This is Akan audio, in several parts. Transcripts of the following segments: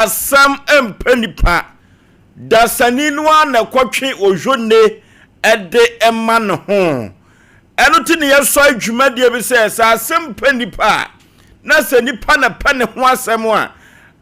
Asɛm mpɛ nipa. Dasani no ara na ɛkɔtwe ohwonne de ma ne ho. Ɛno ti ne yɛsɔe dwumadie bi sɛ, sɛ asɛm pɛ nipa a, na sɛ nipa na pɛ ne ho asɛm a,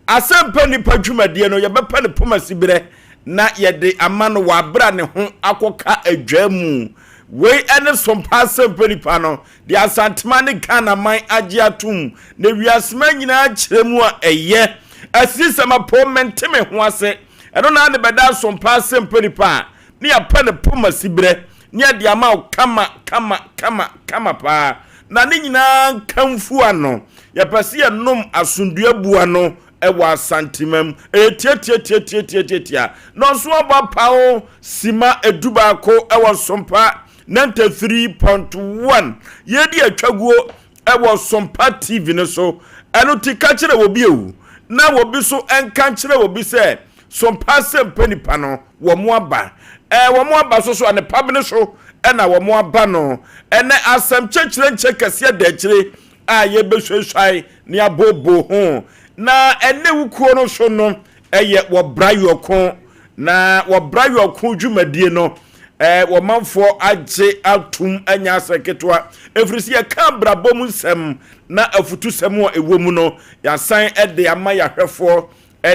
asɛm pɛ nipa dwumadie no, yɛbɛpɛ ne pomasiberɛ na yɛde ama no wɔ abere a ne ho akɔka adwaa mu. Wei ne Sompa Asɛm Pɛ Nipa no, deɛ Asantema ne Ghana man agye atom, na wiasema nyinaa kyerɛ mu a ɛyɛ. Asisɛm apoo mente me ho ase. Ɛno na ade bɛda Sompa Asɛm Pɛ Nipa a, ne yɛapɛ ne pomasiberɛ ne yɛde ama wo kama kama kama kama paa. Na ne nyinaa nkamfu ano. Yɛpɛ sɛ yɛnom asomdwoeɛ bu ano wɔ Asantema mu. Ɛyɛ tiatiatiatiatiatia. Nɔnso abɔ apaw sima edubaako wɔ Sompa 93.1. Yɛredi atwaguo wɔ Sompa TV no so. Ɛno ti ka kyerɛ obi o, na obi so nka nkyerɛ obi sɛ Sompa asɛmpa nipa no wɔn aba. Ɛɛ wɔn aba so so a ne pabene so na wɔn aba no. Ɛnɛ asɛm kyɛkyerɛ nkyɛ kɛseɛ da akyire a yɛbɛsuasuae ne abooboo ho. Na ɛnɛ wukuo no so no yɛ wɔbra yɔko. Na wɔbra yɔko dwumadie no, wɔmanfoɔ agye atum anya asɛ ketewa. Ɛfiri sɛ yɛka abrabɔ mu nsɛm na afutusɛm a ɛwɔ mu no, yɛasan de ama yɛahwɛfoɔ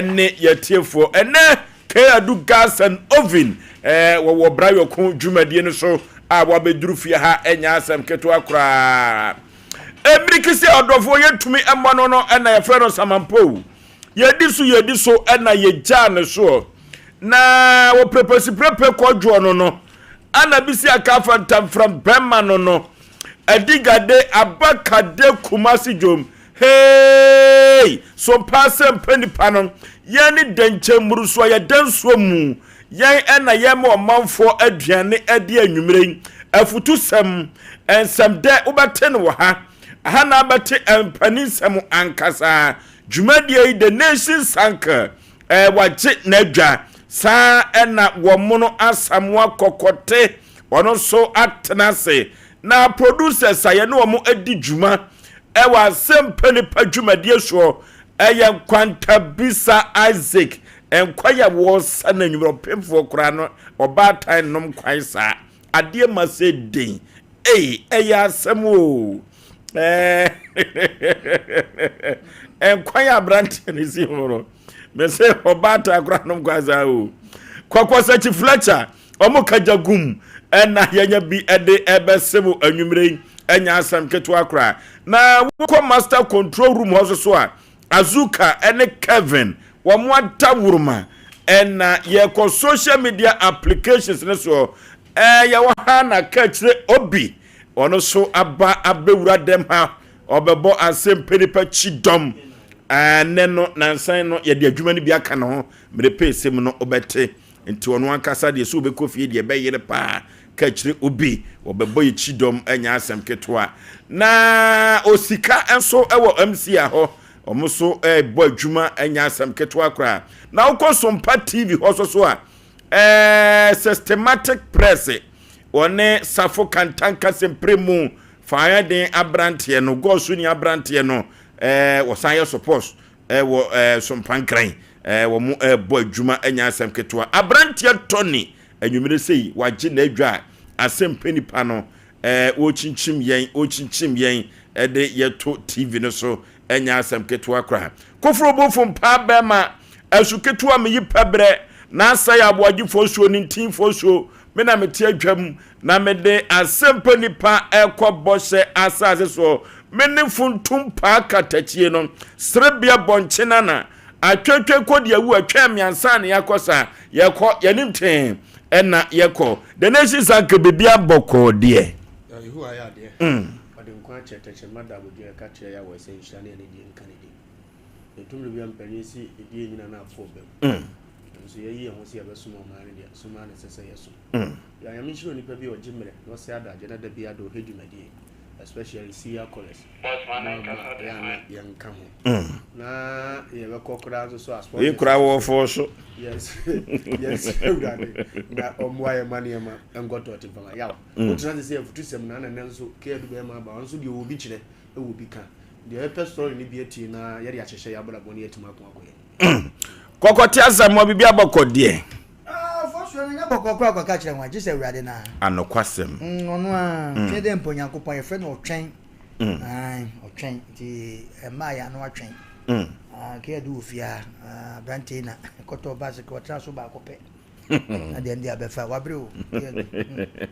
ne yɛatiefoɔ. Ɛnɛ K-Adu Gas and Oven wɔwɔ Brayɔko dwumadie no so a wɔabɛduru fie ha ɛnyɛ asɛm ketewa koraa. Mmirikisi a ɔdɔfoɔ yɛntumi mmɔ no no na yɛfrɛ no samanpow. Yɛdi so yɛdi so na yɛgyaa ne soɔ. Na wɔprepesiprepe kɔdwoɔ no no, ana bisi aka afa ntamfram bɛrima no no. Adigade abakade Kumasi dwom. Hey! So paa sɛ mpɛ nipa no, yɛn ne dɛnkyɛn mmuruso a yɛda nsuo mu. Yɛn na yɛma ɔmanfoɔ aduane adi anwummerɛ yi. Afutusɛm, nsɛmdɛ, wobɛte no wɔ ha. Aha na abɛte mpaninsɛm ankasa. Dwumadie yi, The Nation's Anchor, eh, wagye n'adwa. Saa ɛna wɔmono Asamoah Kɔkɔte, ɔno nso atena ase. Na producers a yɛne wɔn adi dwuma ɛwɔ Asɛmpa Nipa dwumadie soɔ ɛyɛ Nkwantabisa Isaac, nkwa yɛ wɔsa na nwummerɛ ɔpemfoɔ koraa no ɔbaatan nom kwan saa adeɛ ma sɛ den ei ɛyɛ asɛm o nkwa yɛ aberanteɛ no si ho no mɛ sɛ ɔbaatan koraa nom kwan saa o Kwakwasakyi Fletcher ɔmo kagya gum ɛna yɛnya bi ɛde ɛbɛse mo anwummerɛ yi ɛnya asɛm ketewa koraa na wokɔ master control room hɔ so so a Azuka ɛne Kevin wɔn adaworoma ɛna yɛkɔ social media applications ne soɔ ɛɛ yɛwɔ ha na kakyire obi ɔno so aba abɛwura dɛm ha ɔbɛbɔ asɛm pɛ nipa kyi dɔm ɛnɛ no nansan no yɛde adwuma no bi aka ne ho mmerɛ pɛ sɛm no ɔbɛte nti ɔno ankasa deɛ sɛ wobɛkɔ fie deɛ ɛbɛyere paa ka kyerɛ obi wɔbɛbɔ yɛ kyi dɔm anya asɛm ketewa na osika nso wɔ mc a hɔ ɔmo nso ɛrebɔ adwuma anya asɛm ketewa koraa na wokɔ Sompa TV hɔ so so a systematic press wɔne Safo Kantanka sempere mu faayɛden aberanteɛ no gɔɔso ni aberanteɛ no wɔsan yɛ support ɛwɔ Sompankran wɔn ɛrebɔ adwuma anya asɛm ketewa aberanteɛ Tony anwummerɛ sei wagye n'adwa a asɛm pɛ nipa no wɔkyinkyim yɛn wɔkyinkyim yɛn ɛde yɛto TV no so ɛnya asɛm ketewa koraa koforo bofo mpaa bɛrima asu ketewa meyi pɛbrɛ na asɛe aboagyefoɔ suo ne ntinfoɔ suo me na mete adwam na mede asɛm pɛ nipa ɛkɔ bɔhyɛ asase soɔ me ne funtum paa katakyie no serebea bɔnkye nana atwetwe kɔ deɛ awu atwɛn mmiɛnsa ne yɛakɔ saa yɛkɔ yɛnim tee ɛna yɛkɔ The Nation Sanka biribi abɔkɔɔ deɛ. Yehowa ayɛ adeɛ. Ɔde nkwa akyɛ tɛkyerɛma da abodwo ɛka kyerɛ Yahweh sɛ nhyira ne anidie nka ne din. Yɛtu mmere bi a mpanin si ɛdie nyina na afɔ ɔba mu. Nanso yɛyi yɛn ho sɛ yɛbɛsom ɔman no deɛ, som ara na ɛsɛ sɛ yɛsom. Yɛ Nyame nhyira onipa bi a ɔgye mmerɛ na ɔsɛ adagye na da biara da ɔhwɛ dwumadie especially Seer Chorus. Ɔmo ama ɛyɛ a na yɛnka ho. Na yɛbɛkɔ koraa nso so as Wei koraa wɔfɔɔ so. Yes, Awurade na ɔmmoa yɛn ma nneɛma nkɔ tɔɔte mfama. Yaw, wotena ase sɛ afutusɛm na na nnɛ nso Kea du bɛrima aba, ɔno nso deɛ ɔwɔ bi kyerɛ, ɛwɔ bi ka. Deɛ yɛpɛ story no bi atie na yɛde ahyehyɛ yɛn abrabɔ na yɛatumi ako akɔ yɛn anim. Kɔkɔte Asamoah biribi abɔkɔ deɛ. Ah, fɔsuo no nyɛ bɔkɔ koraa kɔka kyerɛ ho a, gye sɛ Awurade no ara. Anokwasɛm. Mm, ɔno ara. Mm. Twɛn dɛ mpo Onyankopɔn yɛfrɛ no ɔtwɛn. Mm. Ae, ɔtwɛn. Nti ɛmaa yɛ ano atwɛn. Mm. Ah, nka yɛde wɔ fie a, ah, aberante yi na kɔtɔɔ bicycle ɔtena so baako pɛ. Na deɛ ɛnde abɛfa, wabrɛ o.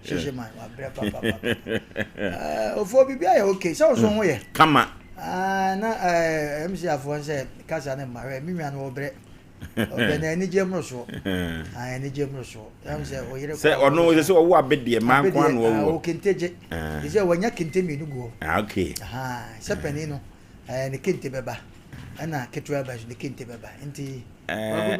Hyehye man, wabrɛ papapapa. Eh, ofoɔ biribi ayɛ okay, sɛ wo so ho yɛ. Kama. Ah, na eh, MC afoɔ nsɛ kasa ne mma hwɛ, me nua no ɔbrɛ. Ɔbrɛ na anigye mmorosoɔ. Ah, anigye mmorosoɔ. Ɛm sɛ ɔyere Sɛ ɔno sɛ sɛ ɔwɔ abedeɛ maa nko ano ɔwɔ. Ɔwɔ kente gye. Te sɛ wanya kente mmienu gu hɔ. Ah, okay. Aha, sɛ panin no, eh, ne kente bɛba. Ɛna ketewa ba nso ne kente bɛba. Nti, eh,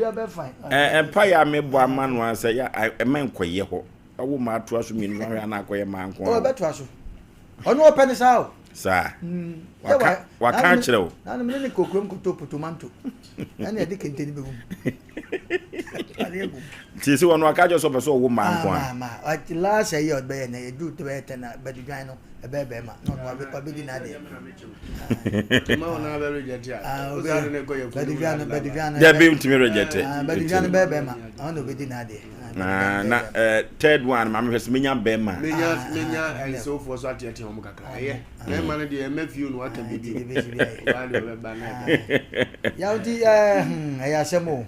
eh, mpa yɛ a mebɔ ama no a sɛ ɛma nkɔyɛ hɔ. Ɔwo ma atoa so mmienu ahwɛ ana akɔyɛ maa nko ara. Ɔbɛtoa so. Ɔno ɔpɛ ne saa o. Saa. Mm. Waka waka akyerɛ wo. Nanom ne ne kɔ kurom kɔtɔ potomanto. Ɛna ɛde kente no bɛgu mu. Nti sɛ ɔno aka kyerɛ sɛ ɔpɛ sɛ ɔwo maa nko a. Ma ma last ɛyɛ ɔbɛyɛ na ɛduru to bɛyɛ tɛn na bɛdudwan no ɛbɛyɛ bɛrima na ɔno wabɛdi n'adeɛ. Bɛdudwan no bɛdudwan no. Dɛbi ntumi reject. Bɛdudwan no bɛyɛ bɛrima ɔno na ɔbɛdi n'adeɛ. Na na eh, third one maame hwɛ sɛ menya bɛrima. Menya menya ɛnsɛwfoɔ so ateatea wɔn kakra. Ɛyɛ bɛrima no deɛ ɛmɛ fie no aka biribi. Ɔbaa deɛ ɔbɛba na ɛda. Yaw nti ɛɛ hmm ɛyɛ asɛm o.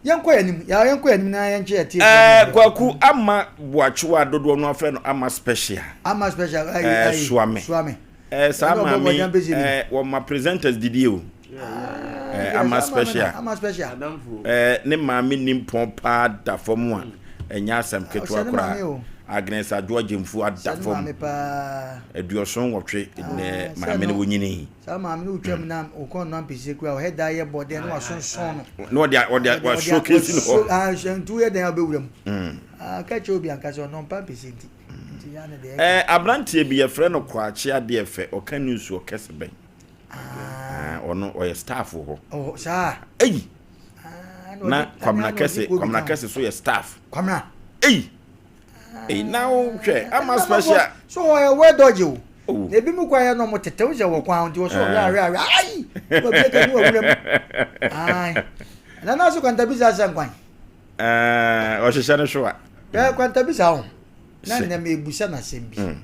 Yɛnkɔ yɛn anim yaw yɛnkɔ yɛn anim na yɛnkyɛ yɛ tie. Ɛɛ Kwaku ama Boakyewa dodoɔ no afrɛ no ama special. Ama special ayi ayi Suame. Suame. Eh, saa maame eh, wɔma presenters didi o. Eh, ama special. Ama special. Eh, ne maame nimpɔn paa da fam a ɛnyɛ asɛm ketewa koraa. Agnes Adwoa Gyemfu ada fam. 78 ne maame no wɔnyini. Saa maame no wotwam na wokɔn no ampɛsie kura ɔhɛ da yɛ bɔden na wasonsɔn no. Na ɔde ɔde wasokesi no hɔ. Ah, ntu yɛ dɛn a wobɛwura mu. Ah, ka kyerɛ obi anka sɛ ɔno ɔmpa ampɛsie nti. Eh, abranteɛ bi yɛfrɛ no Kwakye adeɛ fɛ ɔka news wɔ kɛse bɛn ah. ɔno ɔyɛ staff wɔ hɔ oh, saa eyi ah, na Kwamina kɛse Kwamina kɛse so yɛ staff Kwamina eyi eyi na wohwɛ ama special so ɔyɛ wɛ dɔgye o oh. na ebi mu kwan yɛ no ɔmo tete sɛ wɔ kwan nti wɔsɔ ɔhwɛ ahwɛ ahwɛ ayi wɔbie kɛ ne wɔwura mu ayi ɛna na so kwantabisa sɛ nkwan ɔhyehyɛ no so a. Ɛ kwantabisa ho. Na nnɛ mebusa no asɛm bi. Mm.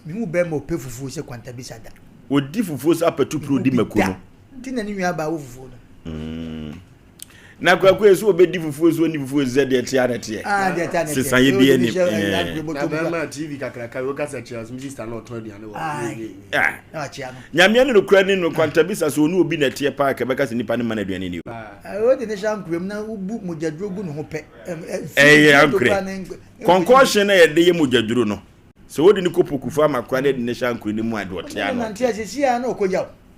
Mehu bɛrima ɔpɛ fufuo sɛ kwantabisa da. Ɔdi fufuo sɛ apatupuro di mako no. Nti na ne nua baa wɔ fufuo no. Mm. Na kwaku yɛ sɛ ɔbɛdi fufuo so ɔni fufuo sɛ deɛ tea na teɛ. Ah, deɛ tea na teɛ. Sisan yɛ bi anim. Na bɛrima TV kakraka yi wokasa kyerɛ asɛm sista na ɔtɔn aduane wɔ. Ah. Nyame ne nokora ni no kwantabisa sɛ ɔne obi na ɛteɛ paa kɛbɛka sɛ nipa no ma no aduane ni o. Wode ne hyɛ ankorɛ mu na wobu mogyaduro gu ne ho pɛ. Ɛyɛ ankorɛ. Kɔnkɔɔhye na yɛde yɛ mogyaduro no. Sɛ wode ne kɔ pokufu ama koraa na yɛde ne hyɛ ankorɛ no mu a deɛ ɔte ano.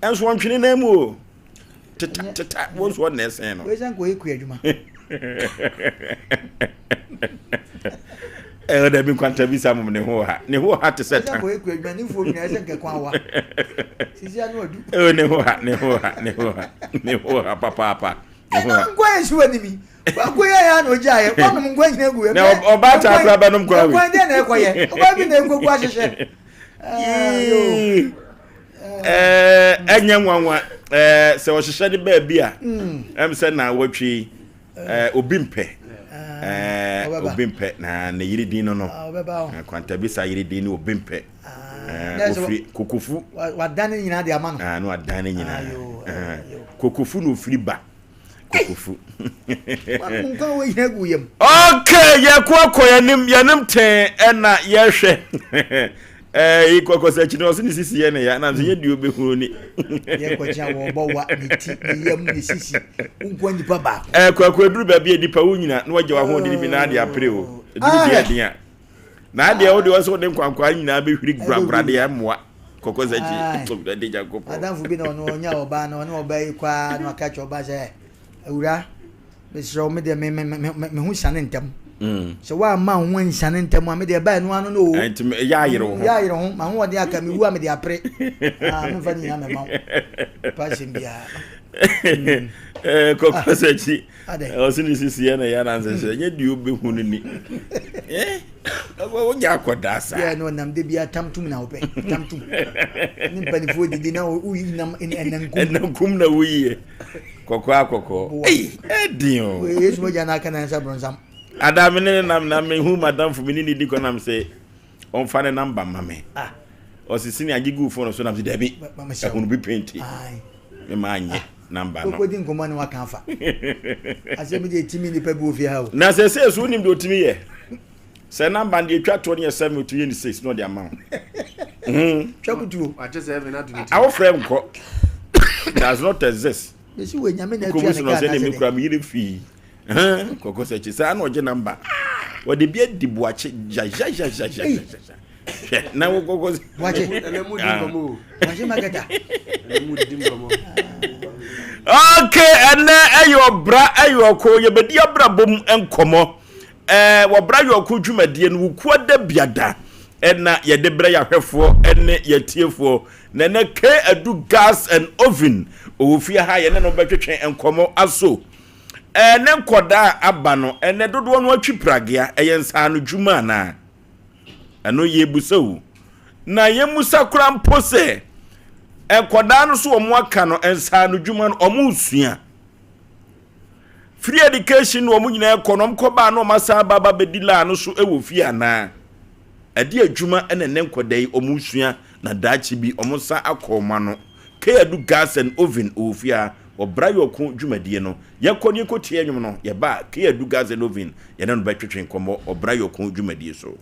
Ɛnso ɔntwene nan mu o. Teta teta wo nso ɔna ɛsɛn no. Wei sɛ nkɔyɛ kua adwuma. Ɛwɔ dɛbi nkwanta bi sa mom ne ho ha. Ne ho ha te sɛ tan. Ɛsɛ nkɔyɛ kua adwuma ne mfuo nyinaa ɛsɛ nkɛkwan wa. Sisi ano adu. Ɛwɔ ne ho ha ne ho ha ne ho ha ne ho ha papaapa. Ne ho ha. Ɛna nkwa yɛ si wɔ nimi. Kwaku yɛ ya na ogya yɛ. Kwanom nkwa nyina gu. Na ɔbaa taa kora bɛnom kwa wi. Nkwa deɛ na ɛkɔ yɛ. Ɔbaa bi na ɛkɔ gu ahyehyɛ. Ɛnyɛ nwanwa sɛ ɔhyehyɛ de baabi a ɛm sɛ na wɔtwe obi mpɛ obi mpɛ na ne yere din no no kwantabisa yere din no obi mpɛ ofiri kokofu wadan ne nyinaa de ama no na wadan ne nyinaa kokofu na ofiri ba kokofu nkwa wɔ nyina gu yam okay yɛkɔ akɔ yɛnim yɛnim tɛn ɛna yɛhwɛ ɛɛ kɔkɔ sɛ akyi no ɔsɛ ne sisi yɛ ne ya na sɛ yɛ deɛ ɔbɛhunu ni yɛkɔkyea wɔbɔ wa ne ti ne yam ne sisi wonkɔ nipa baako ɛɛ kwaku aduru baabi a nipa wo nyina na wagya w'ahoɔden bi na ade apere o aduru deɛ ɛden a na adeɛ wo deɛ ɔsɛ wode nkwankwaa nyinaa bɛhwiri guragura deɛ ɛmmoa kɔkɔ sɛ akyi awurade Nyankopɔn adamfo bi na ɔno ɔnya ɔbaa na ɔne ɔbaa yi kɔ a na ɔka kyerɛ ɔbaa sɛ awura Mesrɛ wo, me deɛ me me me me ho siane ntɛm. Mm. Sɛ woamma wo ho ansiane ntɛm a, me deɛ ɛbaa ɛno ano no o. Nti yɛ ayere wo ho. Yɛ ayere ho, m'ahoɔden aka me wu a mede apere. Ah, memfa ne nyinaa mɛma wo. Pa asɛm biara. Mm. Eh, kɔkɔ sɛ akyi. Ɔse ne sisi yɛ na yɛ anansɛ sɛ ɛnyɛ deɛ wobɛhu no ni. Eh, wonya akɔdaa saa. Yɛ na ɔnam de bia tamtum na wopɛ. Tamtum. Ne mpanimfoɔ didi na woyi nam ɛnankum. Ɛnankum na woyiɛ. Kɔkɔɔ akɔkɔɔ. Ei, ɛden o. Yesu mogya no aka na nsa bronsam. Ada me ne ne nam na mehu madamfo me ne ne di kɔ nam sɛ ɔmfa ne namba ma me. Ah. Ɔse sini agye gu phone so nam sɛ dabi. Ɛhono bi penti. Me ma anyɛ namba no. Kɔkɔdi nkɔmmɔ ne waka afa. Asɛm deɛ ɛtumi nnipa bi wɔ fie ha o. Na sɛ sɛ so wonim deɛ ɔtumi yɛ. Sɛ namba no deɛ ɛtwa toɔ no yɛ 7 ɔtumi yɛ ne 6 na ɔde ama wo. Twa kutuo. Awofrɛ nkɔ. Does not exist. Mesi wɔ nyame na atua ne kaa na sɛ de. Kura me yere fii. Kɔkɔ sɛ kyi saa na ɔgye namba. Ɔde bi adi buakye gyagyagyagyagya. Hwɛ na wo kɔkɔ sɛ. Buakye. Buakye makɛta. Okay, ɛnɛ ɛyɛ ɔbra ɛyɛ ɔko yɛbɛdi abrabɔ mu nkɔmɔ. Ɛɛ wɔbra yɛ ɔko dwumadie no wukua da biada ɛna yɛde brɛ yɛahwɛfoɔ ɛne yɛtiefoɔ. Na ɛnɛ K Adu gas and oven ɔwɔ fie ha yɛne no bɛtwetwe nkɔmɔ aso. Ɛɛ ne nkɔdaa a aba no, ɛnɛ dodoɔ no atwi pragea, ɛyɛ nsaano dwuma anaa? Ɛno yɛbusa o. Na yɛmusa koraa mpo sɛ, nkɔdaa no so wɔn aka no nsaano dwuma no wɔn resua. Free education no wɔn nyinaa kɔ no, wɔn kɔ baa na wɔn asan aba aba bɛdi laa no so wɔ fie anaa? Ɛde adwuma na ɛnɛ nkɔdaa yi wɔn resua na daakye bi wɔn nsa akɔ wɔn ano. Keyadu Gas and Oven wɔ fie ha wɔ Bra Yɔko dwumadie no. Yɛkɔ ne yɛkɔtie nnwom no, yɛba a, Keyadu Gas and Oven yɛne no bɛtwetwe nkɔmmɔ wɔ Bra Yɔko dwumadie so.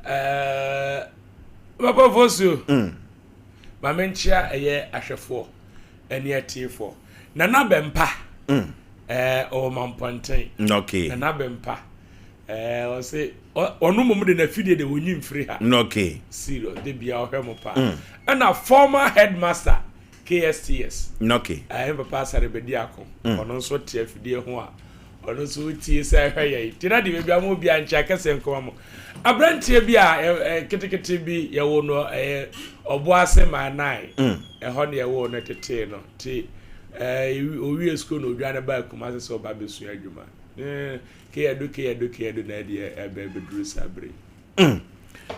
Ɛɛ Papa Fosuo, ma menkyea ɛyɛ ahwɛfoɔ ɛne atiefoɔ. Nana Bɛmpa, ɛɛ ɔwɔ Mampɔnten. Nana Bɛmpa, ɛɛ ɔse ɔno mmom de n'afidie de wɔnyi mfiri ha. Serious, de bia ɔhwɛ mo paa. Ɛna former headmaster KSTS. Okay. Ɛɛ papa Asare Bediako. Ɔno nso te afidie ho a ɔno nso wotie sɛ ɛhwɛ yɛn. Nti na de baabi a mo bi a nkyɛn akɛseɛ nkɔma mo. Aberanteɛ bi a ketekete bi yɛwo no ɛyɛ Ɔboase Maanan. Ɛhɔ na yɛwoo no tetee no. Nti ɛɛ owie sukuu na odwane baa Kumasi sɛ ɔba abɛsua adwuma. Keyadu keyadu keyadu na ɛdeɛ ɛbɛ bɛduru saa bere yi.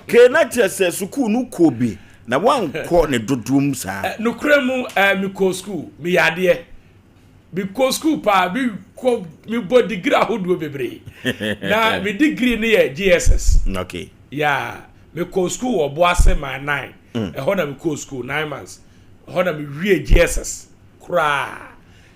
Kay na kyerɛ sɛ sukuu no kɔɔ bi na wankɔ ne dodoɔ mu saa. Nokorɛ mu mekɔɔ sukuu, meyɛ adeɛ. Mekɔɔ sukuu paa, mekɔ mebɔ degree ahodoɔ bebree. Na me degree no yɛ JSS. Okay. Yeah, mekɔɔ sukuu wɔ Boase my nine. Ɛhɔ na mekɔɔ sukuu 9 months. Ɛhɔ na mewie JSS koraa.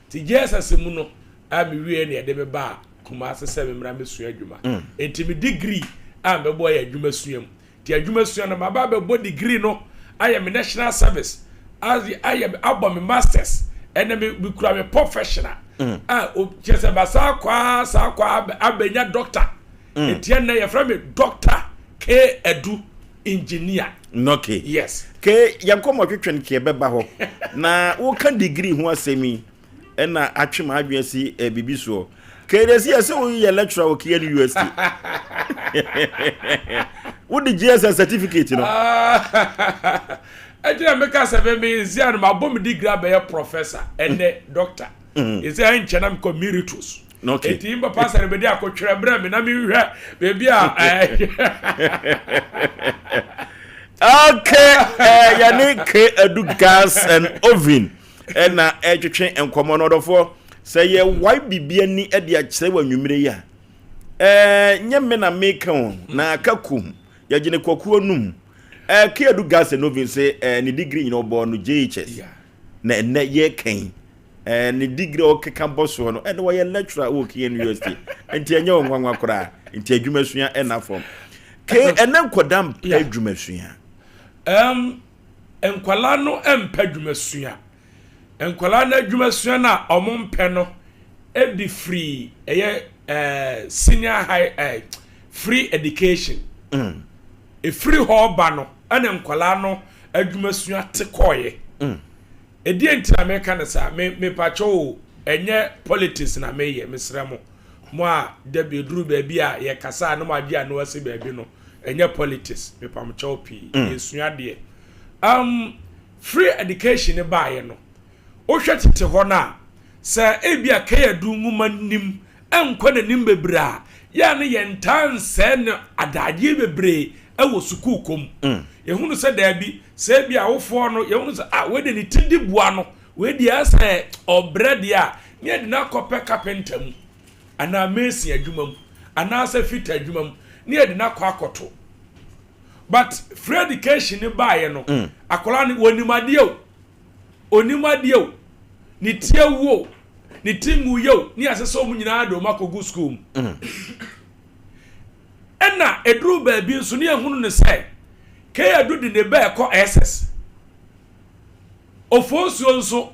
Nti JSS mu no a mewie na yɛde me baa Kumase sɛ memmra mmɛsua adwuma. Enti me degree a mɛbɔ yɛ adwuma sua mu. Nti adwuma sua no maba abɛbɔ degree no ayɛ me national service ayɛ abɔ me masters ɛnɛ me mekura me professional a kyerɛ sɛ basaa kwaa saa kwaa abɛnya doctor. Nti ɛnɛ yɛfrɛ me Doctor K Adu engineer. Okay. Yes. K yɛn nkɔmmɔ twetwe no kɛ bɛba hɔ na woka degree ho asɛm yi ɛna atwe m'adwene asi eh, biribi soɔ. Kei de si yɛ sɛ woyɛ lecturer wɔ KNUST. Wode GSS certificate no. Ɛgyina meka sɛ me me nsia no mabɔ me degree abɛyɛ professor ɛnɛ doctor. Ɛsɛ ɛnkyɛ na mekɔ meritus. Okay. Eti papa sɛ no bɛde akɔtwerɛ brɛ me na menhwɛ baabi a Okay, eh, yɛne K Adu gas and oven. Ɛna ɛretwetwe nkɔmmɔ no ɔdɔfoɔ sɛ yɛwae biribi ani de akyerɛ wɔ anwummerɛ yi a ɛɛ nyɛ me na meka o na aka kum yɛgye ne kɔkoɔ num ɛɛ keadu gas and oven sɛ ɛɛ ne degree nyina ɔbɔɔ no JHS na ɛnɛ yɛkɛn ɛɛ ne degree a ɔkeka bɔ soɔ no ɛna wɔyɛ lecturer wɔ KNUST nti ɛnyɛ wɔn nwanwa koraa nti adwumasua ɛna fam ke ɛnɛ nkɔda mpɛ adwumasua. Nkwadaa no mpɛ adwumasua. Nkwadaa no adwumasua no a wɔmpɛ no de firi ɛyɛ ɛɛ senior high ɛɛ free education. Mm. Efiri hɔ ba no ɛna nkwadaa no adwumasua te kɔɔeɛ. Mm. Ɛdeɛ nti na meka no saa me mepakyɛ o ɛnyɛ politics na meyɛ mesrɛ mo mo a dabi eduru baabi a yɛkasa a na mo agye ano asi baabi no ɛnyɛ politics mepamkyɛw pii mm. yɛsua deɛ free education ne baeɛ no wohwɛ tete hɔ no a sɛ ebi a kɛyɛdu nwoma nim ɛnkɔ n'anim bebree a yɛa no yɛntaa nsɛe no adagyeɛ bebree ɛwɔ sukuu kɔm mm. yɛhunu sɛ daabi sɛ ebi awofoɔ no yɛhunu sɛ ah wei de ne ti di bua no wei deɛ sɛ ɔbrɛ deɛ a ne yɛde no akɔpɛ kapenta mu anaa mason adwuma mu anaasɛ fita adwuma mu ne yɛde no akɔ akɔto but free education ne baeɛ no mm. akwadaa no wɔnim adeɛ o onim adeɛ o ne ti awu o ne ti ngu yɛ o ne yɛasɛ sɛ wɔn nyinaa de wɔn akɔgu sukuu mu mm. ɛna eduru baabi nso ne yɛhunu no sɛ keyadu de ne ba ɛkɔ ss ofonsuo nso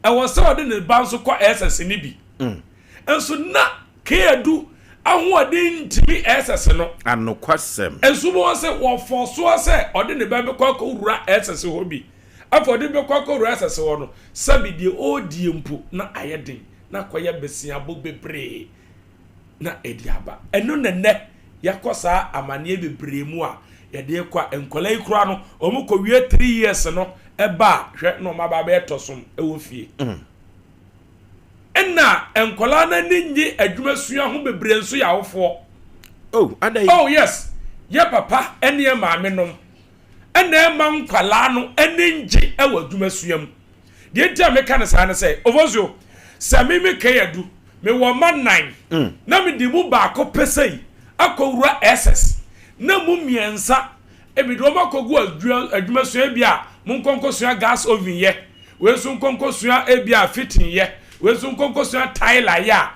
ɛwɔ sɛ ɔde ne ba nso kɔ ss ne bi mm. Nso na Kadu ahoɔden ntumi SS no. Anokwasɛm. Nso wobɛhu sɛ wɔfɔɔ soɔ sɛ ɔde ne ba bɛkɔ akɔwura SS hɔ bi. Afei ɔde bɛkɔ akɔwura SS hɔ no, sɛbi deɛ ɔredie mpo na ayɛ den, na akɔyɛ besiabo bebree na ɛde aba. Ɛno na nnɛ yɛakɔ saa amaneɛ bebree mu a yɛde rekɔ a nkwadaa yi koraa no, wɔkɔwie 3 years no ba a, hwɛ na wɔn aba abɛyɛ tɔsom wɔ fie. Ɛna nkwadaa no ani nnye adwuma sua ho bebree nso yɛ awofoɔ. Oh, adɛn? Oh yes, yɛ papa ne yɛ maame nom ɛna ɛma nkwadaa no ani ngye wɔ adwuma sua mu. Deɛ nti a meka no saa ne sɛ, Ofosuo, sɛ me me Kayadu, mewɔ mma nnan mm. na mede mu baako pɛ sɛi akɔwura SS na mu mmiɛnsa mede wɔn akɔgu adwuma sua bi a monkɔ nkɔsua gas oven yɛ Wei nso nkɔ nkɔsua ebia fitting yɛ, wei nso nkɔ nkɔsua tiler yɛ a,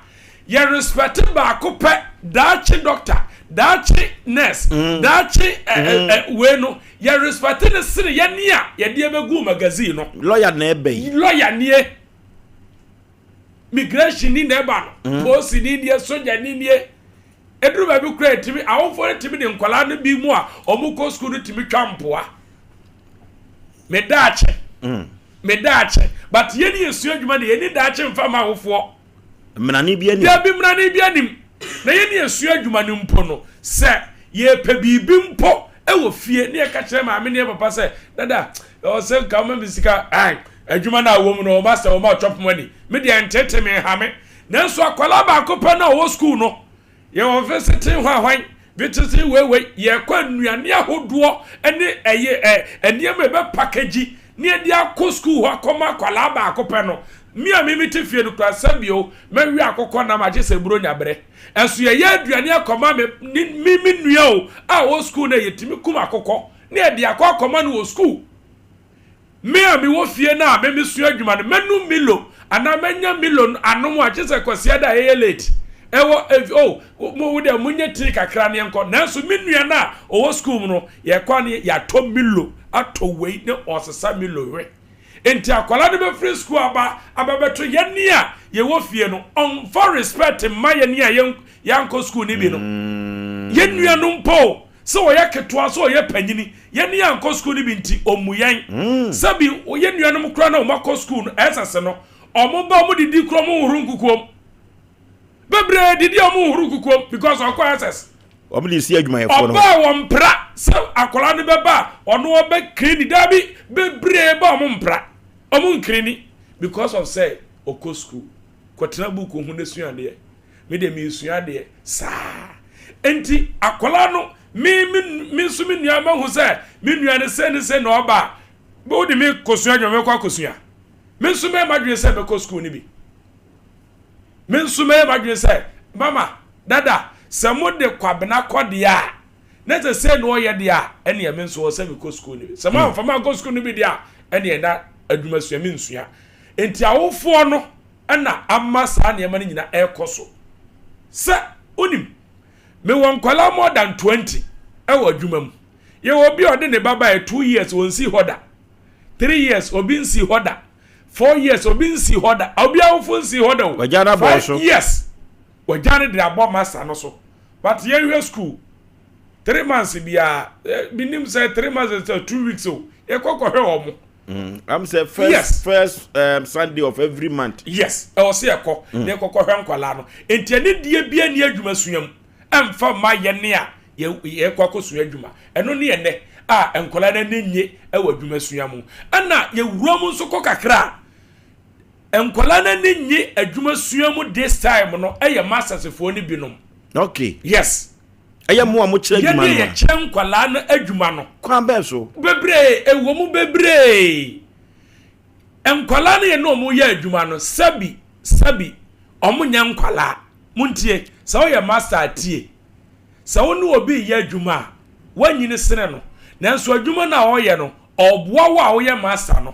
yɛ respect baako pɛ, daakye doctor, daakye nurse, daakye ɛ ɛ ɛ wei no, yɛ respect ne sene yɛne a yɛde ɛbɛgu magazine no. Lawyer na ɛbɛ yi. Lawyer nie, migration ni na ɛba no, polisi ni nie, soja ni nie. Eduru baabi kura etimi awofoɔ no timi de nkwadaa no bi mu a wɔn kɔ sukuu no timi twa mpoa. Me daakye, me daakye, but yɛn ni yɛsua adwuma de yɛn ni daakye nfa ma awofoɔ. Mmerane bi anim. Dabi, mmerane bi anim. Na yɛn ni yɛsua adwuma no mpo no, sɛ yɛpɛ biribi mpo ɛwɔ fie ne yɛka kyerɛ maame ne yɛ papa sɛ, "Dada, ɛwɔ sɛ nka ɔma mi sika ɛn adwuma no a wɔ mu no, ɔma sɛ ɔma chop money." Me deɛ, ntete me nha me. Nanso akwadaa baako pɛ na ɔwɔ sukuu no, yɛwɔ visiting hwanhwan, visiting weiwei, yɛkɔ nnuane ahodoɔ ne ɛyɛ ɛ nneɛma ɛbɛ package ne yɛde akɔ sukuu hɔ akɔma akwadaa baako pɛ no. Mi a mi mi te fie no kura sɛbio, mɛwi akokɔ nam agye sɛ buro nyabrɛ. Ɛso yɛyɛ aduane akɔma me ne mi mi nua o a ɔwɔ sukuu no, yɛtumi kum akokɔ ne yɛde akɔ akɔma no wɔ sukuu. Me a mewɔ fie no a me mesua adwuma no, mɛnum Milo anaa mɛnya Milo no anom a, kye sɛ Kwasiada a ɛyɛ late ɛwɔ efi o, mo wo deɛ monyɛ tii kakra ne yɛnkɔ. Nanso me nua no a ɔwɔ sukuu mu no, yɛkɔ a ne yɛatɔ Milo atɔ wei ne ɔsesa Milo we. Nti akwadaa no bɛfiri sukuu aba aba bɛto yɛne a yɛwɔ fie no, ɔmfa respect mma yɛne a yɛn yɛankɔ sukuu no bi no. Yɛn nua no mpo, sɛ ɔyɛ ketewa sɛ ɔyɛ panyini, yɛne yɛankɔ sukuu no bi nti ɔmmu yɛn. Sɛbi, yɛn nuanom koraa na ɔmo akɔ sukuu no, ɛsɛsɛ no ɔmo ba, ɔmo didi koraa, ɔmo nhoro nkukuom bebree didi a, ɔmo nhoro nkukuom because ɔkɔ SS. Wɔn de si adwumayɛfoɔ no. Ɔbaa wɔn mpra sɛ akwadaa no bɛba a, ɔno ɔbɛ clean. Daabi, bebree ba, ɔmo mpra, ɔmo nclean because of sɛ ɔkɔ sukuu kɔtena book ho ne sua adeɛ. Me deɛ, mesua adeɛ saa nti akwadaa no, me nso me nua mahu sɛ me nua no sɛ ne sɛ na ɔba a, wode me kɔsua adwuma, mɛkɔ akɔsua. Me nso mɛyɛ m'adwene sɛ mɛkɔ sukuu no bi. Me nso mɛyɛ m'adwene sɛ, mama dada, sɛ mode Kwabena kɔ deɛ a, na sɛ sɛ na ɔyɛ deɛ a, ɛneɛ me nso wɔ sɛ mekɔ sukuu no bi. Sɛ moamfa mankɔ sukuu no bi deɛ a, ɛneɛ na adwuma sua me nsua. Nti awofoɔ no ɛna ama saa nneɛma no nyinaa ɛrekɔ so. Sɛ wonim, mewɔ nkwalaa more than 20 ɛwɔ adwuma mu. Yɛwɔ obi a ɔde ne ba baeɛ 2 years, wɔnsi hɔ da. 3 years, obi nsi hɔ da. 4 years, obi nsi hɔ da. Obi awofo nsi hɔ da o. Wagya no abɔ five so. years, wagya no de abɔ masa no so. But yɛnhwɛ school, 3 months biara, binim sɛ 3 months sɛ 2 weeks o, yɛkɔ kɔhwɛ wɔn. I'm say first first Sunday of every month. Yes, ɛwɔ sɛ yɛkɔ na yɛkɔkɔhwɛ nkwalaa no. Nti ɛne deɛ bia ni adwuma sua mu ɛmfa mma yɛne a yɛkɔ akɔsua adwuma. Ɛno ne ɛnɛ a nkwalaa no ani nye ɛwɔ adwuma sua mu. Ɛna yɛwura mu nso kɔ kakra a, nkwalaa no ani nye adwuma sua mu this time no, ɛyɛ mastersfoɔ no binom. Yes. Ɛyɛ mo a mo kyerɛ adwuma yɛne no a. Yɛkyerɛ nkwalaa no adwuma no. Kwan bɛn so? Bebree ɛwɔ mu bebree. Nkwalaa no yɛ ne ɔmo yɛ adwuma no, sɛbi sɛbi, ɔmo nyɛ nkwalaa. Montie, sɛ woyɛ master atie, sɛ wo ne obi yɛ adwuma a, woanyini sene no, nanso adwuma no a ɔyɛ no, ɔboa wo a woyɛ master no.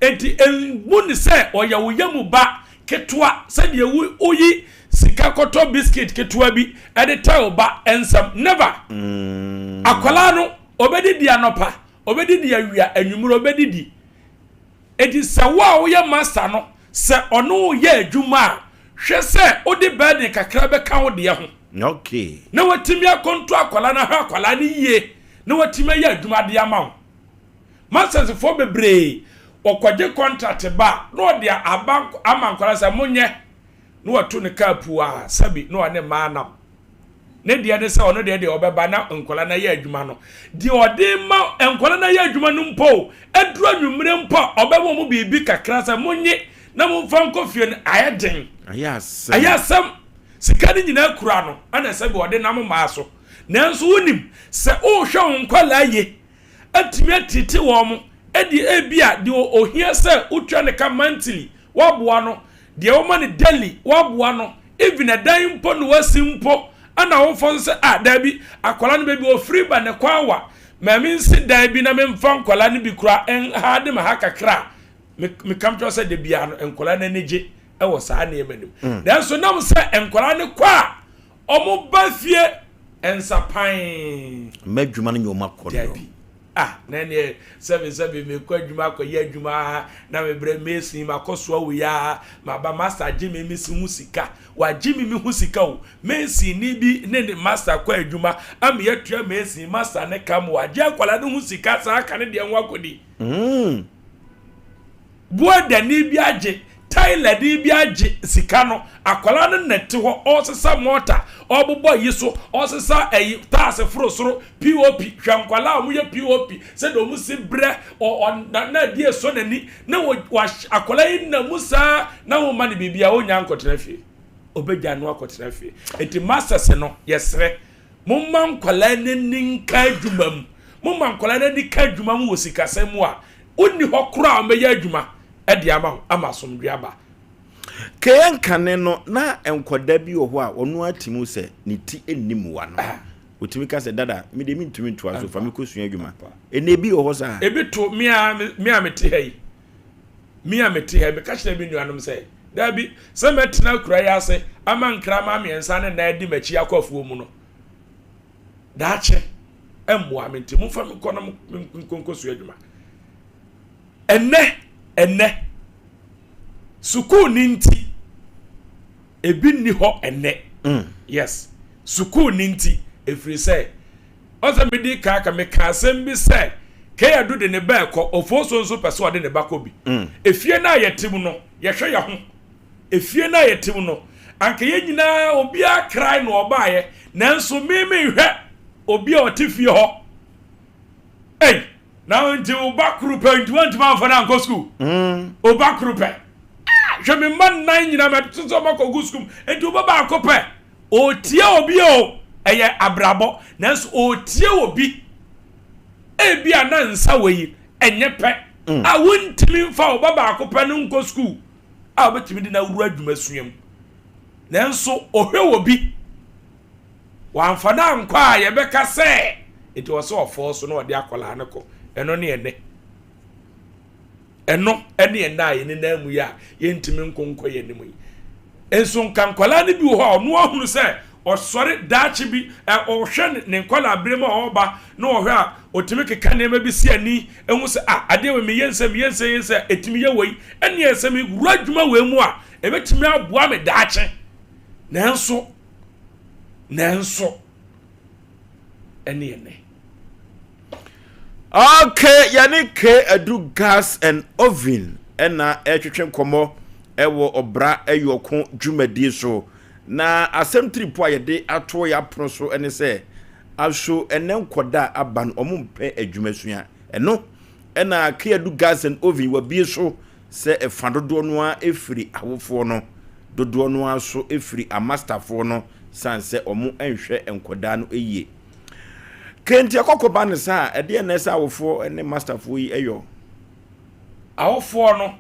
Enti emu ne sɛ ɔyɛ wo yam ba ketewa, sɛdeɛ wo woyi sika kɔtɔ biscuit ketewa bi ɛde tɛ wo ba nsɛm. Never. Akwadaa no ɔbɛdidi anɔpa, ɔbɛdidi awia, anwummerɛ ɔbɛdidi. Eti sɛ wo a woyɛ master no, sɛ ɔno wo yɛ adwuma a, hwɛ sɛ wode burden kakra bɛka wo deɛ ho na watumi akɔnto akwadaa no, ahwɛ akwadaa no yie, na watumi ayɛ adwuma de ama wo. Mastersfoɔ bebree wɔkɔgye contract ba na ɔde aba ama nkwadaa sɛ monyɛ, na wato ne kaa puu a, sɛbi, na ɔne mmaa nam. Ne deɛ ne sɛ ɔno deɛ ɔbɛba na nkwadaa no ayɛ adwuma no deɛ, ɔde ma nkwadaa no ayɛ adwuma no mpo, aduru anwummerɛ mpo a, ɔbɛma wɔn biribi kakra sɛ monye na momfa nkɔ fie no, ayɛ den. Ayɛ asɛm. Ɛyɛ asɛm. Sika no nyinaa kura no, ɛna sɛ bi ɔde nam mmaa so. Nanso wonim sɛ wohwɛ wo nkwadaa yie, atumi atete wɔn mo ɛde, ebi a deɛ ohia sɛ wotua ne ka monthly, waboa no, deɛ wɔma no daily, waboa no, even ɛdan mpo na wasi mpo, ɛna wofɔ nso sɛ, ah, daabi, akwadaa no baabi ofiri ba ne kwan wa, maame nsi dan bi na memfa nkwadaa no bi kura nha de ma ha kakra a, mekam kyerɛ sɛ de bia no nkwadaa no ani gye ɛwɔ saa nneɛma no mu. Nanso nam sɛ nkwadaa no kɔ a, ɔmo ba fie. Nsapan. Mma adwuma no nyɛ wɔn akɔnnɔ. Dabi. Ah, na ɛneɛ sɛbe sɛbe mekɔ adwuma akɔyɛ adwuma na mebrɛ mason makɔ soa wei a maba master agye me me ho sika wagye me me ho sika o mason ni bi ne ne master kɔ adwuma ama yɛatua mason master ne ka ma wagye akwadaa no ho sika saa aka ne deɛ ho akɔdi. Mm. Boadani bi agye, tailorni bi agye sika no, akwadaa no na ɛte hɔ, ɔresesa mɔɔta, ɔrebobɔ ayi so, ɔresesa ayi taase foro soro, POP, hwɛ nkwadaa a wɔyɛ POP, sɛdeɛ wɔn si brɛ, ɔ ɔ na na adi esɔ n'ani, na wɔ wa akwadaa yi na mu saa, na wɔn ma no biribi a ɔnya nkɔtena fie, ɔbɛgya no akɔtena fie. Eti masters no yɛsrɛ, momma nkwadaa no ani nka adwuma mu, momma nkwadaa no ani ka adwuma mu wɔ sikasɛm mu a, Wonni hɔ koraa a wɔbɛyɛ adwuma de ama wo ama asomdwoe aba. Kea nkane no, na nkwadaa bi wɔ hɔ a ɔno ara te mu sɛ ne ti nni mua no. Ɔtumi ka sɛ, Dada, me deɛ mentumi ntoa so, fa me kɔsua adwuma. Ɛnnɛ ebi wɔ hɔ saa? Ebi to me a me a mete ha yi. Me a mete ha yi, meka kyerɛ me nuanom sɛ, Dabi, sɛ mɛtena akura yi ase ama nkraman mmiɛnsa ne nnan adi m'akyi akɔ afuo mu no, daakye mmoa me nti momfa me nkɔ na menkɔsua adwuma. Ɛnnɛ, ɛnnɛ, sukuu ni nti, ebi nni hɔ ɛnnɛ. Mm. Yes, sukuu ni nti, ɛfiri sɛ, ɔsɛ medi kan ka meka asɛm bi sɛ, Keyadu de ne ba ɛkɔ, Ofosu nso pɛ sɛ ɔde ne ba kɔ bi. Mm. Efie no a yɛte mu no, yɛhwɛ yɛn ho. Efie no a yɛte mu no, anka yɛn nyinaa obiara krae na ɔbaeɛ, nanso me menhwɛ obi a ɔte fie hɔ. Ei, na nti wo ba koro pɛ nti woantumi amfa no ankɔ sukuu? Mm. Wo ba koro pɛ. Ah, hwɛ me mma nnan nyinaa mɛto sɛ ɔmakɔgu sukuu mu, nti wo ba baako pɛ. Ɔretie obi o, ɛyɛ abrabɔ, nanso ɔretie obi. Ebia na nsa wɔ yi, ɛnyɛ pɛ. Mm. A wontumi mfa wo ba baako pɛ no nkɔ sukuu. a obetumi de no awura adwumasua mu. Nanso ɔhwɛ wɔ bi, wamfa no ankɔ a yɛbɛka sɛ nti wɔ sɛ ɔfɔɔ so na ɔde akwadaa no kɔ. Ɛno ne ɛnɛ. Ɛno ne ɛnɛ a yɛne nan mu yi a yɛntumi nko nkɔ yɛn anim yi. Nso nka nkwadaa no bi wɔ hɔ a ɔno ahunu sɛ ɔsɔre daakye bi ɔhwɛ ne nkwadaa bere mu a ɔreba na ɔhwɛ a ɔtumi keka nneɛma bi si ani ehu sɛ ah adeɛ wei meyɛ nsɛ meyɛ nsɛ yɛ nsɛ ɛtumi yɛ wei ɛneɛ sɛ mewura adwuma wei mu a ɛbɛtumi aboa me daakye nanso nanso ɛne ɛnɛ. Okay, yɛne K Adu Gas and Oven ɛna ɛretwetwe nkɔmmɔ ɛwɔ ɔbra ɛyɔko dwumadie so. Na asɛm tiripo a yɛde ato yɛ apono so ɛne sɛ aso ɛnɛ nkɔda a aba no ɔmo mpɛ adwuma sua. Ɛno ɛna K Adu Gas and Oven wabie so sɛ ɛfa dodoɔ no ara ɛfiri awofoɔ no, dodoɔ no ara so ɛfiri amastafoɔ no sane sɛ ɔmo nhwɛ nkɔdaa no yie. Kenti ɛkɔkɔ ba no saa a, ɛdeɛn na ɛsɛ awofoɔ ne mastafoɔ yi yɔ? Awofoɔ no,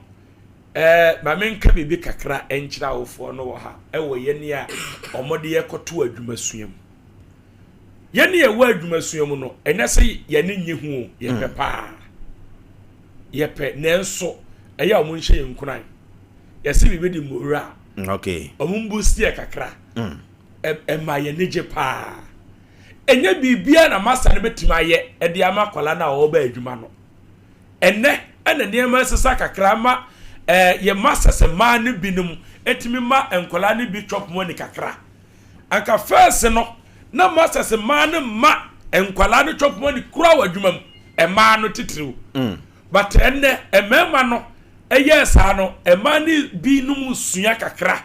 ɛɛ, ma menka biribi kakra nkyerɛ awofoɔ no wɔ ha, ɛwɔ yɛn a wɔde yɛn kɔto adwumasua mu. Yɛn a yɛwɔ adwumasua mu no, ɛnyɛ sɛ yɛn ani nnye ho o, yɛpɛ mm. paa. Yɛpɛ, nanso ɛyɛ a wɔn nhyɛ yɛn nkuran. Yɛsɛ biribi de mmowura. Mm, okay. Wɔn mbu si yɛ kakra. Mm. Ɛma yɛn ani gye paa. Ɛnyɛ biribiara na masa no bɛtumi ayɛ de ama akwadaa no a ɔreba adwuma no. Ɛnnɛ ɛna nneɛma asesa kakra ama ɛɛ yɛ masters mmaa no binom ɛtumi ma nkwadaa no bi chop money kakra. Anka first no na masters mmaa no mma nkwadaa no chop money kura wɔ adwuma mu, mmaa no titiriw. Mm. But ɛnnɛ mmarima no ɛyɛɛ saa no, mmaa no binom sua kakra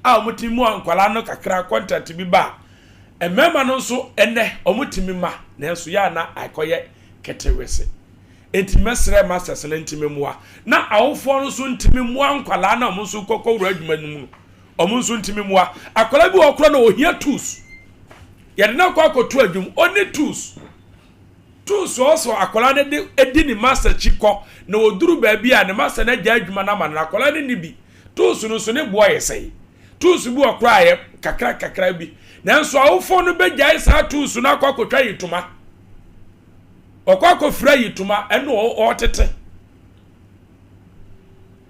a wɔtumi mu nkwadaa no kakra contract bi ba a, mmarima no nso ɛnnɛ wɔtumi ma, nanso yɛ a na akɔyɛ ketewese. Enti mɛsrɛ masters no ntumi mmoa na awofoɔ no nso ntumi mmoa nkwadaa no a wɔn nso kɔkɔwura adwuma no mu no. Wɔn nso ntumi mmoa. Akwadaa bi wɔ hɔ koraa na ɔhia tools. Yɛde no akɔ akɔto adwuma, ɔnni tools. Tools ɔsɔ akwadaa no de di ne master akyi kɔ na ɔduru baabi a ne master no agya adwuma no ama no na akwadaa no nni bi. Tools no nso ne boɔ yɛ sɛn? Tools bi wɔ koraa yɛ kakra kakra bi. Nanso awofoɔ no bɛgyae saa tools no akɔ akɔtwa yitoma. Ɔkɔ akɔfira yitoma ɛna ɔretete.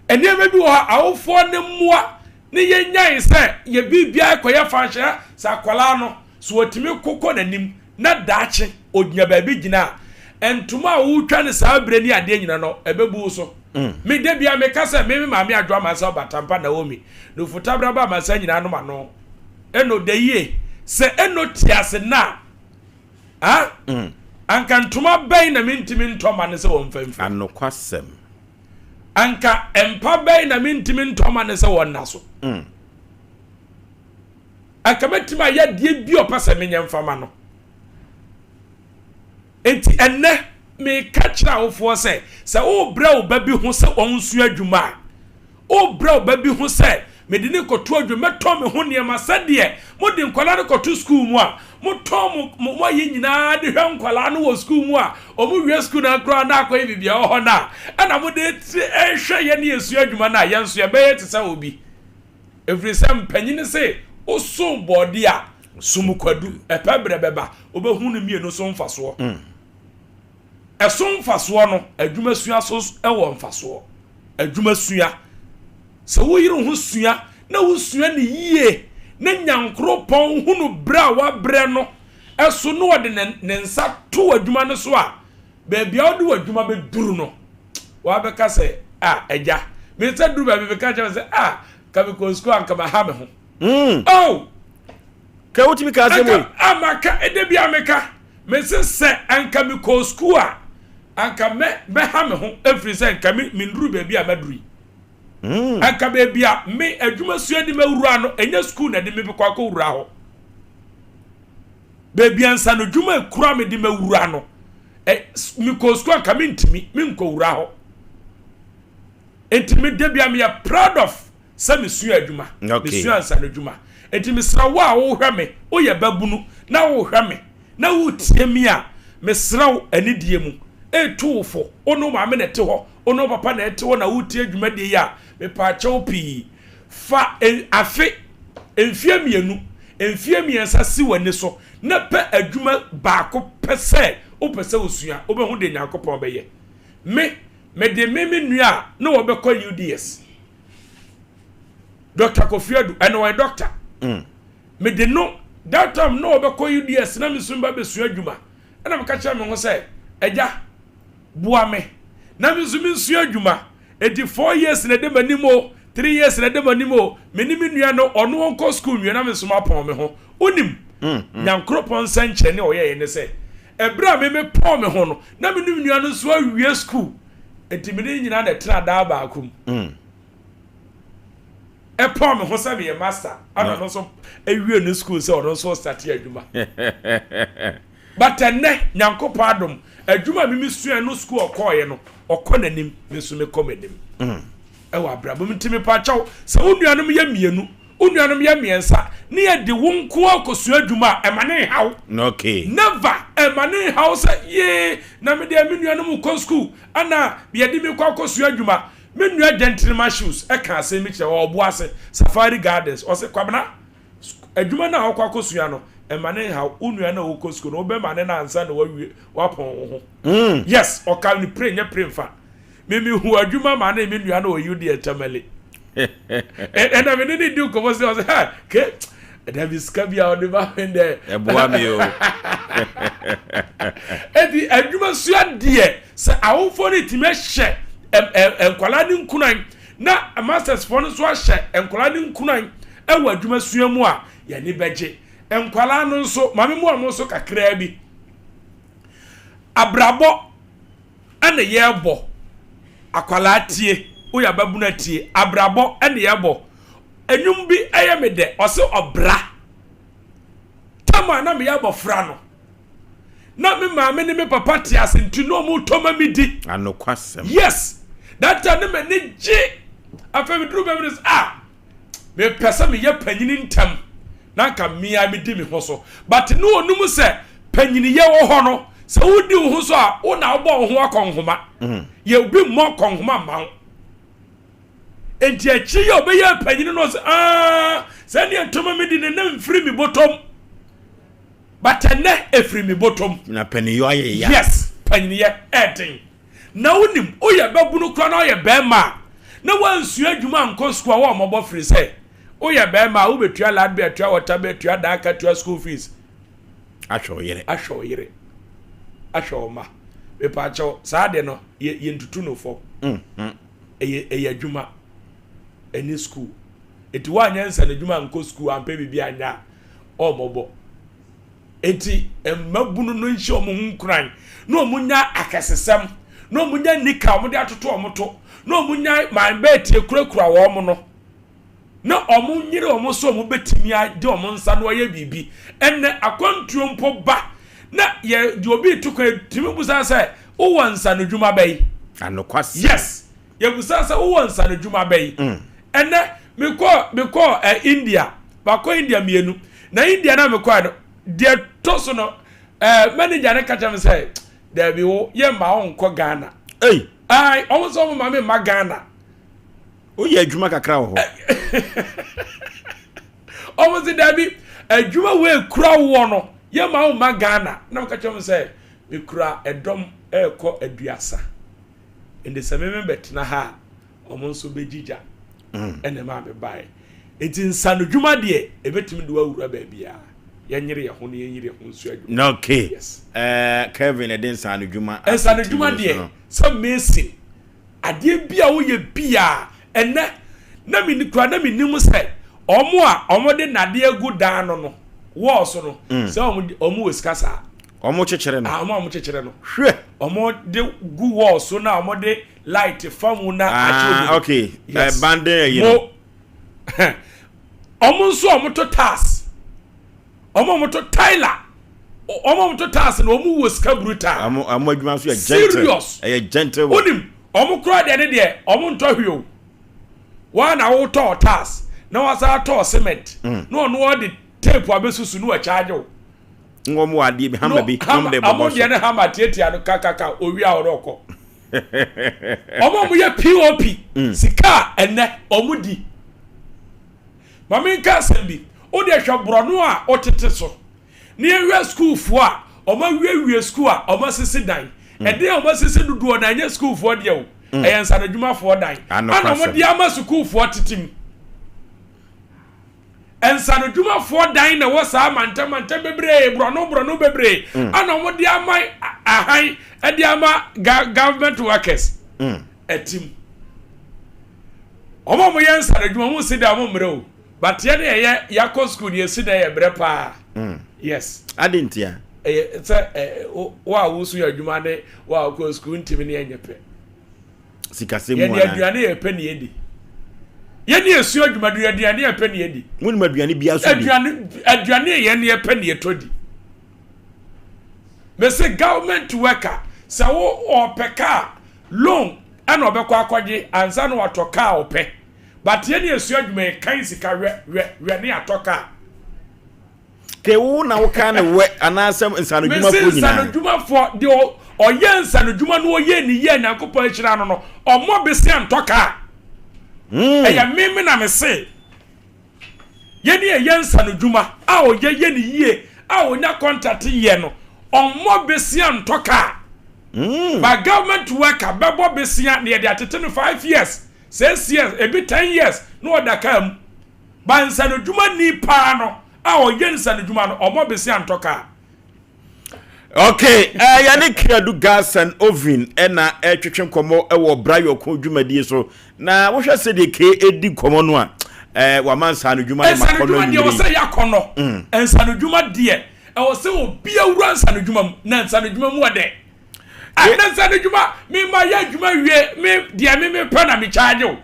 Nneɛma bi wɔ hɔ awofoɔ no mmoa ne yɛnyae sɛ yɛ biribiara kɔyɛ fanhyɛ sɛ akwadaa no. So watumi kokɔ n'anim na daakye ogyina baabi gyina a, ntoma a wotwa no saa berɛ ne adeɛ nyina no, ɛbɛbu wo so. Mm. Me da bia meka sɛ me me maame Adwo Amansa Ɔbatampa Naomi, Nufutabraba Amansa nyinaa nom ano. Eno da yie. Sɛ Eno te ase na a, mm. anka ntoma bɛn na mentumi ntɔ ma no sɛ wɔmfa mfiri. Anokwasɛm. Anka mpa bɛn na mentumi ntɔ ma no sɛ wɔnna so. Mm. Anka mɛtumi ayɛ adeɛ bi a ɔpɛ sɛ menyɛ mfa ma no. Enti ɛnnɛ, meka kyerɛ awofoɔ sɛ, sɛ worebrɛ wo ba bi ho sɛ ɔnsua adwuma a, worebrɛ wo ba bi ho sɛ mede no rekɔto adwuma, mɛtɔn me ho nneɛma sɛdeɛ mode nkwadaa no kɔto sukuu mu a, motɔn mo mo mo ayɛ nyinaa de hwɛ nkwadaa no wɔ sukuu mu a, wɔn wie sukuu no koraa na akɔyɛ biribi a ɛwɔ hɔ no a, ɛna mode rehwɛ yɛn ne yɛsua adwuma no a, yɛn nso yɛbɛyɛ te sɛ obi. Ɛfiri sɛ mpanyin se, woso bɔɔde a, som kwadu, ɛpɛ berɛ bɛba, wobɛhu no mmienu so mfasoɔ. Mm. Ɛso mfasoɔ no, adwuma sua so wɔ mfasoɔ. Adwuma sua. Sɛ woyere ho sua na wosua ne yie na nyankoropɔn hunu berɛ a wabrɛ no ɛso na ɔde ne nsa to adwuma no so a, baabi a wode w'adwuma bɛduru no, wabɛka sɛ, ah, agya, me nsa duru baabi meka kyerɛ sɛ, ah, ka mekɔ sukuu anka maha me ho. Mm. Oh! Ka wotumi ka asɛm wei. Ah, maka, ɛda bi a meka, mese sɛ anka mekɔ sukuu a, anka mɛ mɛha me ho ɛfiri sɛ nka me menduru baabi a maduru yi. Mm. Anka baabi a me adwuma sua de mawura no, ɛnyɛ sukuu na ɛde me bɛkɔ akɔwura hɔ. Baabi a nsanodwuma ekura me de mawura no, ɛ mekɔ sukuu anka mentumi menkɔwura hɔ. Nti me da bi a meyɛ proud of sɛ mesua adwuma, mesua nsanodwuma. Nti mesrɛ wo a wohwɛ me, woyɛ babunu na wohwɛ me na wotie me a, mesrɛ wo anidie mu, etu wo fo, wo ne wo maame na ɛte hɔ, wo ne wo papa na ɛte hɔ na wotie dwumadie yi a, mepaakyɛw pii. Fa afe, mfeɛ mmienu, mfeɛ mmiɛnsa si w'ani so na pɛ adwuma baako pɛ sɛ wopɛ sɛ wosua. Wobɛhu deɛ Nyankopɔn bɛyɛ. Me, mede me me nua a na wɔbɛkɔ UDS, Dr. Kofi Adu, ɛna ɔyɛ doctor. Mm. Mede no, that time na wɔbɛkɔ UDS na me nso meba bɛsua adwuma. Ɛna meka kyerɛ me ho sɛ, agya, boa me na me nso mensua adwuma. Enti 4 years na ɛda m'anim o, 3 years na ɛda m'anim o, me ne me nua no, ɔno ɔnkɔ school nwie na me nso mapɔn me ho. Wonim, Nyankoropɔn nsɛnkyerɛnne a ɔyɛeɛ ne sɛ, ɛberɛ a me mepɔn me ho no, na me ne me nua no nso awie school. Enti me ne no nyinaa na ɛtena daa baako mu. Ɛpɔn me ho sɛ meyɛ master, ɛna ɔno nso awie ne school sɛ ɔno nso starte adwuma. But ɛnnɛ, Nyankopɔn adom, adwuma a me mesua no school ɔkɔɔeɛ no, ɔkɔ n'anim, me nso mekɔ m'anim. Mm. Ɛwɔ abrabɔ mu nti mepaakyɛw, sɛ wo nuanom yɛ mmienu, wo nuanom yɛ mmiɛnsa, ne yɛde wo nko ara kɔsua adwuma a, ɛma ne nhaw. Okay. Never, ɛma ne nhaw sɛ, yee, na me deɛ me nuanom kɔ school, ɛna yɛde me kɔ akɔsua adwuma. Me nua Gentleman Shoes ɛka asɛm bi kyerɛ wɔ Ɔboase, Safari Gardens, ɔse, Kwabena, adwuma no a wokɔ akɔsua no, ɛma ne nhaw. Wo nua no a wokɔ sukuu no, wobɛma ne no ansa na wawie wapɔn wo ho. Mm. Yes, ɔka ne pray nyɛ pray mfa. Me me hu adwuma ma ne me nua no wɔ UDL Tamale. Ɛna me ne ne di nkɔmmɔ sɛ ɔsɛ ha ke ɛda bi sika bi a ɔde ba me dɛ. Ɛboa me o. Eti adwuma sua deɛ sɛ awofoɔ no tumi ahyɛ nkwadaa ne nkuran na masters foɔ no nso ahyɛ nkwadaa ne nkuran ɛwɔ adwuma sua mu a yɛne bɛgye. Nkwadaa no nso maame mu a wɔn nso kakraa bi abrabɔ ɛna yɛrebɔ akwadaa tie woyɛ ababunu tie abrabɔ ɛna yɛrebɔ enwom bi ɛyɛ me dɛ ɔsɛ ɔbra tam a na meyɛ abɔfra no na me maame ne me papa te ase nti na ɔmo tɔ ma mi di. Anokwasɛm. Yes, that time ne m'ani gye. Afei mi duru baabi no sɛ ah mepɛ sɛ meyɛ panyini ntɛm na nka mmea mi di me ho so, but ne onum sɛ panyiniyɛ wɔ hɔ no, sɛ wodi wo ho so a, wo na wobɔ wo ho akɔnhoma. Yɛ obi mmɔ akɔnhoma mma wo. Nti akyiri yɛ ɔbɛyɛ panyini no sɛ aa sɛ neɛ ntoma mi di ne na mfiri mi bɔtɔm, but ɛnɛ efiri mi bɔtɔm. Na paniyɔ ayɛ ya. Yes, panyiniyɛ ɛɛden. Na wonim woyɛ babunu koraa na woyɛ bɛrima a na wansua adwuma ankɔ sukuu a wɔmmɔbɔ firi sɛ woyɛ bɛrima a wobɛtua light bill, tua water bill, tua dan ka, tua school fees. Ahwɛ wo yere. Ahwɛ wo yere. Ahwɛ wo mma. Mepaakyɛw, saa ade no, yɛ yɛntutu no fam. Mm, mm. Ɛyɛ ɛyɛ adwuma. Ɛne school. Eti woanyɛ nsanodwuma ankɔ school ampɛ biribi anyɛ a, ɔmmɔbɔ. Enti mmabunu no nhyɛ wɔn ho nkuran na wɔnya akɛsesɛm, na wɔnya nika a wɔde atoto wɔn to, na wɔnya manbɛɛtie kurakura wɔn no, na wɔnyere wɔn sɛ wɔbɛtumi de wɔn nsa no ayɛ biribi. Ɛnnɛ akwantuo mpo ba na yɛ deɛ obi reto kwan tumi busa sɛ wowɔ nsanodwuma bɛyi? Anokwasɛm. Yes. Yɛbusa sɛ wowɔ nsanodwuma bɛyi? Mm. Ɛnnɛ mekɔ mekɔ eh, India makɔ India mmienu na India na mekɔɛ no deɛ tɔ so no eh, manager no ka kyerɛ me sɛ daabi wo yɛ mma wo nkɔ Ghana. Ei. Ai, ɔmo sɛ ɔmo ma me mma Ghana. Woyɛ adwuma kakra wɔ hɔ. Ɔmo sɛ daabi adwuma wo ekura woɔ no yɛ ma wo mma Ghana na meka kyerɛ mo sɛ mekura ɛdɔm ɛrekɔ aduasa nti sɛ me mebɛtena ha a wɔn nso bɛgyigya mm. ɛna ɛma mebaeɛ nti nsanodwuma deɛ ɛbɛtumi de wawura baabiara yɛnyere yɛn ho na yɛnyere yɛn ho nso adwuma. Okay. Yes. Uh, Kevin ɛde nsanodwuma. Nsanodwuma deɛ sɛ mason adeɛ bi a woyɛ bi a ɛnɛ na mi kura na mi nim sɛ wɔn a wɔde nnadeɛ gu dan no no wɔɔso no mm. sɛ wɔn wɔn wɔ sika saa. Wɔn kyekyere no. Ah, wɔn a wɔn kyekyere no. Hwɛ. Wɔn de gu wɔɔso so na wɔn de light fa mu na ah, akyerɛ obi. Okay. Yes. Eh, banden ayi no. Mo wɔn nso wɔn to tiles. Wɔn a wɔn to tyler. Wɔn a wɔn to tiles na wɔn wɔ sika brutal. Wɔn wɔn adwuma nso yɛ gentle. Serious. Ɛyɛ gentle work. Wonim wɔn kura deɛ ne deɛ wɔn ntɔ hwee o. Wɔn na wɔtɔ tiles na wɔsan atɔ cement. Mm. Na ɔno ɔde tape abɛsusu na wɔakyagye o. Wɔn wɔ adeɛ bi hammer bi na wɔn de bɔbɔ so. Wɔn deɛ ne hammer tiatia no kakaka owi a ɔno ɔkɔ. Wɔn a wɔyɛ POP mm. sika a ɛnɛ wɔn di. Maame nka asɛm bi o deɛ hwɛ borɔno a ɔtete so ne yɛhwɛ sukuufoɔ a wɔn awiewie sukuu a wɔn asisi dan mm. ɛden a wɔn asisi dodoɔ na ɛnyɛ sukuufoɔ deɛ o mm. ɛyɛ nsanadwumafoɔ dan ɛna wɔn de ama sukuufoɔ tete mu. Nsanodwumafoɔ dan na ɛwɔ saa mantam mantam bebree borɔno borɔno bebree mm. ana wɔn de ama ahan de ama government workers mm. ɛtim wɔn a wɔyɛ nsanodwuma wɔn si da wɔn mmerɛ o but yɛn de yɛyɛ yakɔ school yɛ si da yɛ brɛ paa mm. yes. Adi ntia. Ɛyɛ sɛ ɛ wo a wosu yɛ adwuma ne wo a wokɔ school ntumi ne yɛ nyɛ pɛ. Sikasɛm mu anaa? Yɛde aduane yɛ pɛ ne yɛdi. Yɛne yɛsua adwuma do aduane yɛ pɛ ne yɛdi. Monim aduane biara so di? Aduane aduane yɛ yɛn yɛ pɛ ne yɛtɔ di. Mese government worker sɛ wo ɔpɛ kaa loan ɛna ɔbɛkɔ akɔgye ansa na watɔ kaa ɔpɛ. But yɛne yɛsua adwuma yɛ kan sika wɛ wɛ wɛ ne atɔ kaa. Ke wo na woka ne wɛ anaasɛ nsanodwumafoɔ nyinaa? Mese nsanodwumafoɔ deɛ ɔyɛ nsanodwuma no ɔyɛ ne yie Nyankopɔn ahyira no no ɔmmɔ bese antɔ kaa. Hmm. Ɛyɛ me me na mese yɛne ɛyɛ nsanodwuma a ɔyɛ yɛ ne yie a ɔnya contract yɛ no ɔmmɔ bese antɔ kaa. Hmm. But government worker bɛbɔ besea na yɛde atete no 5 years 6 years ebi 10 years na ɔda kaa mu. Ba nsanodwumani paa no a ɔyɛ nsanodwuma no, ɔmmɔ bese antɔ kaa. Okay, uh, yɛne Kreadu Gas and Oven ɛna ɛtwetwe nkɔmmɔ ɛwɔ Brayɔko dwumadie so. Na wohwɛ sɛdeɛ ke ɛdi nkɔmmɔ no a, eh, wama nsanodwuma no ma kɔnɔ Nsanodwuma deɛ ɛwɔ sɛ yɛ akɔnɔ. Mm. Nsanodwuma deɛ ɛwɔ sɛ obi awura nsanodwuma mu na nsanodwuma mu ɔdɛ. Na nsanodwuma me ma yɛ adwuma wie me deɛ me me pɛ na me charge o.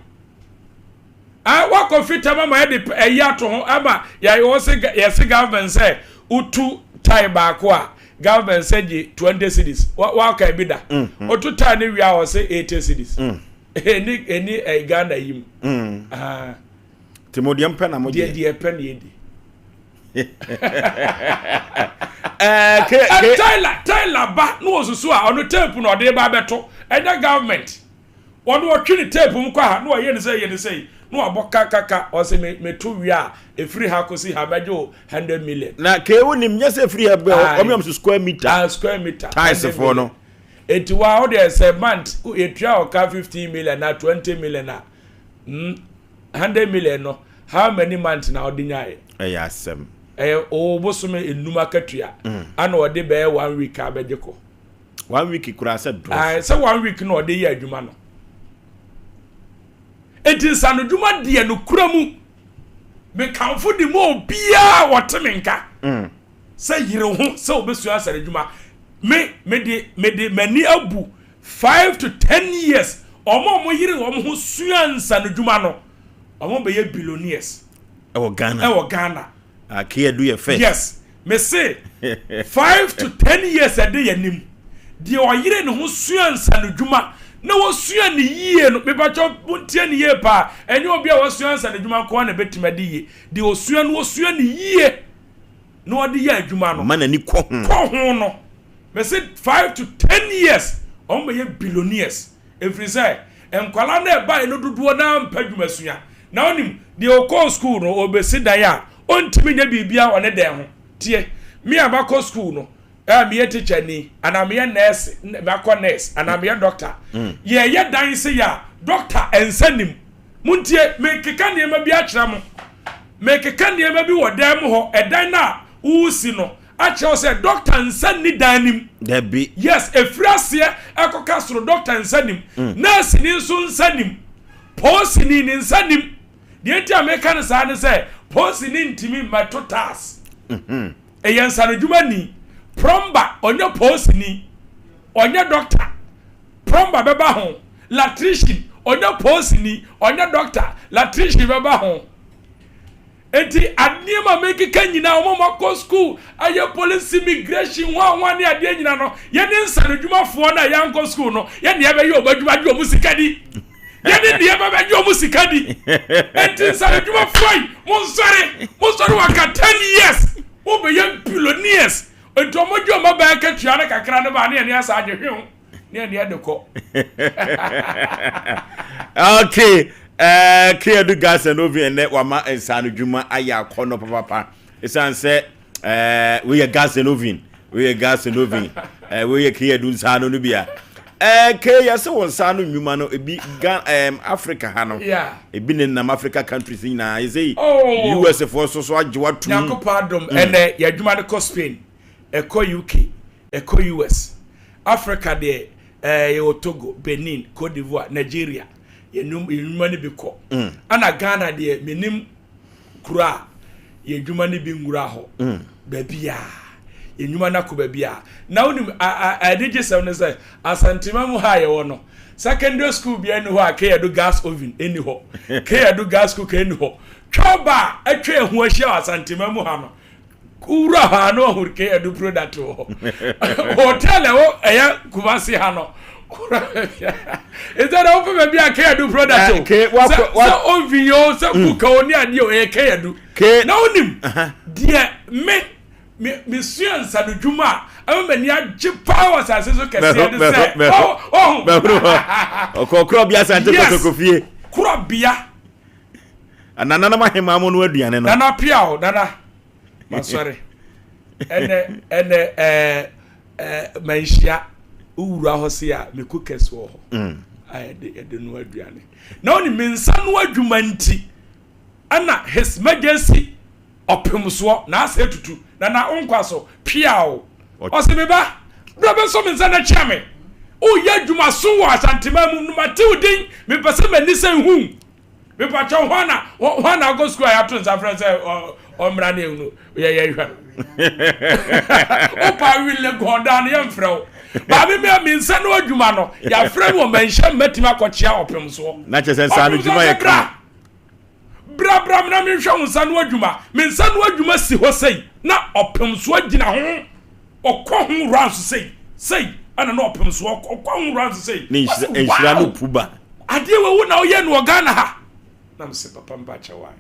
Ah, wakɔ fitam ama yɛde ɛyi ato ho ama yɛse yɛse government sɛ wotu tae baako a government sɛ gye 20 cedis waka ebi da mm-hmm. wotu tae ne wie a wɔse 80 cedis mm. ɛni ɛni ɛyi Ghana yi mu mm. ah. te mo deɛ mpɛ na mo deɛ deɛ pɛ na yɛdi eh, eh, Tyler Tyler ba na wɔsusu a ɔno tape na ɔde ba abɛto ɛnyɛ government Ɔno ɔtwe ne tape mu kɔ ha na wayɛ ne sɛ yɛ ne sɛ na wabɔ kakaka ɔsɛ me me to wie a efiri ha kɔsi ha mɛgye o 100 million. Na kee wo nim nyɛ sɛ efiri ha bɛ ɔmo yam so square meter. Ah, square meter. Tiles foɔ no. Eti wa ɔde sɛ month etua ɔka 15 million na 20 million a 100 million no how many months na ɔde nyaayɛ. Ɛyɛ asɛm. Ɛyɛ o bosome enum akatua ana ɔde bɛyɛ one week abɛgye kɔ. One week koraa sɛ dɔɔso. Ae, sɛ one week na ɔde yɛ adwuma no. Enti nsanodwuma deɛ no kura mu. Mekamfo de ma obiara a ɔte me nka mm. sɛ yere ho sɛ obɛsua nsanodwuma. Me mede mede m'ani abu 5 to 10 years, ɔmo a ɔmo yere wɔn ho sua nsanodwuma no, ɔmo bɛyɛ billionaires. Ɛwɔ Ghana. Ɛwɔ Ghana. Akeadu yɛ first. Yes, me se 5 to 10 years ɛde yɛ nim deɛ ɔyere ne ho sua nsanodwuma na wɔsua ne yie no. Mepakyɛw, montie ne yie paa. Ɛnyɛ obi a wɔsua nsanodwuma nko ara na ɛbɛtumi ade yie. Deɛ ɔsua no, wɔsua ne yie na ɔde yɛ adwuma no ma n'ani kɔ ho. Kɔ ho no, me se 5 to 10 years, wɔn bɛyɛ billionaires, ɛfiri sɛ nkwalaa no ɛbaeɛ no dodoɔ naa mpɛ adwumasua. Na onim deɛ ɔkɔɔ school no, ɔbɛsi dan a ɔntumi nyɛ biribiara wɔ ne dan ho. Tie me, a makɔ school no, ɛɛ meyɛ teacher ni anaa meyɛ nurse, makɔ nurse anaa meyɛ doctor, yɛyɛ dan se yɛ a doctor nsa nim. Montie, mekeka nneɛma bi akyerɛ mo. Mekeka nneɛma bi wɔ dan mu hɔ, ɛdan no a wosi no akyerɛ wo sɛ doctor nsa nni dan nim. Dabi. Yes, efiri aseɛ ɛkɔka soro, doctor nsa nim. Nurse ni nso nsa nim. Polisini ne nsa nim. Deɛ nti a meka no saa ne sɛ polisini ntumi mmɛto tiles. Ɛyɛ nsanodwuma ni. Plumber, ɔnyɛ polisini, ɔnyɛ doctor. Plumber bɛba ho. Electrician, ɔnyɛ polisini, ɔnyɛ doctor. Electrician bɛba ho. Nti nneɛma a mekeka nyinaa, wɔn a wɔakɔ school ayɛ police, immigration, ho ahoa ne adeɛ nyinaa no, yɛne nsanodwumafoɔ no a yɛankɔ school no, yɛne yɛbɛyɛ wɔn adwuma gye wɔn sika di. Yɛne deɛ bɛbɛgye wɔn sika di. Nti nsanodwumafoɔ yi, monsɔre, monsɔre. Waka 10 years, wobɛyɛ billionaires. Nti wɔn gye wɔn abɛn akatua no kakra no ba ne yɛne asa agye hwɛ ho ne yɛne yɛde kɔ. Okay, Keadu Gas and Oven, ɛnɛ wama nsanodwuma ayɛ akɔnɔ papapa, ɛsiane sɛ woyɛ gas and oven, woyɛ gas and oven, woyɛ Keadu nsano no bi a ke yɛsɛ wɔ nsa no nnwuma no ebi Ga Africa ha no, ebi ne nam Africa countries nyinaa yɛsɛ yi. Oh. US foɔ so so agye watum. Nyankopɔn adom, ɛnɛ yɛ adwuma no kɔ Spain, ɛkɔ UK, ɛkɔ US. Africa deɛ, yɛwɔ Togo, Benin, Cote d'Ivoire, Nigeria. Yɛ nnwuma no bi kɔ. Ɛna Ghana deɛ, menim kuro a yɛ adwuma no bi nwura hɔ. Baabi a yɛ nnwuma no akɔ baabi a na wonim ɛde gye sɛm no sɛ Asantema mu ha a yɛwɔ no, secondary school bi ani hɔ a Keadu gas oven ɛni hɔ, Keadu gas cooker ɛni hɔ. Twɛba a atwa ɛho ahyia wɔ Asantema mu ha no, wura hɔ a na ɔhuru Keadu product wɔ hɔ. Hotel ɛwɔ ɛyɛ Kumasi ha no ɛsɛ dɛ wopɛ baabi a Keadu product o, sɛ oven o, sɛ cooker o, ne adeɛ o, ɛyɛ Keadu. Na wonim deɛ me mesua nsanodwuma a ɛma m'ani agye paa wɔ asase so kɛseɛ de sɛ ɔho ɔkɔ Korɔbea Asante Kotoko fie. Korɔbea. Anananom ahema mo no aduane no. Nana pia o, nana masɔre ɛnɛ ɛnɛ ɛɛ ɛɛ manhyia wowura hɔ se a me cookers wɔ hɔ a yɛde no aduane. Na wonim me nsa no adwuma nti ɛna His Majesty ɔpemsoɔ na asɛ tutu na na nkwa so pia o, ɔsɛ me ba bra bɛsɔ me nsa na kyia me. Woyɛ adwuma so wɔ Asantema mu no, mate wo din, mepɛ sɛ m'ani sɛ hu. Mepakyɛw, hɔ na hɔ na akɔ sukuu a yɛato nsa frɛ sɛ ɔmmra ne ehunu yɛyɛ hwɛ no. Wopa wile gɔnda no, yɛmfrɛ wo baame. Me nsa no adwuma no, yɛafrɛ me wɔ manhyɛ mmatumi akɔkyea ɔpem soɔ. Na kyerɛ sɛ nsa no adwuma yɛ kama. Bra, bra me na menhwɛ wo nsa no adwuma. Me nsa no adwuma si hɔ sei na ɔpem soɔ gyina ho, ɔkɔ ho wura nso sei sei, ɛna na ɔpem soɔ ɔkɔ ho wura nso sei. Ne nhyira no pu ba. Adeɛ wɔ wo na woyɛ no wɔ Ghana ha na mesɛ papa mpa kyɛ wan.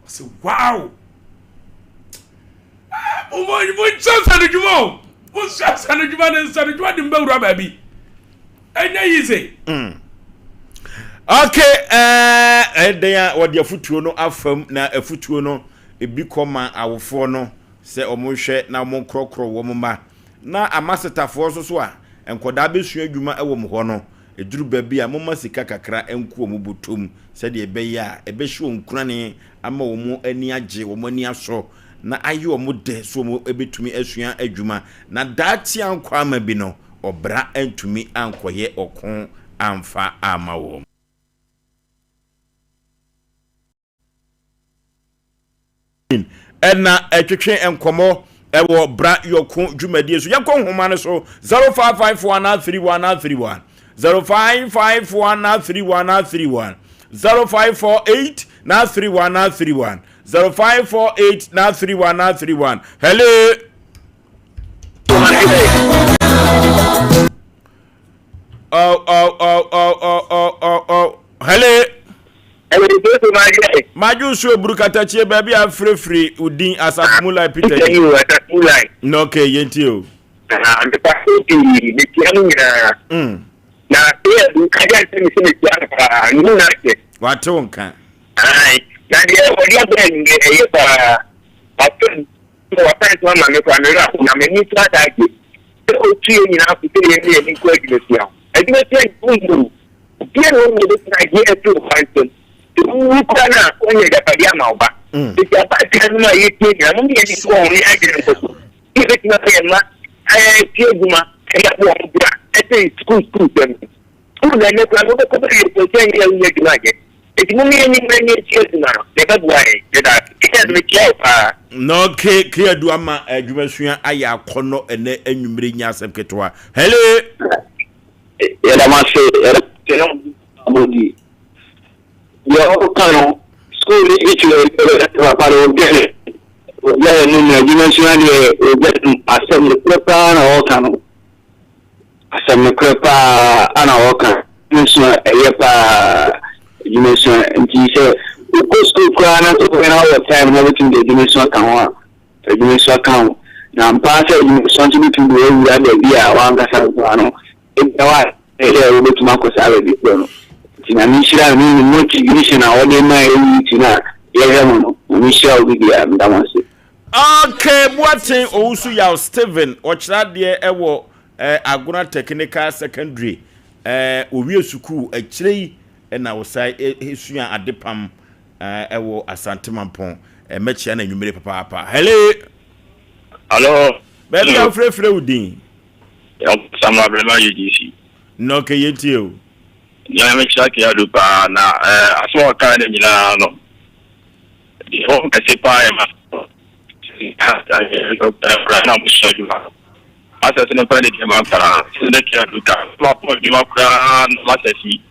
Ɔsɛ wow, monhyɛ nsa no dwuma o, monhyɛ nsa no dwuma ne nsa no dwuma de mbɛwura baabi ɛnyɛ easy. Okay, ɛdɛn a wɔde afutuo no afam na afutuo no ebi kɔ ma awofoɔ no sɛ wɔn hwɛ na wɔn korɔkorɔ wɔn mma, na amasetafoɔ nso so a nkɔdaa bɛsua adwuma wɔ wɔn hɔ no, ɛduru baabi a momma sika kakra nko wɔn bɔtɔm sɛdeɛ ɛbɛyɛ a ɛbɛhyɛ wɔn nkurane ama wɔn ani agye, wɔn ani asɔ. na ayɛ wɔn dɛ so wɔn bɛtumi asua adwuma na daakye ankɔ ama bi no ɔbra antumi ankɔyɛ ɔko amfa amma wɔn. Ɛna ɛtwetwe nkɔmmɔ ɛwɔ Bra Yɔko dwumadie so. Yɛnkɔ nhoma no so 0554 3131 0554 3131 0548 3131 0548 3131. Hello. Oh, oh, oh, oh, oh, oh, oh, oh. Hello. Madwo nso eburu katakyie baabi a afirafiri odin asafo mu lai Peter. Asafo mu lai. Na okay, yɛntie o. Mepa so pii metia no nyinaa. Na eyɛ du kagya nsɛ me sɛ metia no paa ne mu na ahyɛ. Wate wo nka. Na deɛ ɔde abrɛ no deɛ ɛyɛ paa. Afei sɛ wasan so ama me koraa me werɛ ahow na m'ani nso ada agye sɛ otu yɛn nyinaa fo sɛ yɛmma yɛn ani nkɔ adwumasua ho. Adwumasua deɛ wonhu o, obiara nni hɔ a obetumi agye afiri wo ba nsam. Sɛ wuwu koraa no a, woanya agyapadeɛ ama wo ba. Enti abaatan nom a yɛtie nyinaa, momma yɛn ani nkɔ ho na yɛn adwene nkɔ so sɛ yɛbɛtumi ama yɛn mma asua adwuma de abɔ wɔn bra sen sukuu sukuusɛm no. Sukuu na ɛnnɛ koraa no wobɛkɔ bɛwie mpo sɛ ɛnyɛ a wonnya adwuma nyɛ. Enti momma yɛn ani mmra na yɛnsua adwuma no, na ɛbɛboa yɛn. Meda ase. Kenneth, mekyia wo paa. Na okay, Kreadu ama adwumasua ayɛ akɔnnɔ ɛnɛ anwummere nyɛ asɛm ketewa. Hello! Yɛda mo ase, yɛda mo ase abɔdi. Deɛ ɔka no, sukuu ne teacher papa no ɔgya ne ɔgya yɛn no na adwumasua deɛ ɔgya no asɛm nokorɛ paa na ɔka no. Asɛm nokorɛ paa na ɔka. Adwumasua ɛyɛ paa adwumasua nti sɛ wokɔ sukuu koraa na sɛ wopɛ na wowɔ time na wobɛtumi de adwumasua ka ho a adwumasua ka ho na ampa ara sɛ adwumasua nso bɛtumi de wawura baabi a wankasa koraa no ebia wa sɛ wobɛtumi akɔ saa baabi korɔ no nti Nyame nhyira no ne ne motivation a ɔde ma yɛ youth no a yɛhwɛ mo no Nyame nhyira wo biribiara meda mo ase. Okay, Boateng Owusu Yaw Stephen, ɔkyerɛ adeɛ wɔ eh, Agona Technical Secondary. Eh, owie sukuu akyire yi na ɔsan eh, sua adepam eh, wɔ Asante Mampɔn. Eh, mɛkyia no anwummere papaapa. Hello! Hello. Baabi a wofrɛfrɛ wo din? Samuel Abrema UGC. Na ɔkɛ yɛntie o. Nyame nhyira Keadu paa na eh, asɛm a ɔkae no nyinaa no Deɛ ɛwɔ mu kɛse paa yɛ ma na wɔsua adwuma no. Masɛs no mfa anigye ma nkwadaa no. Sɛ tua du ka na wapɔn adwuma koraa na masɛs yi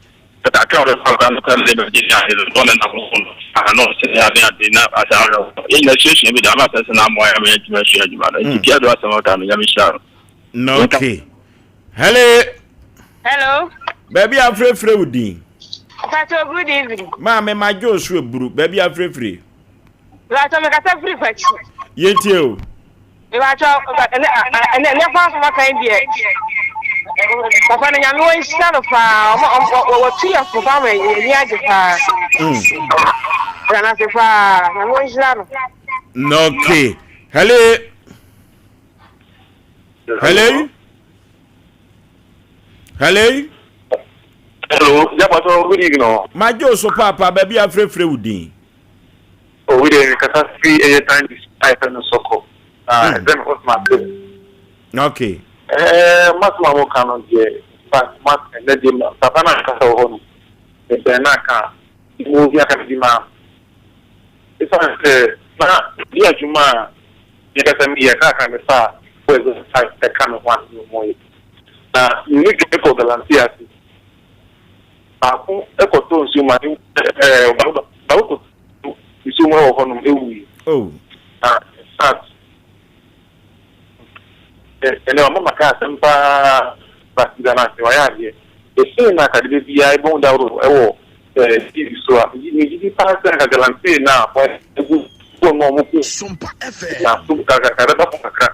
kakra a ɔbɛfa koraa no koraa na ɛbɛgye ne ade no na ɔnenam ho no ano sɛ ne ade ade na asɛ awerɛhoɔ. Yɛn nyinaa suasua bi da masɛs no amoa yɛn ama yɛatumi asua adwuma no. Nti tua du asɛm a ɔka no Nyame nhyira no. Okay. Hello. Hello. Baabi a afrɛfrɛ wo din. Pacho good evening. Maame madwo so eburu baabi a afrɛfrɛ. Pacho me kasa firi fakyi. Yɛntie o. Pacho ɛnɛ ɛnɛ fa asoma kan deɛ. Papa no nyame wɔ nhyira no paa ɔma wɔtu yɛ fo paa ma yɛni agye paa. Ɛna paa nyame wɔ nhyira no. Okay. Hello. Hello. Hello. Hello, Japato, good evening. Majo so papa baabi afrɛfrɛ wo din. Owi de kasa fi ɛyɛ tan di ayɛfɛ no sɔkɔ. Na ɛfɛ no Osman Sɛ. Okay. Ɛɛ masoma mo ka no deɛ fa ma ɛnɛ deɛ papa na kasa wɔ hɔ no. Ɛbɛn na ka mo obi aka bi ma. Ɛsan sɛ na di adwuma a Me ankasa meyɛ kakra mefaa boys a ɛka me ho a me ne wɔn yɛ. Na me ne dwane kɔɔ galamsey ase. Baako kɔtɔɔ nsuo mu ade ɛɛ baako baako kɔtɔɔ nsuo mu wɔ hɔnom ewui. Oh. Na in fact ɛnɛ ɔma maka asɛm paa but da no ase wayɛ adeɛ. Ɛsei na anka de biara ɛbɛhu dawuro ɛwɔ ɛɛ TV so a megye di paa sɛ anka galamsey no a wɔagu Bɔ no ɔmo ko na so kakra bɛba fam kakra.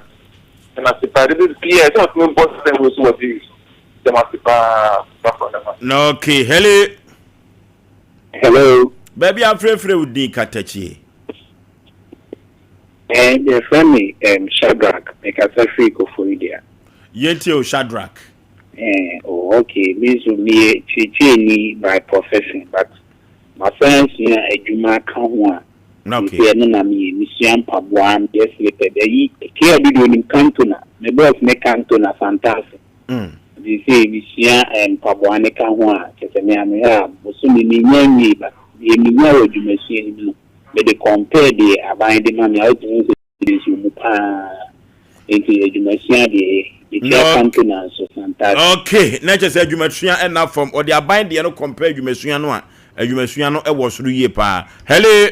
Yɛda ase paa de bia ɛsɛ ɔtumi bɔ sɛm wei so wɔ TV so. Yɛda mo ase paa Pastor Ɔdama. Na okay, hello. Hello. Baabi a frɛfrɛ wo din katakyie. Eh, yɛfrɛ me um, Shadrack, mekasa firi Koforidua. Yɛntie o Shadrack. Eh, oh, okay, me nso meyɛ kyerɛkyerɛni by profession but masan asua adwuma ka ho a. Okay. Nti ɛno na meyɛ, mesua mpaboa, meyɛ slippers, ayi, KLB deɛ onim Cantona, me boss ne Cantona, Fantase. Nti seisei mesua eh, mpaboa no ka ho a, kyerɛ sɛ me a mehwɛ a, bosome mennya nwiei but deɛ menya wɔ adwumasua no mu no, mede compare deɛ aban de ma me a, wotumi hu sɛ difference wɔ mu paa. Nti adwumasua deɛ ɛyɛ, metua Cantona nso, Fantase. Okay, na kyerɛ sɛ adwumasua ɛna fam, ɔde aban deɛ no compare adwumasua no a, Adwumasua no wɔ soro yie paa. Hele!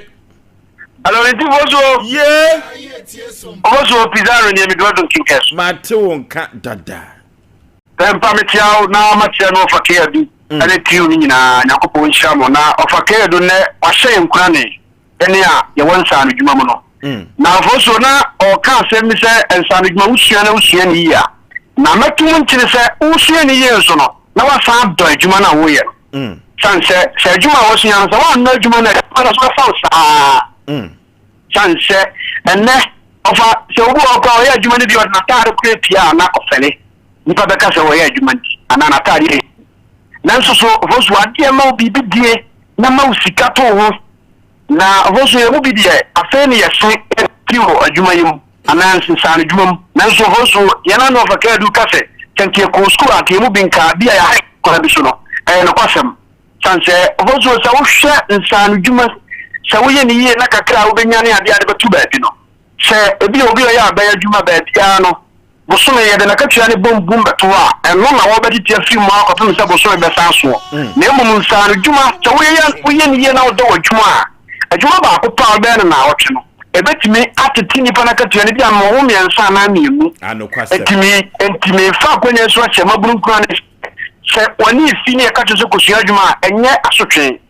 Hello, nti Fosuo. Yee! Ofosuo Pizarro nie me duro dum kinkɛs. Mate wo nka dada. Pɛmpa mekyea wo na makyea me ɔfa Keyadu ɛne team no nyinaa Nyankopɔn nhyira mo na ɔfa Keyadu nnɛ wahyɛ yɛn nkurane yɛne a yɛwɔ nsaano dwuma mu no na Ofosuo na ɔka asɛm bi sɛ nsaano dwuma wosua na wosua no yie a na mɛto mu nkyene sɛ wosua no yie nso no na wasan adɔ adwuma no a woyɛ no. Sane sɛ, sɛ adwuma a wasua no, sɛ woannɔ adwuma no a, adwuma no so bɛfa wo saa. Sane sɛ, ɛnnɛ, ɔfa, sɛ obi wɔ hɔ koraa ɔyɛ adwuma no bi ɔde n'ataade koraa pia a na ɔfɛle. Nnipa bɛka sɛ ɔyɛ adwuma nti, anaa n'ataade yɛ. Nanso so, ɔfo so adeɛ ma wo biribi die na ma wo sika to wo ho. Na ɔfo so yɛn mu bi deɛ, afei ne yɛse firi wɔ adwuma yi mu anaa nsensaano adwuma mu. Nanso ɔfo so yɛn ano ɔfa Kadu ka sɛ, sɛ nka yɛkɔɔ sukuu a, anka yɛn mu bi nka bi a yɛaha kwan bi so no. Ɛyɛ nokwasɛm. Sane sɛ, ɔfo so sɛ wohwɛ nsaano adwuma, sɛ woyɛ no yie na kakra a wobɛnya ne adeɛ a de bɛto baabi no, sɛ ebia obi a ɔyɛ abɛn adwuma baabiara no, Bosome, yɛde n'akatua no bom bum bɛto hɔ a, ɛno na wɔbɛtete afiri mu ara kɔpem sɛ bosome bɛsan asoɔ. Na mmom nsaanodwuma, sɛ woyɛ woyɛ no yie na wodɔ w'adwuma a, adwuma baako pɛ a wobɛyɛ no naawɔtwe no, ɛbɛtumi atete nnipa no akatua no bi a mmɔho mmiɛnsa anaa mmienu. Ɛtumi, enti mefa akwanya yi so ahyɛ mmabunu nkuran sɛ, sɛ wɔne fi ne yɛka kyerɛ sɛ kɔsua adwuma a, ɛnyɛ asotwe.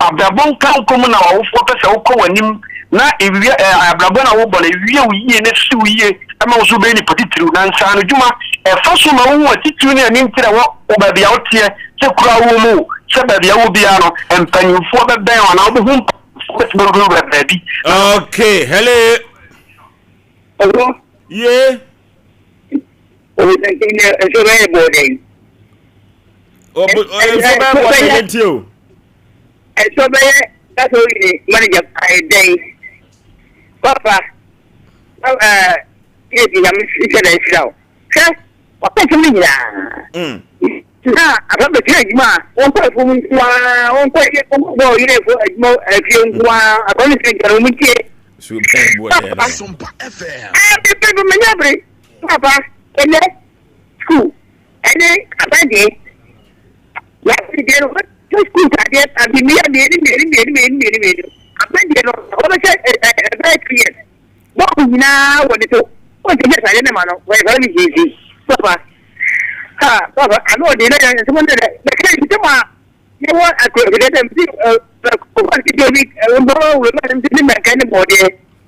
Abrabɔ nkanko mu na w'awofoɔ pɛ sɛ wokɔ w'anim na ewia ɛ abrabɔ no a wobɔ no ewie wo yie na esi wo yie ma wo nso wobɛyɛ nipa titiriw. Na nsaanodwuma ɛfa so ma wohu atitiriw ne anintire a ɛwɔ wo baabi a woteɛ, sɛ kuro a wowɔ mu o, sɛ baabi a wowɔ biara no, mpanyimfoɔ bɛbɛn wo anaa wobɛhu mpanyimfoɔ bɛtumi awurawura baabi. Okay, hello. Hello. Yeah. Nso bɛyɛ bɔ dɛn? Nso bɛyɛ bɔ dɛn yɛn ti o. Nso bɛyɛ kasa oyi manager ayɛ dɛn? Papa, ɛɛ yɛ di nyame nhyɛ dɛ nhyira o. Hwɛ, waka nsɛm no nyinaa. Na afa bɛtena adwuma a wɔnkɔ afuom nko ara, wɔnkɔ wɔnkɔ yerefo adwuma afie nko ara, akɔ ne sɛ nkyɛn wɔn ntie. So bɛyɛ bɔ dɛn no? Papa, ɛɛ bɛbɛ manya bere. Papa, ɛnɛ sukuu ɛne aban deɛ yɛase deɛ no wɔbɛhyɛ sukuu ntadeɛ abimia mmienu mmienu mmienu mmienu mmienu mmienu aban deɛ no wɔbɛhyɛ ɛbɛyɛ 2 years bɔɔl nyinaa wɔ ne so wɔn ti hyɛ atadeɛ ne ma no wɔyɛ fɛrɛ mi gyesi papa ha papa ano ɔde na yɛ nsɛm no dɛ bɛkɛ yi sɛ ma yɛwɔ akɔhwɛ dɛ mti kɔkɔ ketewa bi mbɔ wura mu asɛm ne mɛnka ne bɔɔdeɛ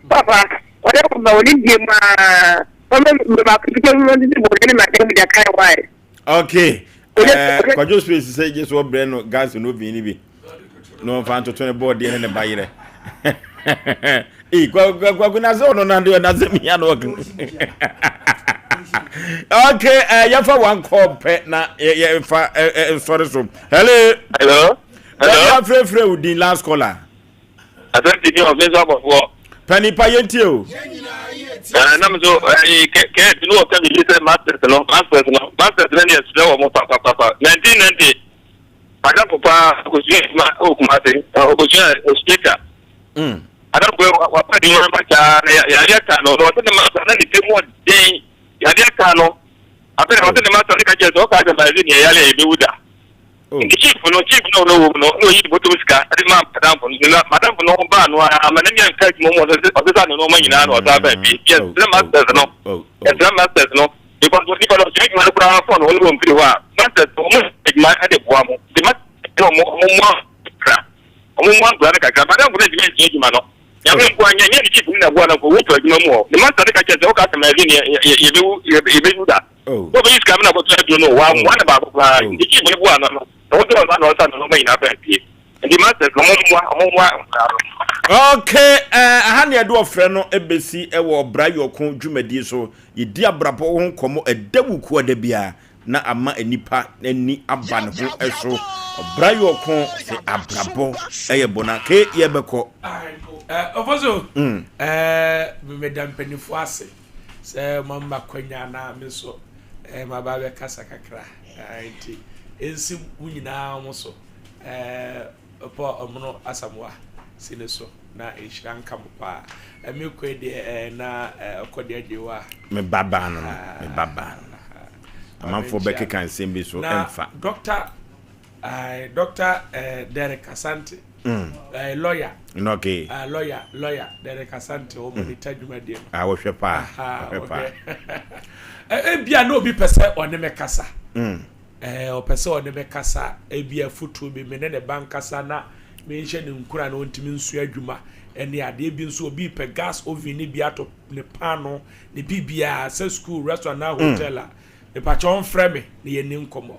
papa ɔdɛ ma wɔne die mu aa ɔmɛ mbɛma ketewa bi wɔn ne bɔɔdeɛ ne mɛnka mu de aka wae. Okay. Kwadwo space sɛ gye so ɔbrɛ no gas no oven no bi na ɔmfa ntoto ne bɔɔdeɛ ne ne ba yerɛ. Ee kwaku na sɛ ɔno na deɛ ɔna sɛ mia na ɔka. Okay, yɛfa one call pɛ na yɛfa nsɔre so. Hello. Hello. Hello. Baabi afrɛfrɛ wo din last caller. Asɛm ti ni ɔfin so abɔfoɔ. Panipa yɛn tie o. Ɛɛ nam so ɛyi kɛ kɛ ti ni ɔka mi yi sɛ masters no masters no masters no ni ɛsrɛ wɔn papapapa 1990 adamfo paa okosua adwuma ɛwɔ Kumasi okosua speaker. Adamfo yɛ wapa adwuma ma kyaa na yadeɛ ka no na ɔsɛ ne master na ne ti mu ɔden yadeɛ ka no afei na ɔsɛ ne master ne ka kyerɛ sɛ ɔka asɛm ayɛ ne yare a yɛbɛwu da. Nti chief no chief no ɔno wɔ mu no na oyi ne bɔtɔm sika de maa madamfo no na madamfo no ho baa no ara ama n'ani anka adwuma mu ɔsesa ne nneɛma nyinaa na ɔsan baa fie. Yɛsrɛ masters no yɛsrɛ masters no because nipa no ɔsua adwuma no koraa fɔ no ɔne wɔn mfiri hɔ a masters no wɔn adwuma de boa mo nti masters no wɔn wɔn mmoa kakra wɔn mmoa nkora no kakra madamfo no ntumi ansua adwuma no nyame nkoa nyɛ nyɛ ne chief no na boa no nko wotɔ adwuma mu hɔ ne master no ka kyerɛ sɛ woka asɛm ɛde ne yɛbɛwu yɛbɛwu da Sɛ ɔbɛyi sika no na akɔtɔ aduro no, wammoa no baako koraa. Nti chief no boa no no, na wɔdɔ ɔno na ɔsa ne nneɛma nyinaa baa fie. Nti masters no, wɔmmoa, wɔmmoa nkwadaa no. Okay, eh, aha ne yɛde ɔfrɛ no bɛsi wɔ ɔbra yɔko dwumadie so. Yɛdi abrabɔ ho nkɔmmɔ ɛda wukuo da biara na ama nnipa ani aba ne ho so. Ɔbra yɛ ɔko sɛ abrabɔ ɛyɛ bɔ na ke yɛbɛkɔ. Ɔfɔ so meda mpanimfoɔ ase sɛ mama kwanya na me nso maba bɛkasa kakra nti ɛnsi mo nyinaa mo so Paul Ɔmono Asamoah si ne so na nhyira nka mo paa. Me kɔ deɛ na ɔkɔ deɛ gye wa. Me ba baa no no, me ba baa no no. Amanfoɔ bɛkeka nsɛm bi so ɛmfa. Doctor, Doctor Derek Asante, mm. lawyer. Okay. Lawyer, lawyer Derek Asante, wɔn mm. monitor dwumadie no. Ah, wɔhwɛ paa, wɔhwɛ paa. Ebia na obi pɛ sɛ ɔne me kasa. Mm. Ɔpɛ sɛ ɔne me kasa, ebia afotuo bi, me ne ne ba nkasa na menhyɛ no nkuran na ɔntumi nsua adwuma ne adeɛ. Ebi nso obi repɛ gas oven ne bi ato ne paano ne biribiara sɛ school, restaurant anaa hotel a, mepakyɛ ɔmfrɛ me na yɛnni nkɔmmɔ.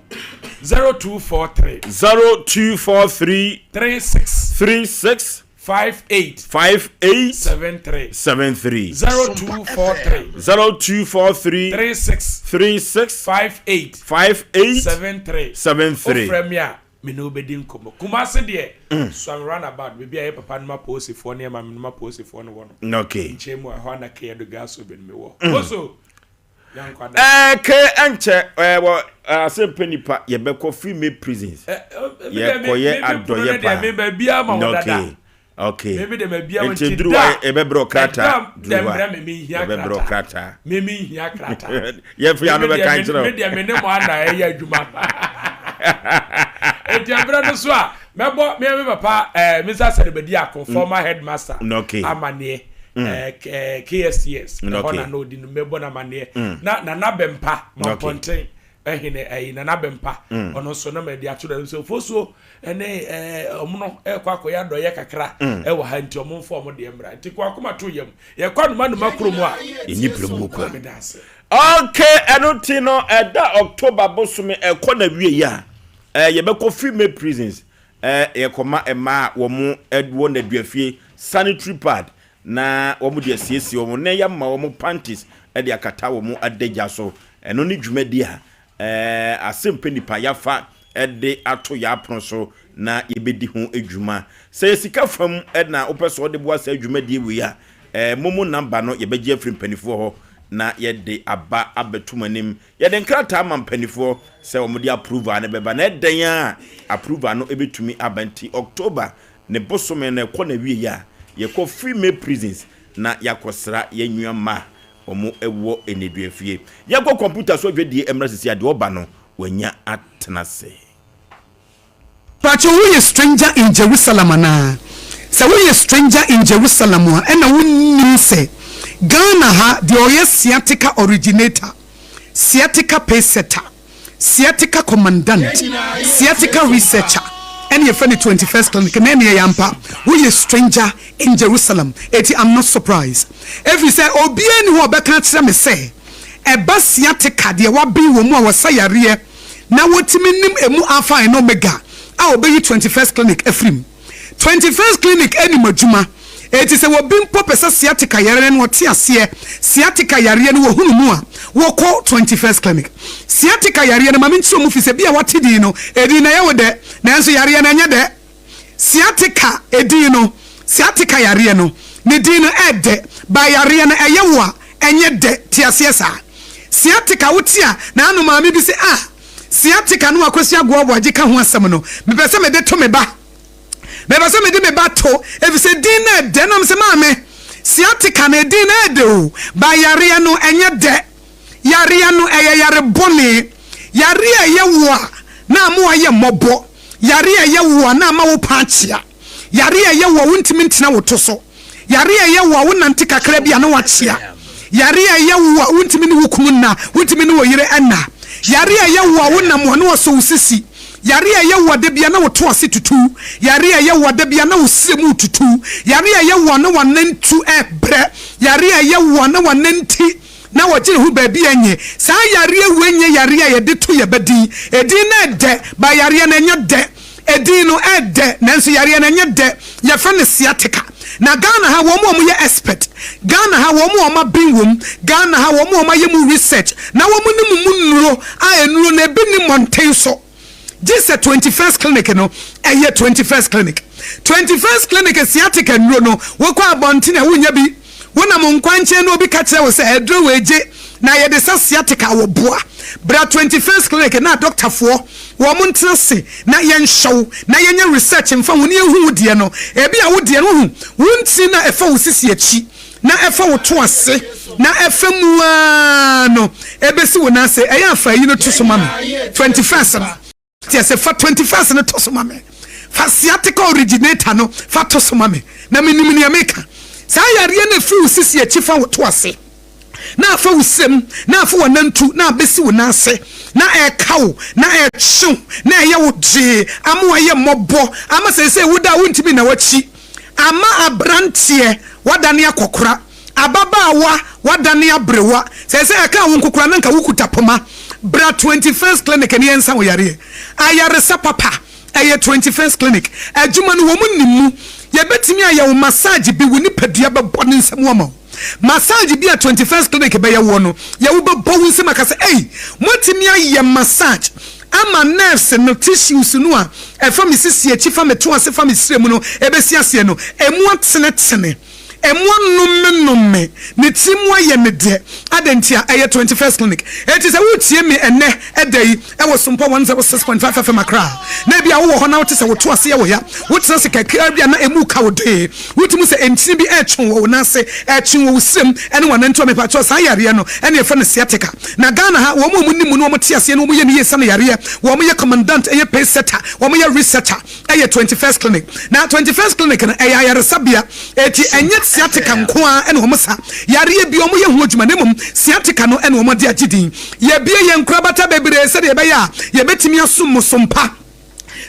0243. 0243. 36. 36. 58. 58. 73. 73. 0243. 0243. 36. 36. 58. 58. 73. 73. Wofrɛ me a, me ne wo bɛdi nkɔmmɔ. Kumase deɛ, mm. Suame roundabout, baabi a yɛ papa no ma polisifoɔ ne ɛma me no ma polisifoɔ no wɔ no. Okay. Nkyɛn mu ɛhɔ ana kɛyɛ gas oven me wɔ. Mm. Boso, ɛɛ ke ɛnkyɛ ɛɛ wɔ asɛmpɛ nipa yɛbɛkɔ free made prisons yɛkɔyɛ adɔyɛ paa okay okay nti duru wa yɛbɛbrɛ krataa duru wa yɛbɛbrɛ krataa yɛfo yɛ ano bɛka nkyerɛ o medeɛ me ne mo ana ɛyɛ adwuma nti ɛberɛ no so a mɛbɔ me me papa ɛɛ Mr. Sɛdɛbɛdi Ako former headmaster amaneɛ ɛɛ KSTS ɛhɔ na na odi no mɛbɔ no amaneɛ na Nana Bɛmpa Mampɔnten ɛhene ɛyi Nana Bɛmpa ɔno nso na mɛde ato dɛ nso fosuo ɛne ɛɛ ɔmo no ɛkɔ akɔyɛ adɔyɛ kakra ɛwɔ ha nti ɔmo nfa ɔmo deɛ mmra nti kɔ akoma to yam yɛkɔ anoma noma kurom a yɛnyi pere mu kura okay ɛno ti no ɛda October bosome ɛkɔ na wie yɛ a Eh, yɛbɛkɔ female prisons, eh, yɛkɔma mmaa a wɔn wɔ nnaduafie sanitary pad na wɔn de asiesie wɔn na yɛama wɔn panties de akata wɔn adagya so. Ɛno ne dwumadi a eh, asɛmpɛ nipa yɛafa de ato yɛn apono so na yɛbɛdi ho dwuma. Sɛ yɛ sika fam na wopɛ sɛ wɔde boa saa dwumadie wei a, eh, momo namba no yɛbɛgye afiri mpanimfoɔ hɔ na yɛde aba abɛto mo anim. Yɛde nkrataa ma mpaninfoɔ sɛ wɔde approval no bɛba na ɛdɛn ara a approval no bɛtumi aba nti October ne bosome no ɛkɔ n'awieɛ a yɛkɔ Female Prisons na yɛakɔsra yɛn nua mma a wɔn wɔ nneduafie. Yɛnkɔ kɔmputa so adwadie mmra sisi a deɛ ɔba no wanya atena ase. Pakyɛ wo yɛ stranger in Jerusalem anaa? Sɛ wo yɛ stranger in Jerusalem a ɛna wo nnim sɛ Ghana ha deɛ ɔyɛ sciatica originator, sciatica pacesetter, sciatica commandant, sciatica researcher ɛne yɛfrɛ no 21st clinic na ɛneɛ yɛ ampa wo yɛ stranger in Jerusalem eti I'm not surprised ɛfiri sɛ obiara nni hɔ a ɔbɛka akyerɛ me sɛ ɛba sciatica deɛ waben wɔ mu a wɔsa yareɛ na wotumi nim emu Alpha and Omega a obeyi 21st Clinic afiri mu. 21st Clinic nim adwuma, enti sɛ obi mpo pɛ sɛ sciatica yare no ɔte aseɛ, sciatica yareɛ no wɔhunu mu a, wɔkɔ 21st Clinic. Sciatica yareɛ no, ma menkyerɛ mu firi sɛ bi a woate din no, edin no ɛyɛ wo dɛ, nanso yareɛ no ɛnyɛ dɛ. Sciatica edin no, sciatica yareɛ no, ne din no ɛɛdɛ, but yareɛ no ɛyɛ wo a, ɛnyɛ dɛ, te aseɛ saa. Sciatica wote a, na ano maame bi se ah, sciatica no Akwasi Agoa Boagye ka ho asɛm no, mepɛ sɛ mede to me ba. Mepɛ sɛ mede me ba to, efisɛ din no ɛdɛ. Na mese maame, sciatica no edin no ɛɛdɛ o, but yareɛ no ɛnyɛ dɛ. Yareɛ no ɛyɛ yare bɔne. Yareɛ a ɛyɛ wo a na ama woayɛ mmɔbɔ. Yareɛ a ɛyɛ wo a na ama wo paa akyea. Yareɛ a ɛyɛ wo a wontumi ntena wo to so. Yareɛ a ɛyɛ wo a wonante kakra bi a na woakyea. Yareɛ a ɛyɛ wo a wontumi ne wo kunu nna, wontumi ne wo yere nna. Yareɛ a ɛyɛ wo a wonam a na wɔsɔ wo sisi. Yareɛ a ɛyɛ wo a da biara na wo to ase tutu. Yareɛ a ɛyɛ wo a da biara na wo srɛ mu retutu. Yareɛ a ɛyɛ wo a na w'anantu rebrɛ. Yareɛ a ɛyɛ wo a na w'ananti na wɔgye ne ho baabi a ɛnyɛ. Saa yareɛ wei nyɛ yareɛ a yɛde to yɛn ba din. Edin no ɛdɛ, but yareɛ no ɛnyɛ dɛ. Edin no ɛdɛ, nanso yareɛ no ɛnyɛ dɛ. Yɛfrɛ no sciatica. Na Ghana ha wɔn a wɔyɛ expert, Ghana ha wɔn a wɔaben wɔ mu, Ghana ha wɔn a wɔayɛ mu research na wɔnim mu nnuro a nnuro no ebi nni mmɔnten so. Gye sɛ 21st Clinic no, ɛyɛ 21st Clinic. 21st Clinic sciatica nnuro no, wokɔ abɔntene a wonnya bi. Wonam nkwankyɛn na obi ka kyerɛ wo sɛ aduro wei gye na yɛde sa sciatica a, wɔboa. Bra 21st Clinic na adɔktafoɔ wɔn ntena ase na yɛnhwɛ wo na yɛnyɛ research mfa ho na yɛnhu wo deɛ no. Ebia wo deɛ no, wohu, wo ntini no a ɛfa wo sisi akyi na ɛfa wo to ase na ɛfa mu ara no ɛbɛsi wo nan ase. Ɛyɛ a fa ayi no to so ma me, 21st no. Te ase, fa 21st no to so ma me. Fa sciatica originator no fa to so ma me. Na menim nea meka. Saa yareɛ no ɛfiri wo sisi akyi fa wo to ase, na afa wo srem, na afa w'anantu, na abɛsi wo nan ase, na ɛreka wo, na ɛretwe wo, na ɛyɛ wo gyee, ama woayɛ mmɔbɔ, ama seesei woda a wontumi nna w'akyi. Ama aberanteɛ, woadane akɔkora, ababaawa, woadane aberewa. Seesei ɛkaa wo nko koraa na anka wokuta poma. Bra 21st Clinic na yɛnsa wo yareɛ. Ayaresa papa, ɛyɛ 21st Clinic. Adwuma no, wɔn nim mu. Yɛbɛtumi ayɛ wo massage bi, wo nipadua bɛbɔ ne nsam ama wo. Massage bi a 21st Clinic bɛyɛ woɔ no, yɛ wobɛbɔ wo nsam aka sɛ, Ei, moatumi ayɛ massage ama nerves no, tissues no a ɛfa me sisi akyi, fa me to ase, fa me srɛ mu no ɛbɛsi aseɛ no, ɛmu atenetene, ɛmu anomenome, ne tiri mu ayɛ me dɛ. Adɛn ntia? Ɛyɛ 21st Clinic. Enti sɛ woretie me ɛnnɛ da yi wɔ Sompa 106.5 FM Accra a, na ebia wowɔ hɔ na wote sɛ wo to ase yɛ wo ya, wotena ase kakraa bi a na ɛmu reka wo dee, Wotumi hu sɛ ntini bi retwe wɔ wo nan ase, ɛretwe wɔ wo srem ne w'anantu a mepakyɛw saa yareɛ no ɛna yɛfrɛ no sciatica. Na Ghana ha wɔn a wɔn nim mu na wɔn te aseɛ na wɔn yɛ no yie sane yareɛ, wɔn yɛ commandant, ɛyɛ pace setter, wɔn yɛ researcher, ɛyɛ 21st clinic. Na 21st clinic no ɛyɛ ayaresabea, eti ɛnyɛ sciatica nko ara ɛna wɔn sa yareɛ bi wɔn yɛ ho adwuma na mmom sciatica no ɛna wɔn de agye din. Yɛabue yɛn nkorabata bebree sɛdeɛ ɛbɛyɛ a yɛbɛtumi asom mo som pa.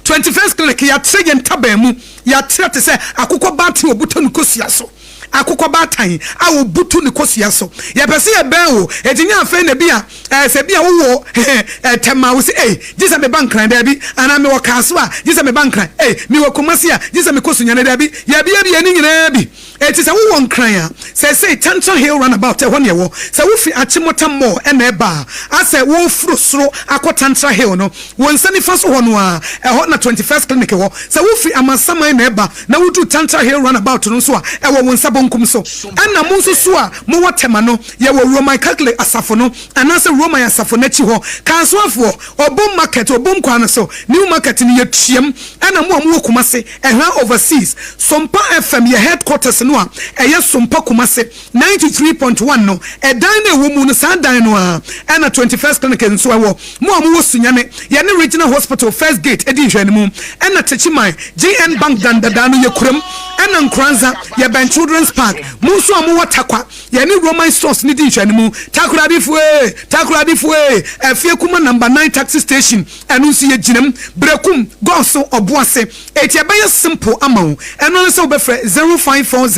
21st Clinic, Yɛatrɛ yɛn ntaban mu, yɛatrɛ te sɛ akokɔ baatan a ɔbutu ne kosua so. Akokɔ baatan a ɔbutu ne kosua so. Yɛpɛ sɛ yɛbɛn wo, enti nyɛ afei na bi a ɛɛ sɛ bi a wowɔ ɛɛ Tɛma a wo se ei, gye sɛ meba Nkran, daabi, anaa mewɔ Kasoa a, gye sɛ meba Nkran, ei, mewɔ Kumasi a, gye sɛ mekɔ Sunyani, daabi, yɛabiabia ne nyinaa bi. Enti sɛ wowɔ Nkran a, seesei Tantra Hill Runabout, ɛhɔ na ɛwɔ. Sɛ wofi Achimota Mall na ɛreba a, asɛ woreforo soro akɔ Tantra Hill no, wo nsa nifa so hɔ no ara, ɛhɔ na 21st Clinic wɔ. Sɛ wofi Amasaman na ɛreba na woduru Tantra Hill Runabout no nso a, ɛwɔ wo nsa bonkum so. Ɛnna mo nso so a mowɔ Tema no, yɛwɔ Roman Catholic Asafo no anaasɛ Roman Asafo no akyi hɔ. Kasoafoɔ, Obom Market, Obom kwan no so, New Market no, yɛtuam. Ɛnna mo a mowɔ Kumasi, Ɛha Overseas, Sompa FM yɛ headquarters no a ɛyɛ Sompa Kumasi 93.1 no, ɛdan no a ɛwɔ mu no saa dan no ara ɛna 21st Clinic nso ɛwɔ. Mo a mowɔ Sunyani, yɛne Regional Hospital First Gate di nhwɛanimu, ɛna Techiman, JN Bank dan dadaa no yɛ kuram, ɛna Nkoranza, yɛbɛn Children's Park. Mo nso a mowɔ Tarkwa, yɛne Roman Stores no di nhwɛanimu. Takoradifoɔ ee, Takoradifoɔ ee, Afie Kuma Number 9 Taxi Station, Ɛno nso yɛ gyinam, Berekum, Gɔso, Ɔboase. Enti ɛbɛyɛ simple ama wo. Ɛno ara ne sɛ wobɛfrɛ 0540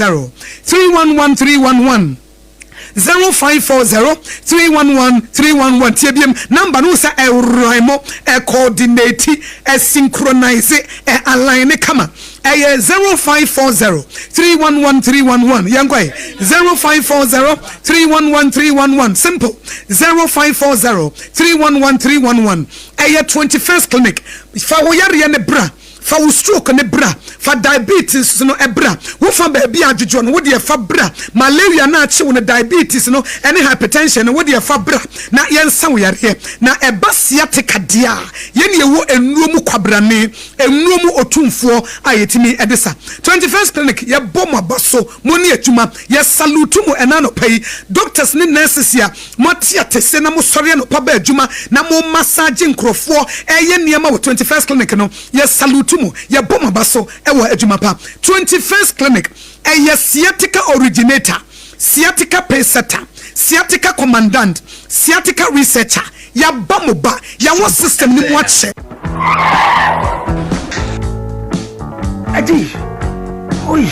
311 311, 0540 311 311. Tie biom, number no wohu sɛ ɛrhyme, ɛcoordinate, ɛsynchronise, ɛ-align kama. Ɛyɛ 0540 311 311. Yɛnkɔ ɛ, 0540 311 311. Simple, 0540 311 311. Ɛyɛ 21st Clinic. Fa wo yareɛ no bra. Fa wo stroke no bra. Fa diabetes no bra. Wo fa baabi a adwodwoɔ no, wo deɛ fa bra. Malaria no a akye wo no, diabetes no ne hypertension no, wo deɛ fa bra na yɛnsa wo yareɛ. Na ɛba sciatica deɛ a, yɛn na yɛwɔ nnuro mu kwabrane. Nnuro mu otumfoɔ a yɛtumi de sa. 21st Clinic, yɛbɔ mo aba so, mo ne adwuma. Yɛ salute mo ɛna anɔpa yi. Doctors ne nurses a moate atese na mosɔre anɔpa ba adwuma na mo massage nkorɔfoɔ ɛyɛ nneɛma wɔ 21st Clinic no, yɛ salute mo, yɛbɔ mo aba so wɔ adwuma pa. 21st Clinic, ɛyɛ sciatica originator. Sciatica pacesetter, sciatica commandant, sciatica researcher, yaba mo ba, yɛwɔ system no mu akyɛ. Adi, oi.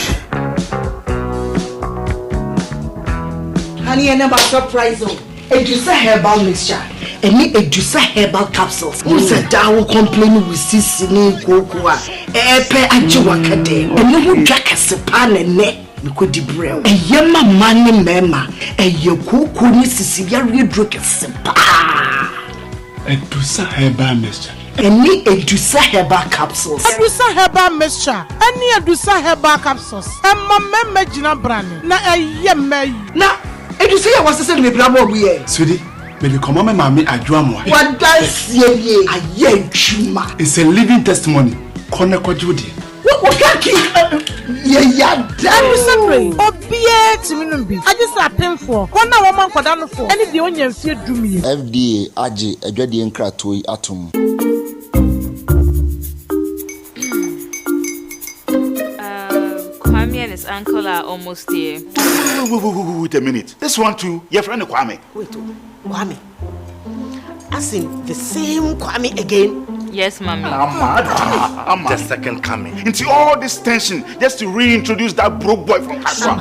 Honey, ɛnɛ ma surprise o. Edusa herbal mixture ɛne Edusa herbal capsules. Wohu sɛ daa wo complain wo sisi ne kooko a ɛɛpɛ agye waka dɛm. Ɛno ho dwa kɛse paa na ɛnɛ. Mekɔdi brɛ wo. Ɛyɛ ma mmaa ne mmarima. Ɛyɛ kooko ne sisi yareɛ duro kɛse paa. Adusa herbal mixture. Ɛne Adusa Herbal Capsules. Adusa Herbal Mixture ɛne Adusa Herbal Capsules ɛma mmarima gyina brane na ɛyɛ mmaa yi. Na Adusa yi a wɔasesa no bebree ama wɔn yɛ. Sweetie, mede kɔma me maame Adwo Amoah. W'adanseɛ nie, ayɛ adwuma. It's a living testimony, kɔ na kɔgye wo deɛ. Wo wo kaki yɛ yada o. Ɛno sɛ berɛ yi, obiara tumi nom bi, agye sɛ apemfoɔ, wɔn a wɔma nkwadaa nofoɔ, ne deɛ ɔnnya mfeɛ dumienu. FDA agye adwadie nkratoɔ yi atom. Kwame and his uncle are almost here. Wait, wait, wait, wait, wait a minute. This one too, your friend Kwame. Wait, oh, Kwame. As in the same Kwame again? Yes, mommy. Amma, Amma. The second coming. Into all this tension just to reintroduce that broke boy from Kaswa.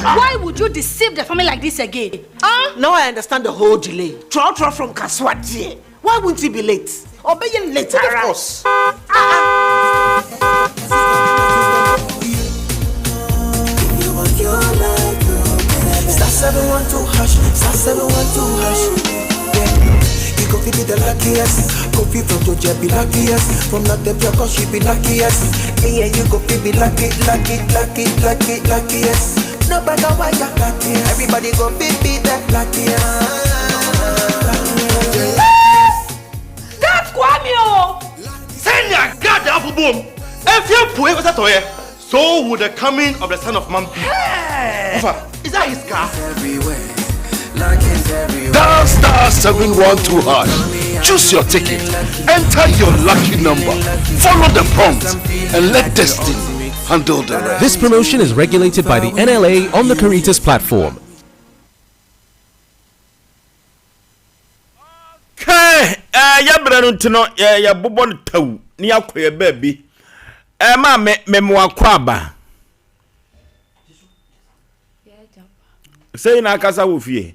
Why would you deceive the family like this again? Huh? Now I understand the whole delay. Trotro from Kaswa, dear. Why wouldn't he be late? Or be late, Of course. Ah, Star 712 hash, star 712 hash. Yeah. You go be the luckiest. Kofi from Georgia be luckiest. From North Africa, she be luckiest. Me and you go be lucky, lucky, lucky, lucky, luckiest. No matter why you're lucky. Everybody go be be the luckiest. That's Kwame o. Sɛnea Gad afo boom, efi apue kɔsɛ tɔeɛ, so will the coming of the Son of Man be. Wofa, is that his car? Dial star 712 hash. Choose your ticket. Enter your lucky number. Follow the prompt and let destiny handle the rest. This promotion is regulated by the NLA on the Caritas platform. Kɛ ɛɛ yɛbrɛ no nti no yɛ yɛbobɔ no taw ne yɛakɔ yɛ baabi. Ɛɛ maa me memoa kɔ aba. Sɛyi na akasa wɔ fie.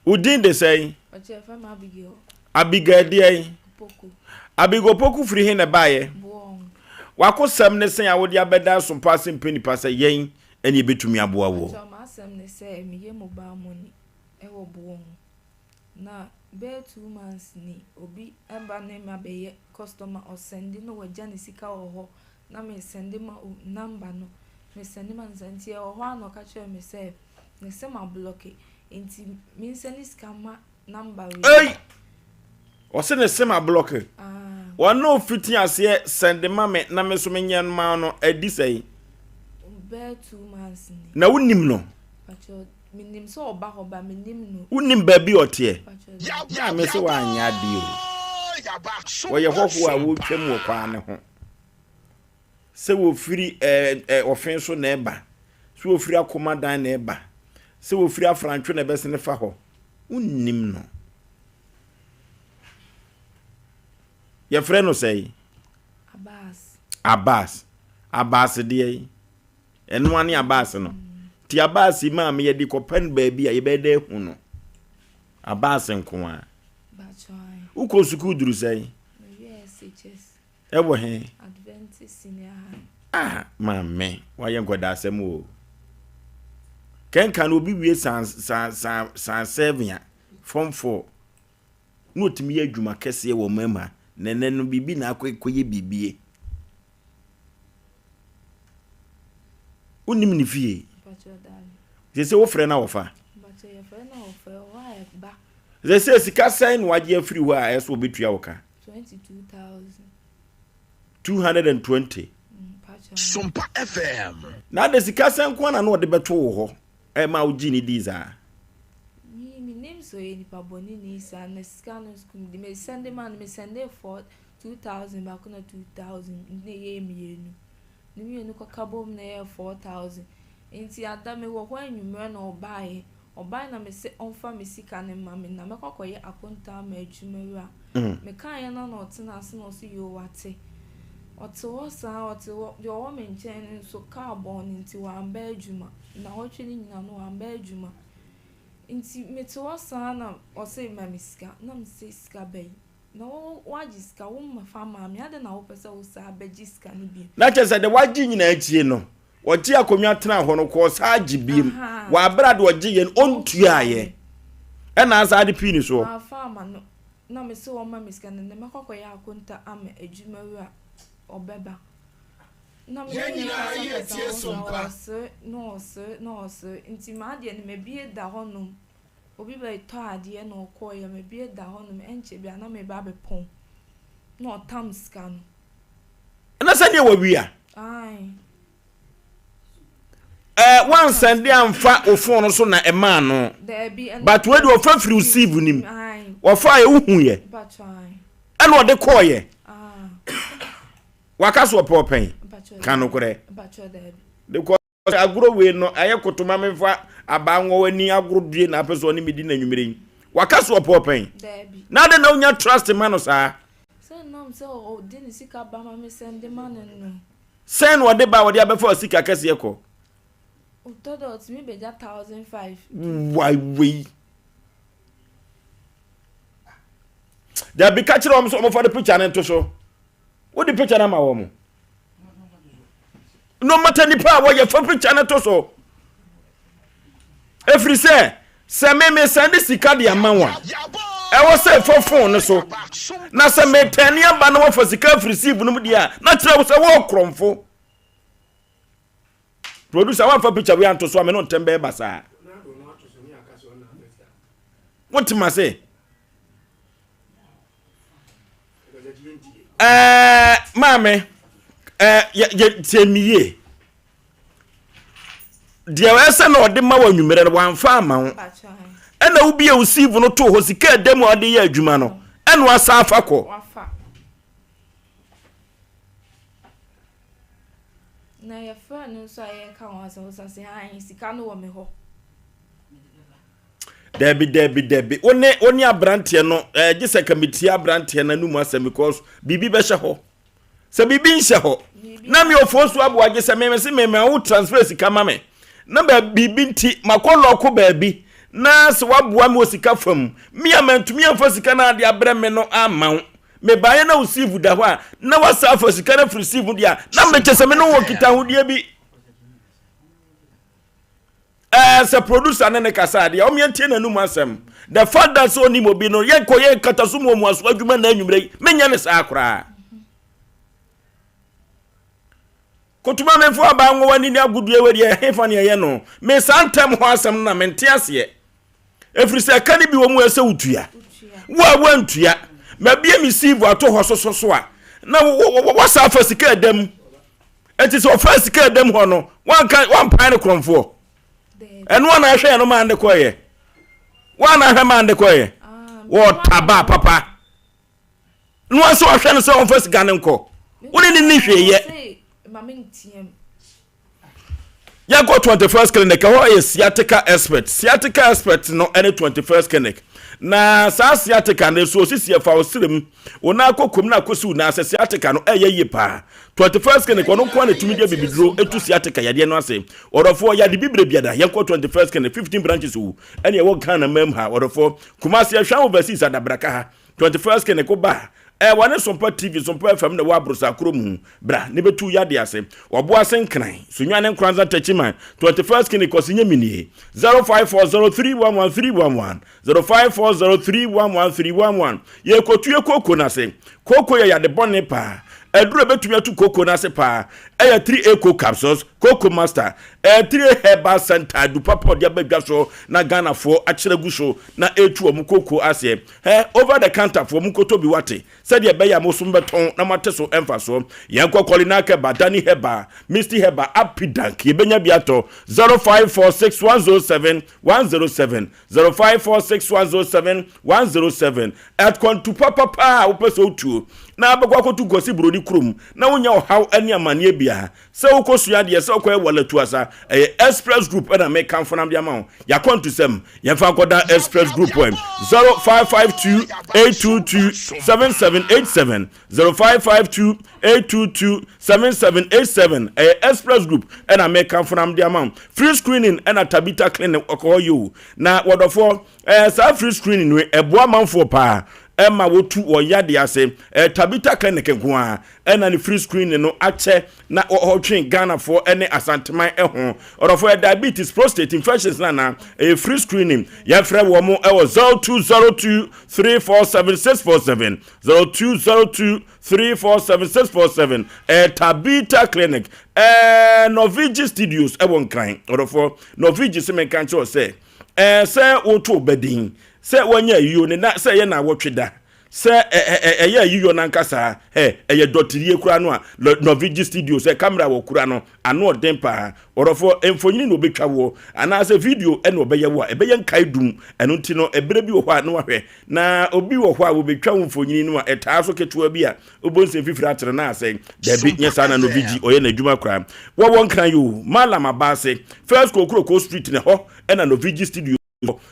Wo din de sɛn? Abigail deɛn? Abigail Opoku firi he na ɛbaeɛ? W'akosɛm ne sɛn a wode abɛda asompa ase mpɛ nipa sɛ yɛn ɛne yɛbɛtumi aboa woɔ? Pakyɛw m'asɛm ne sɛ meyɛ mobile money ɛwɔ boɔ ho na bɛyɛ 2 months ni obi ɛba ne me abɛyɛ customer ɔsɛnde na wagya ne sika wɔ hɔ na me sɛnde ma number no me sɛnde ma no saa nti ɛwɔ hɔ a na ɔka kyerɛ me sɛ ne se ma blɔke nti me nsɛnde sika ma number wei. Ei! Ɔse ne se ma blɔke. Wɔne ofiti aseɛ sɛnde ma me na me nso menyɛ ma no adi sɛn? Bɛyɛ 2 months ni. Na wonim no? Pakyɛ menim sɛ ɔba hɔ ba menim no. Wonim baabi a ɔteɛ? Yaa me se wanyɛ adeɛ o. Wɔyɛ hɔhoɔ a wɔretwam wɔ kwan no ho. Sɛ wɔfiri ɛɛ ɛ ɔfe so na ɛba, sɛ wɔfiri akomadan na ɛba, sɛ wɔfiri afrantwo na ɛbɛsene fa hɔ. Wonnim no. Yɛfrɛ no sɛn? Abaas. Abaas. Abaas deɛ yi. Ɛno ne Abaas no. Nti Abaas yi maame yɛde kɔpɛ no baabi a yɛbɛyɛ dɛ ahu no. Abaas nko ara. Wokɔ sukuu duru sɛn? Mewie SHS. Ɛwɔ he? Adventist Senior High. Ah, maame, wayɛ nkɔdaasɛm o. Kɛnka no obi wie san san san san seven a, form four. Na otumi yɛ adwuma kɛseɛ wɔ ɔman mu ha. Na ɛnɛ no biribi na akɔ kɔyɛ biribie. Wonim ne fie? Sɛ sɛ wofrɛ no a wɔfa? Sɛ sɛ sika sɛn na wagye afiri hɔ a ɛsɛ wɔbɛtua wo ka? 220. Sompa FM. Na ada sika sɛn nko na na ɔde bɛto wo hɔ ɛma wogye ne dii saa? Menim sɛ ɔyɛ nipa bɔne ni saa na sika no sukuu de mesɛnde ma no mesɛnde for 2000 baako na 2000 na ɛyɛ mmienu ne mmienu kɔka bom na ɛyɛ 4000 nti ada mewɔ hɔ anwummerɛ na ɔbaeɛ ɔbaeɛ na mese ɔmfa me sika no ma me na mɛkɔ akɔyɛ akontaa ma adwumawura mekaeɛ no na ɔtena ase na ɔse yoo wate ɔte hɔ saa ɔte hɔ deɛ ɔwɔ me nkyɛn no nso kaa bɔɔ no nti wamba adwuma na ɔtwe no nyinaa no wamba adwuma nti mete hɔ saa na ɔse ma me sika na mese sika bɛyi na wo wagye sika wo mfa maa me adɛn na wopɛ sɛ wo saa bɛgye sika no bi na kyerɛ sɛ de wagye nyinaa akyie no ɔgye akonnwa tena hɔ no kɔɔ saa gye biem wɔ abere a de ɔgye yɛ no ɔntuaeɛ ɛna asa de pii ne soɔ mafa ama no. Na me se wɔmma me sika no nnɛ mɛkɔ akɔyɛ akonta ama adwumawura ɔbɛba. Na me Yɛn ne no nyinaa yɛ kasakasa tie wɔ so hɔ mpa. ɔsere na ɔsere na ɔsere nti m'adeɛ no mabie da hɔnom obi bɛtɔ adeɛ na ɔkɔeɛ mabie da hɔnom ɛnkyɛ biara na meba abɛpɔn na ɔtam sika no. Ɛna sɛdeɛ wawia. Ae. Ɛɛ wansɛnde amfa wo phone no so na ɛmaa no. Daabi ɛno. But wei deɛ ɔfa firi wo sieve nim. Ae. Ɔfa yɛ wohu yɛ. Mpakyɛ ae. Ɛna ɔde kɔɔ yɛ. Ah. Waka so ɔpɛ ɔpɛn. Mpakyɛ Ka daabi. nokorɛ. Mpakyɛ daabi. Because agorɔ wei no ɛyɛ kotoma memfa abaa nwɔ w'ani agorɔ due na apɛ sɛ ɔne me di no anwummerɛ yi. Waka so ɔpɛ ɔpɛn. Daabi. Na adɛn na wonya trust ma no saa? Sɛ nam sɛ ɔde ne sika ba ma me sɛnde ma no no. Sɛn na ɔde ba a ɔde abɛfa sika kɛseɛ kɔ? Ɔtɔ da ɔtumi bɛgya 1005. Wai wei. Dabi ka kyerɛ wɔn sɛ wɔmfa de picture no nto so. Wode picture no ama wɔn. No matter nipa a wɔyɛ fa picture no to so. Ɛfiri sɛ sɛ me mesan de sika de ama wo a ɛwɔ sɛ ɛfa phone no so na sɛ metɛne aba na wafa sika afiri sieve no mu deɛ a na kyerɛ wo sɛ wɔwɔ korɔmfo. Producer wamfa picture wei anto so a me no ntɛm bɛyɛ basaa. Wote ma se? Ɛɛ maame ɛɛ yɛ yɛ tie mi yie. Deɛ ɛsɛ na ɔde ma wɔ anwummerɛ no wamfa ama wo. Ɛna wobie wo sieve no too hɔ sika ɛda mu a ɔde yɛ adwuma no ɛna wasa afa kɔ. Na yɛfrɛ no nso a yɛka ho asɛm ɔsa sɛ ae sika no wɔ me hɔ. Dabi dabi dabi wo ne wo ne aberanteɛ no ɛɛ eh, gye sɛ ka metie aberanteɛ no anum asɛm because biribi bɛhyɛ hɔ sɛ biribi nhyɛ hɔ na me ofoɔ so aboa gye sɛ meme se meme wo transfer sika ma me na biribi nti makɔ lɔko baabi na sɛ waboa me wɔ sika fam me a mantumi amfa sika no ade abrɛ me no amma wo mebaeɛ na wo sieve da hɔ a na wasa afa sika no afiri sieve deɛ a na mekyɛ sɛ me ne wɔ nkitahodeɛ bi Ɛɛ sɛ producer ne ne kasa adeɛ ɔmo yɛntie n'anum asɛm. The fact that sɛ onim obi no yɛnkɔ yɛ nkataso mu ɔmo aso adwuma na anwummerɛ yi menyɛ ne saa koraa. Kotuma memfo aba nwowa ni ne agodue wɔ deɛ ɛhefa ne ɛyɛ no. Me saa ntɛm hɔ asɛm no na mente aseɛ. Ɛfiri sɛ ɛka no bi wɔ mu ɛsɛ wotua. Wo a woantua mabie me sieve ato hɔ soso so a na wasa afa sika ɛda mu. Enti sɛ ɔfaa sika a ɛda mu hɔ no, wanka wampae no korɔmfoɔ. Ɛno a na ahwɛ ɛno maa ne kɔeɛ. Wɔn na ahwɛ maa ne kɔeɛ. Wɔtabaa papa. No asɛ ɔhwɛ no sɛ ɔmfa sika no nkɔ. Wo ne ne ni hwee yɛ. Yɛnkɔ 21st Clinic, ɛhɔ yɛ sciatica expert. Sciatica expert no ne 21st Clinic. Na saa sciatica no so osisi ɛfa wo serem, wo nan akɔkɔm na akɔsi wo nan ase. Sciatica no ɛyɛ yie paa. 21st Clinic ɔno nko ara na ɛtumi de abibiduro ɛtu sciatica yadeɛ no ase. Ɔdɔfoɔ yade bibire biada yɛnkɔ 21st Clinic 15 branches o ɛne ɛwɔ Ghana mam ha. Ɔdɔfoɔ Kumasi ɛhwɛ overseas adabraka ha. 21st Clinic woba a Ɛɛ wɔne Sompa TV, Sompa FM na ɛwɔ Aborosa kuro mu. Bra ne bɛtu wo yadeɛ ase. Ɔboase Nkran, Sunyani Nkoranza Techiman, 21st Clinic Kɔsi Nyemi nie. 0540311311, 0540311311. Yɛrekɔtu yɛ kooko no ase. Kooko yɛ yade bɔne paa. Aduro a ɛbɛtumi atu kooko no ase paa ɛyɛ 3A Coke Capsules, Kooko Master, ɛyɛ 3A Herbal Center, adu papa a ɔde aba dwa so na Ghanafoɔ akyerɛ agu so na ɛretu wɔn kooko aseɛ. Hɛ, over the counter foɔ monkɔtɔ bi wate, sɛdeɛ ɛbɛyɛ a moso mobɛtɔn na moate so mfasoɔ. Yɛnkɔ Kɔlinak Herbal, Dani Herbal, Misty Herbal, Apidank, yɛbɛnya bi atɔ, 0546107107, 0546107107. Akwantu papapa a wopɛ sɛ wotuo na abɛkɔ akɔtu Kwasi Buroni kurom na wonya ɔhaw ne amanneɛ biara, Sɛ wokɔ sua adeɛ, sɛ wokɔyɛ walatu asa, ɛyɛ Express Group ɛna mekamfo nam de ama wo. Yɛakwantusɛm, yɛmfa nkɔda Express Group ɛ. 0552 822 7787, 0552 822 7787, ɛyɛ Express Group ɛna mekamfo nam de ama wo. Free screening ɛna Tabita Clinic ɔkɔ hɔ yi o. Na wɔdɔfoɔ, ɛɛ saa free screening no ɛboa amanfoɔ paa. ɛma wɔtu wɔn yadeɛ ase. Ɛyɛ Tabitha Clinic nko ara ɛna ne free screening no akyɛ na ɔtwe Ghanafoɔ ne Asanteman ho. Ɔdɔfoɔ yɛ diabetes, prostate, infections no anaa? Ɛyɛ free screening. Yɛfrɛ wɔn wɔ 0202 347 647, 0202 347 647. Ɛyɛ Tabitha Clinic. Ɛɛ Norvigi Studios ɛwɔ Nkran. Ɔdɔfoɔ Norvigi se menka nkyerɛ wo sɛ ɛɛ sɛ woto ba din sɛ wanya ayuo ne na sɛ ɛyɛ naawɔtwe da sɛ ɛyɛ ayiyɔ no ankasa ɛ ɛyɛ dɔterie koraa no a Norvigi Studios ɛ kamera wɔ kura no ano ɔden paa. Ɔdɔfoɔ mfonini na ɔbɛtwa woɔ anaasɛ video ɛna ɔbɛyɛ wo a ɛbɛyɛ nkae dum. Ɛno nti no ɛberɛ bi wɔ hɔ a na wahwɛ na obi wɔ hɔ a wɔbɛtwa wo mfonini no a ɛtaa so ketewa bi a wobɔ nsɛm fifiri atere na asɛe. Dabi, nyɛ saa na Novigi ɔyɛ n'adwuma koraa. Wɔwɔ Nkran yi o, Mallam Abaase, First Kokroko Street na ɛhɔ na Novigi Studio wɔ.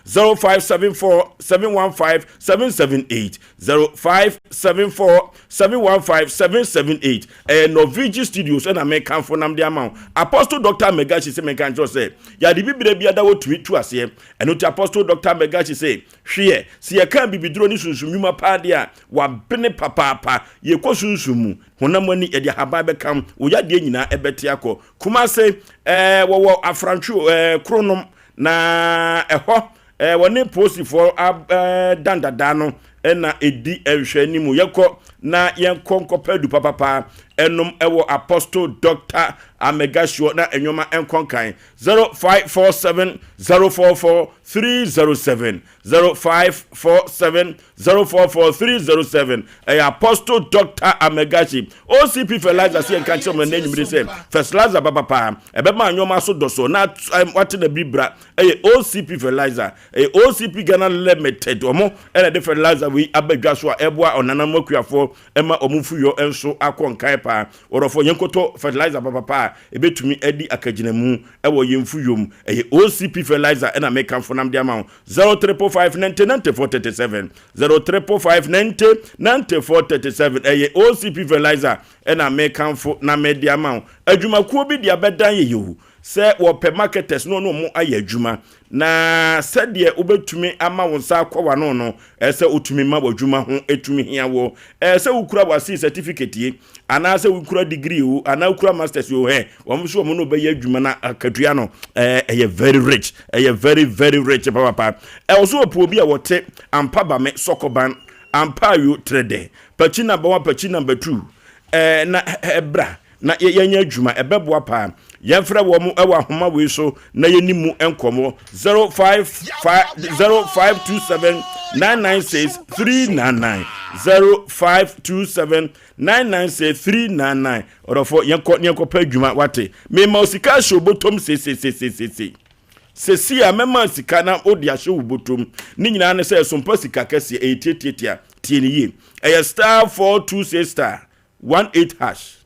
0574 715 778, 0574 715 778. Ɛyɛ Novigi Studios ɛna mekamfo nam de ama wo. Apostle Doctor Megashi se menka nkyerɛ wo sɛ yade bibire biada wɔtumi tu aseɛ. Ɛno nti Apostle Doctor Megashi se Hweɛ, sɛ yɛka abibiduro ne sunsum nnwuma paa deɛ a, wabene papaapa. Yɛkɔ sunsum mu, honam ani, yɛde ahaban bɛkam, wo yadeɛ nyinaa ɛbɛte akɔ. Kumase, ɛɛ, wɔwɔ Afrantwe o, ɛɛ, Kronom, na ɛhɔ, ɛɛ, wɔne polisifoɔ ab, ɛɛ, dan dadaa no na ɛdi nhwɛanimu. Yɛnkɔ na yɛnkɔ nkɔpɛ adu papapa ɛnom ɛwɔ Apostle Doctor Amegashiɔ na nneɛma nkɔ nkan. 0547 044 307 0547 044 307 ɛyɛ Apostle Doctor Amegashi OCP Fertilizer sɛ yɛnka nkyerɛ mo ɛnɛ anwummere sɛ fertilizer papapa ɛbɛma nneɛma so dɔ so na wate na bibra ɛyɛ OCP Fertilizer ɛyɛ OCP Ghana Limited wɔn ɛna de fertilizer wei aba dwa so a ɛboa ɔnanam akuafoɔ ɛma wɔn mfuyɔ nso akɔ nkan paa. Wɔdɔfoɔ, yɛnkɔtɔ fertilizer papapa a ɛbɛtumi adi akagyinamu wɔ yɛn mfuyɔ mu. Ɛyɛ OCP fertilizer ɛna mekamfo nam de ama wo. 0555 90 94 37 0555 90 94 37 ɛyɛ OCP fertilizer ɛna mekamfo na mede ama wo. Adwumakuo bi de abɛdan yɛ yɛ o sɛ wɔpɛ marketers na ɔne wɔn ayɛ adwuma. Na sɛdeɛ wobɛtumi ama wo nsa akɔ w'ano no, ɛsɛ sɛ wotumi ma w'adwuma ho tumi hia wo. Ɛsɛ sɛ wokura w'asii certificate yi, anaasɛ wokura degree o, anaa wokura masters o, hɛ, wɔn nso wɔn no bɛyɛ adwuma na akatua no ɛyɛ very rich, ɛyɛ very very rich papapa. Ɛwɔ so ɔpɛ obi a wɔte ampa ba me sɔkɔban, ampa ayo trɛdɛ, pakyi number one, pakyi number two, ɛɛ na ɛbra. Na yɛnyɛ adwuma, ɛbɛboa paa. Yɛmfrɛ wɔn wɔ ahoma wei so na yɛni mu nkɔmmɔ 0527 996 399 0527 996 399. Ɔdɔfoɔ, yɛnkɔ ne yɛnkɔpɛ adwuma, wate? Mema wo sika ahyɛ wo bɔtɔm seseseseesei. Sesei a mɛma sika na wode ahyɛ wo bɔtɔm. Ne nyinaa ne sɛ ɛsompa sika kɛseɛ, ɛyɛ tiatiatia. Tie ne yie. Ɛyɛ star 426 star 18 hash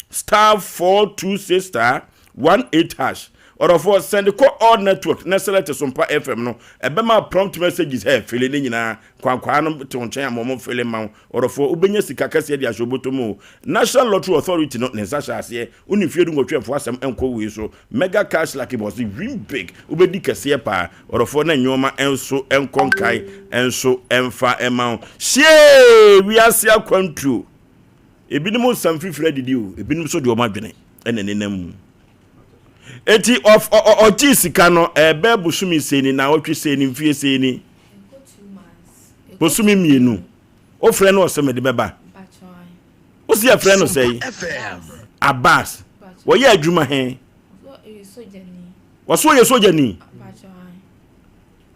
star 426 star 18 hash ɔdɔfoɔ send kɔ all network na select Sompa FM no ɛbɛma prompt messages hɛ fele ne nyinaa kwankwaa no te wo nkyɛn ama ɔmo fele ma wo ɔdɔfoɔ wobɛnya sika kɛseɛ de ahyɛ obotom o National Lottery Authority no ne nsa hyɛ aseɛ wone mfie du nwɔtwe ɛfo asɛm nkɔ wei so mega cash lucky boss win big wobɛdi kɛseɛ paa ɔdɔfoɔ na nneɛma nso nkɔ nkae nso ɛmfa ɛma wo hyee wiase akwantuo Ebinom nsa mfifiri adidi o, ebinom nso de wɔn adwene na ɛnenam mu. Eti ɔgyee sika no, ɛbɛɛ bosome sei ni, naawɔtwe sei ni, mfie sei ni. Bosome mmienu. Wofrɛ no ɔsɛ mede bɛba. Wosi yɛfrɛ no sɛi? Abbas. Wɔyɛ adwuma he? Wɔso ɔyɛ sogyani.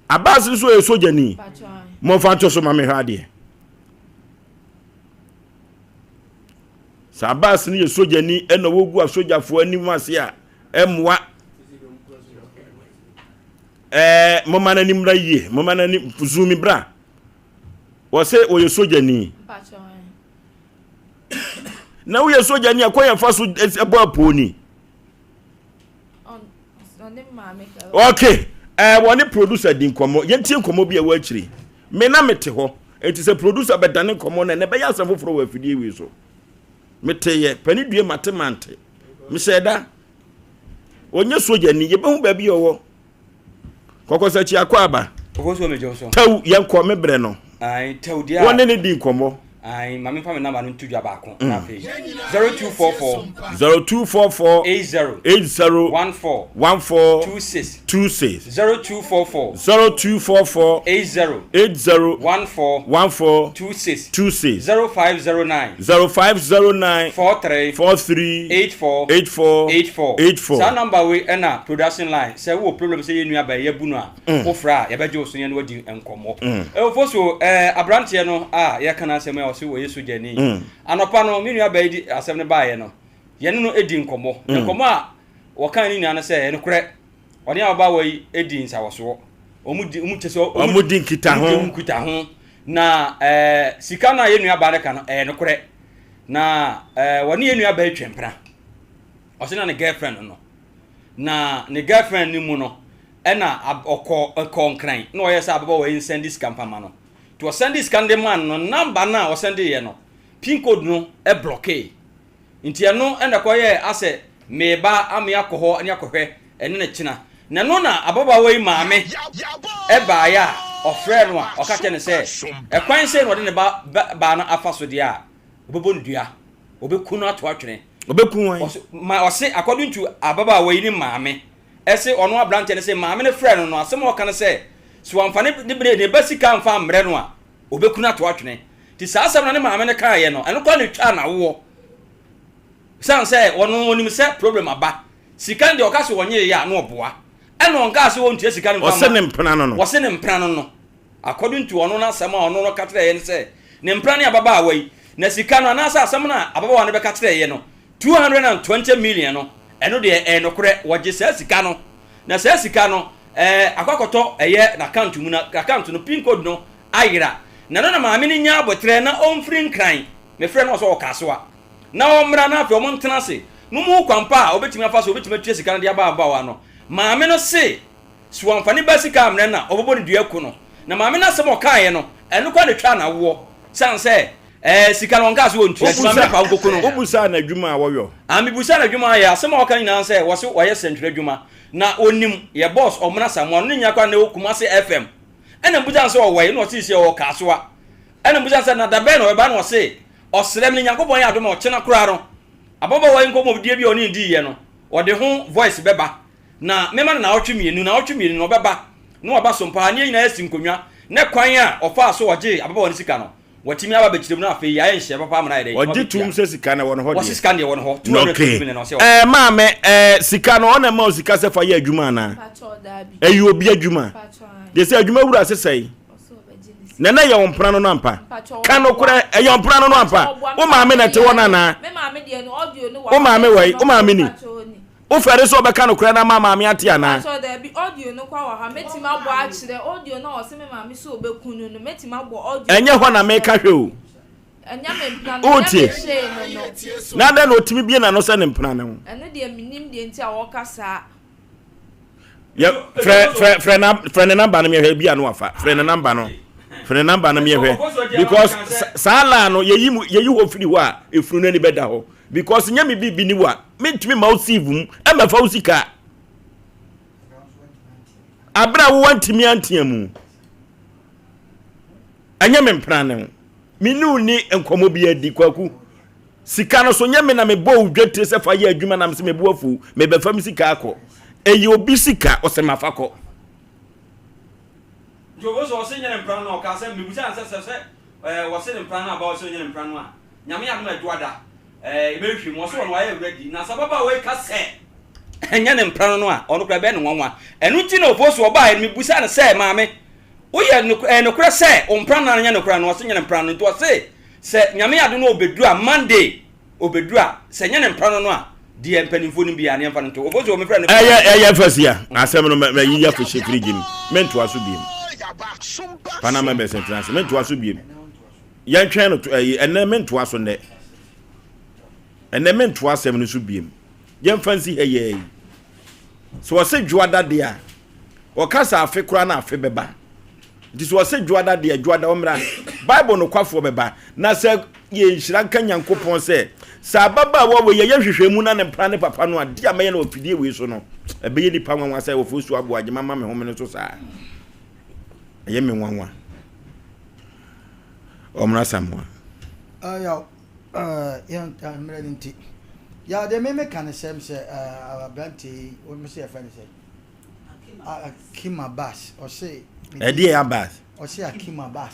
Abbas nso ɔyɛ sogyani. Momfa nto so ma mehwɛ adeɛ. Sɛ Abbas no yɛ sogyani ɛna wɔgu asogyafoɔ anim ase a ɛmmoa. Ɛɛ moma no anim mmra yie, moma no anim zoomi bra. Wɔsɛ wɔyɛ sogyani. Na woyɛ sogyani a kwan yɛfa so ɛbɔ apoo ni. Okay, ɛɛ eh, wɔne producer di nkɔmmɔ. Yɛntie nkɔmmɔ bi a ɛwɔ akyire. Me na mete hɔ. Enti sɛ producer bɛdane nkɔmmɔ no, ɛnɛ ɛbɛyɛ asɛm foforɔ wɔ afidie wei so. Meteyɛ, pani due mate mante. Mehyɛ da. Ɔnyɛ sogyani, yɛbɛhu baabi a ɔwɔ. Kɔkɔsakyi akɔ aba. Tɛw, yɛnkɔ, me brɛ no. Ae, tɛw deɛ a. Wɔne ne di nkɔmmɔ. Ae, ma memfa me namba no nto dwa baako na afei. 0244. 0244. 80. 80. 14. 14. 26. 26. 0244. 0244. 80. 80. 14. 14. 26. 26. 0509. 0509. 43. 43. 84. 84. 84. 84. Saa namba wei ɛna production line sɛ wowɔ problem sɛ yɛn nua bɛn yɛbu no a. Mm. Wofrɛ a yɛbɛgye wo so ne yɛne wadi nkɔmmɔ. Mm. Ɛwofo so ɛɛ aberanteɛ no a yɛka n'asɛm a ɔse wɔyɛ sogyani. Mm. Anɔpa no me nua baa yi di asɛm no baeɛ no yɛne no di nkɔmmɔ. Mm. Nkɔmmɔ a wɔka ne nyinaa no sɛ ɛyɛ nokorɛ ɔne ababaawa yi di nsawɔsoɔ. Wɔn di wɔn kyɛ sɛ wɔn di nkitaho. Wɔn di nkitaho na ɛɛ sika no a yɛn nua baa no ka no ɛyɛ nokorɛ na ɛɛ wɔne yɛn nua baa yi twɛmpena. Ɔse na ne girlfriend no na ne girlfriend no mu no ɛna ɔkɔ ɛkɔɔ Nkran na ɔyɛ sɛ ababaawa yi nsɛnde sika mfa ma no. Nti ɔsɛnde sika no de maa no no, number no a ɔsɛnde yɛ no, pin code no blɔkee. Nti ɛno ɛna ɛkɔyɛɛ asɛ meba ame akɔ hɔ ne akɔhwɛ ɛne no kyena. Na ɛno na ababaawa yi maame ɛbaeɛ a ɔfrɛɛ no a ɔka kyerɛ no sɛ ɛkwan sei na ɔde ne ba baa no afa so deɛ a, ɔbɛbɔ no dua, ɔbɛku no ato atwene. Ɔbɛku wɔn? Ɔse, ma ɔse according to ababaawa yi ne maame, Ɛse ɔno abranteɛ no se maame no frɛɛ no no asɛm a ɔka ne sɛ se wamfa ne ne ne ba sika amfa ammrɛ no a ɔbɛku no ato atwene. Nti saa asɛm no a ne maame no kaeɛ no ɛno koraa na ɛtwaa no awoɔ. Ɛsiane sɛ ɔno ɔnim sɛ problem aba. Sika no deɛ ɔka se ɔnyeeɛ a na ɔboa. Ɛna ɔnkaa se ɔntua sika no mfa Ɔse mma. ne mpena no no. Ɔse ne mpena no no. According to ɔno n'asɛm a ɔno no ka kyerɛeɛ ne sɛ ne mpena ne ababaawa yi. Na sika no anaasɛ asɛm no a ababaawa no bɛka kyerɛeɛ no 220 million no, ɛno deɛ ɛyɛ nokorɛ, wɔgye saa sika no, na saa sika no ɛɛ akɔ akɔtɔ ɛyɛ n'account mu, na account no pin code no ayera, na ɛno na maame no nya aboterɛ na ɔmfiri Nkran, mefrɛ no ɔsɛ ɔwɔ Kasoa, na ɔmmra na afei wɔn ntena ase, na wɔn hu kwan pa a wɔbɛtumi afa so wɔbɛtumi atua sika no de aba ababaawa no, maame no se So wamfa ne ba sika ammrɛ no a, ɔbɛbɔ no dua aku no. Na maame no asɛm a ɔkaeɛ no, ɛno koraa na ɛtwaa no awoɔ. Sane sɛ, ɛɛ, sika no ɔnkaa sɛ ɔntua, nti maame no paa ɔnkɔku no. Wobusaa no adwuma a wɔyɔ? Ah, mebusaa no adwuma a ɔyɛ. Asɛm a ɔka nyinaa ne sɛ, wɔse ɔyɛ sɛntwerɛ adwuma. Na ɔnim yɛ boss, Ɔmena Asamoah no. Ne nyinaa koraa na ɛwɔ Kumasi FM. Ɛna mebusaa no sɛ ɔwɔ he? Ɛna ɔse seesei ɔwɔ Kasoa. Ɛna mebusaa no sɛ, na da bɛn na ɔbɛba? Ɛna ɔse, ɔsrɛ me ne Nyankopɔn yɛ adom a, ɔkyena koraa no, ababaawa yi nkɔmmɔdie bi a ɔne no diiɛ no, ɔde ho voice bɛba. Na mɛma no naawɔtwe mmienu, naawɔtwe mmienu no ɔbɛba, na waba so mpaa, ne yɛn nyinaa asi nkonnwa, na kwan a ɔfaa so ɔgyee ababaawa no sika no, watumi aba abɛkyerɛ mu, na afei yɛayɛ nhyehyɛe papa ama no ayɛ dɛn? Ɔgye tom sɛ sika no wɔ ne hɔ deɛ. Wɔse sika no deɛ wɔ ne hɔ, 220 million na ɔse ɔwɔ. Ɛɛ maame, ɛɛ sika no ɔna ɛma wo sika sɛ fa yɛ adwuma anaa? Ɛyɛ obi adwuma. Deɛ sɛ adwuma wura se sɛe. Na na ɛyɛ wo mpena no no ampa? Ka nokorɛ, ɛyɛ wo mpena no no ampa? Wo maame na ɛte hɔ no anaa? Wo maame wɔ he? Wo maame ni? Wo fɛre sɛ ɔbɛka nokorɛ no ama maame ate anaa? Mpakyɛw daabi audio no kwa wɔ ha mɛtumi abɔ akyerɛ audio no a ɔse me maame sɛ ɔbɛku no no mɛtumi abɔ audio no Ɛnyɛ hɔ na meka hwɛ o. Ɛnyɛ me mpena no ɛnyɛ me Wotie? hyee no no. Na adɛn na ɔtumi bue n'ano sɛ ne mpena ne ho? Ɛno deɛ mennim deɛ nti a wɔka saa. Yɛ frɛ frɛ frɛ na frɛ ne namba no mehwɛ bi a no wafa frɛ ne namba no frɛ ne namba no mehwɛ because saa laa no yɛyi mu yɛyi hɔ firi hɔ a efunu no ani bɛda hɔ because nyɛ me biribi ni wa mentumi ma wo sieve mu ɛmɛfa wo sika abere a wowɔ ntumi antea mu ɛnyɛ me mpena ne ho me ne wo ni nkɔmmɔ bi adi kwaku Sika no so nyɛ me na mebɔɔ wo dwetire sɛ fa yɛ adwuma na mese mebo afu mebɛfa me sika akɔ. Ɛyɛ obi sika ɔsɛ mafa kɔ. Nti ɔbɔ sɛ ɔse nyɛ ne mpra no ɔkaa sɛ mebusaa no sɛ sɛ sɛ ɛɛ wɔse ne mpra no aba ɔse ɔnyɛ ne mpra no a Nyame adom a Ɛdwoada ɛɛ yɛbɛhwehwɛ mu ɔse ɔno wayɛ ready na sɛ ababaawa yi ka sɛ ɛnyɛ ne mpra no no a ɔno koraa ɛbɛyɛ no nwanwa ɛno nti na ɔpɔ so ɔbaeɛ no mebusaa no sɛ maame woyɛ ɛyɛ nokorɛ sɛ wo mpra no anyɛ nokorɛ no ɔse nyɛ ne mpra no nti ɔse Sɛ Nyame adom na ɔbɛduru a Monday ɔbɛduru a sɛ nyɛ ne mpra no no a deɛ mpanimfoɔ nim biara no yɛmfa no nto Ofosu wɔ mefrɛ no Ɛyɛ ɛyɛ fasia asɛm no mɛ mɛyiyi afɔhyɛ fridge mu mentoa so biem Panama members ntena ase mentoa so biem yɛntwɛn no to ɛyi ɛnɛ mentoa so nnɛ ɛnɛ mentoa asɛm no so biem yɛmfa nsi ha yɛ yi sɛ wɔse dwoada deɛ a wɔka sɛ afe koraa na afe bɛba Nti sɛ ɔse dwoada deɛ, dwoada ɔmmra. Bible nokwafoɔ bɛba. Na sɛ yɛ nhyira nka Nyankopɔn sɛ, sɛ ababaawa wei yɛyɛ nhwehwɛmu na ne mpena ne papa no a, deɛ a mɛyɛ no wɔ fidie wei so no, ɛbɛyɛ nipa nwanwa sɛ wɔfo su aboa gyema ma me home no so saa. Ɛyɛ me nwanwa. Ɔmena Samoa. Yaw, yɛn mmerɛ no nti. Yaw deɛ me meka ne sɛm sɛ aberanteɛ yi, wɔn sɛ yɛfrɛ no sɛ Akim Abbas. Ɔse. Ɛdeɛ yɛ Abbas. Ɔse Akim Abbas.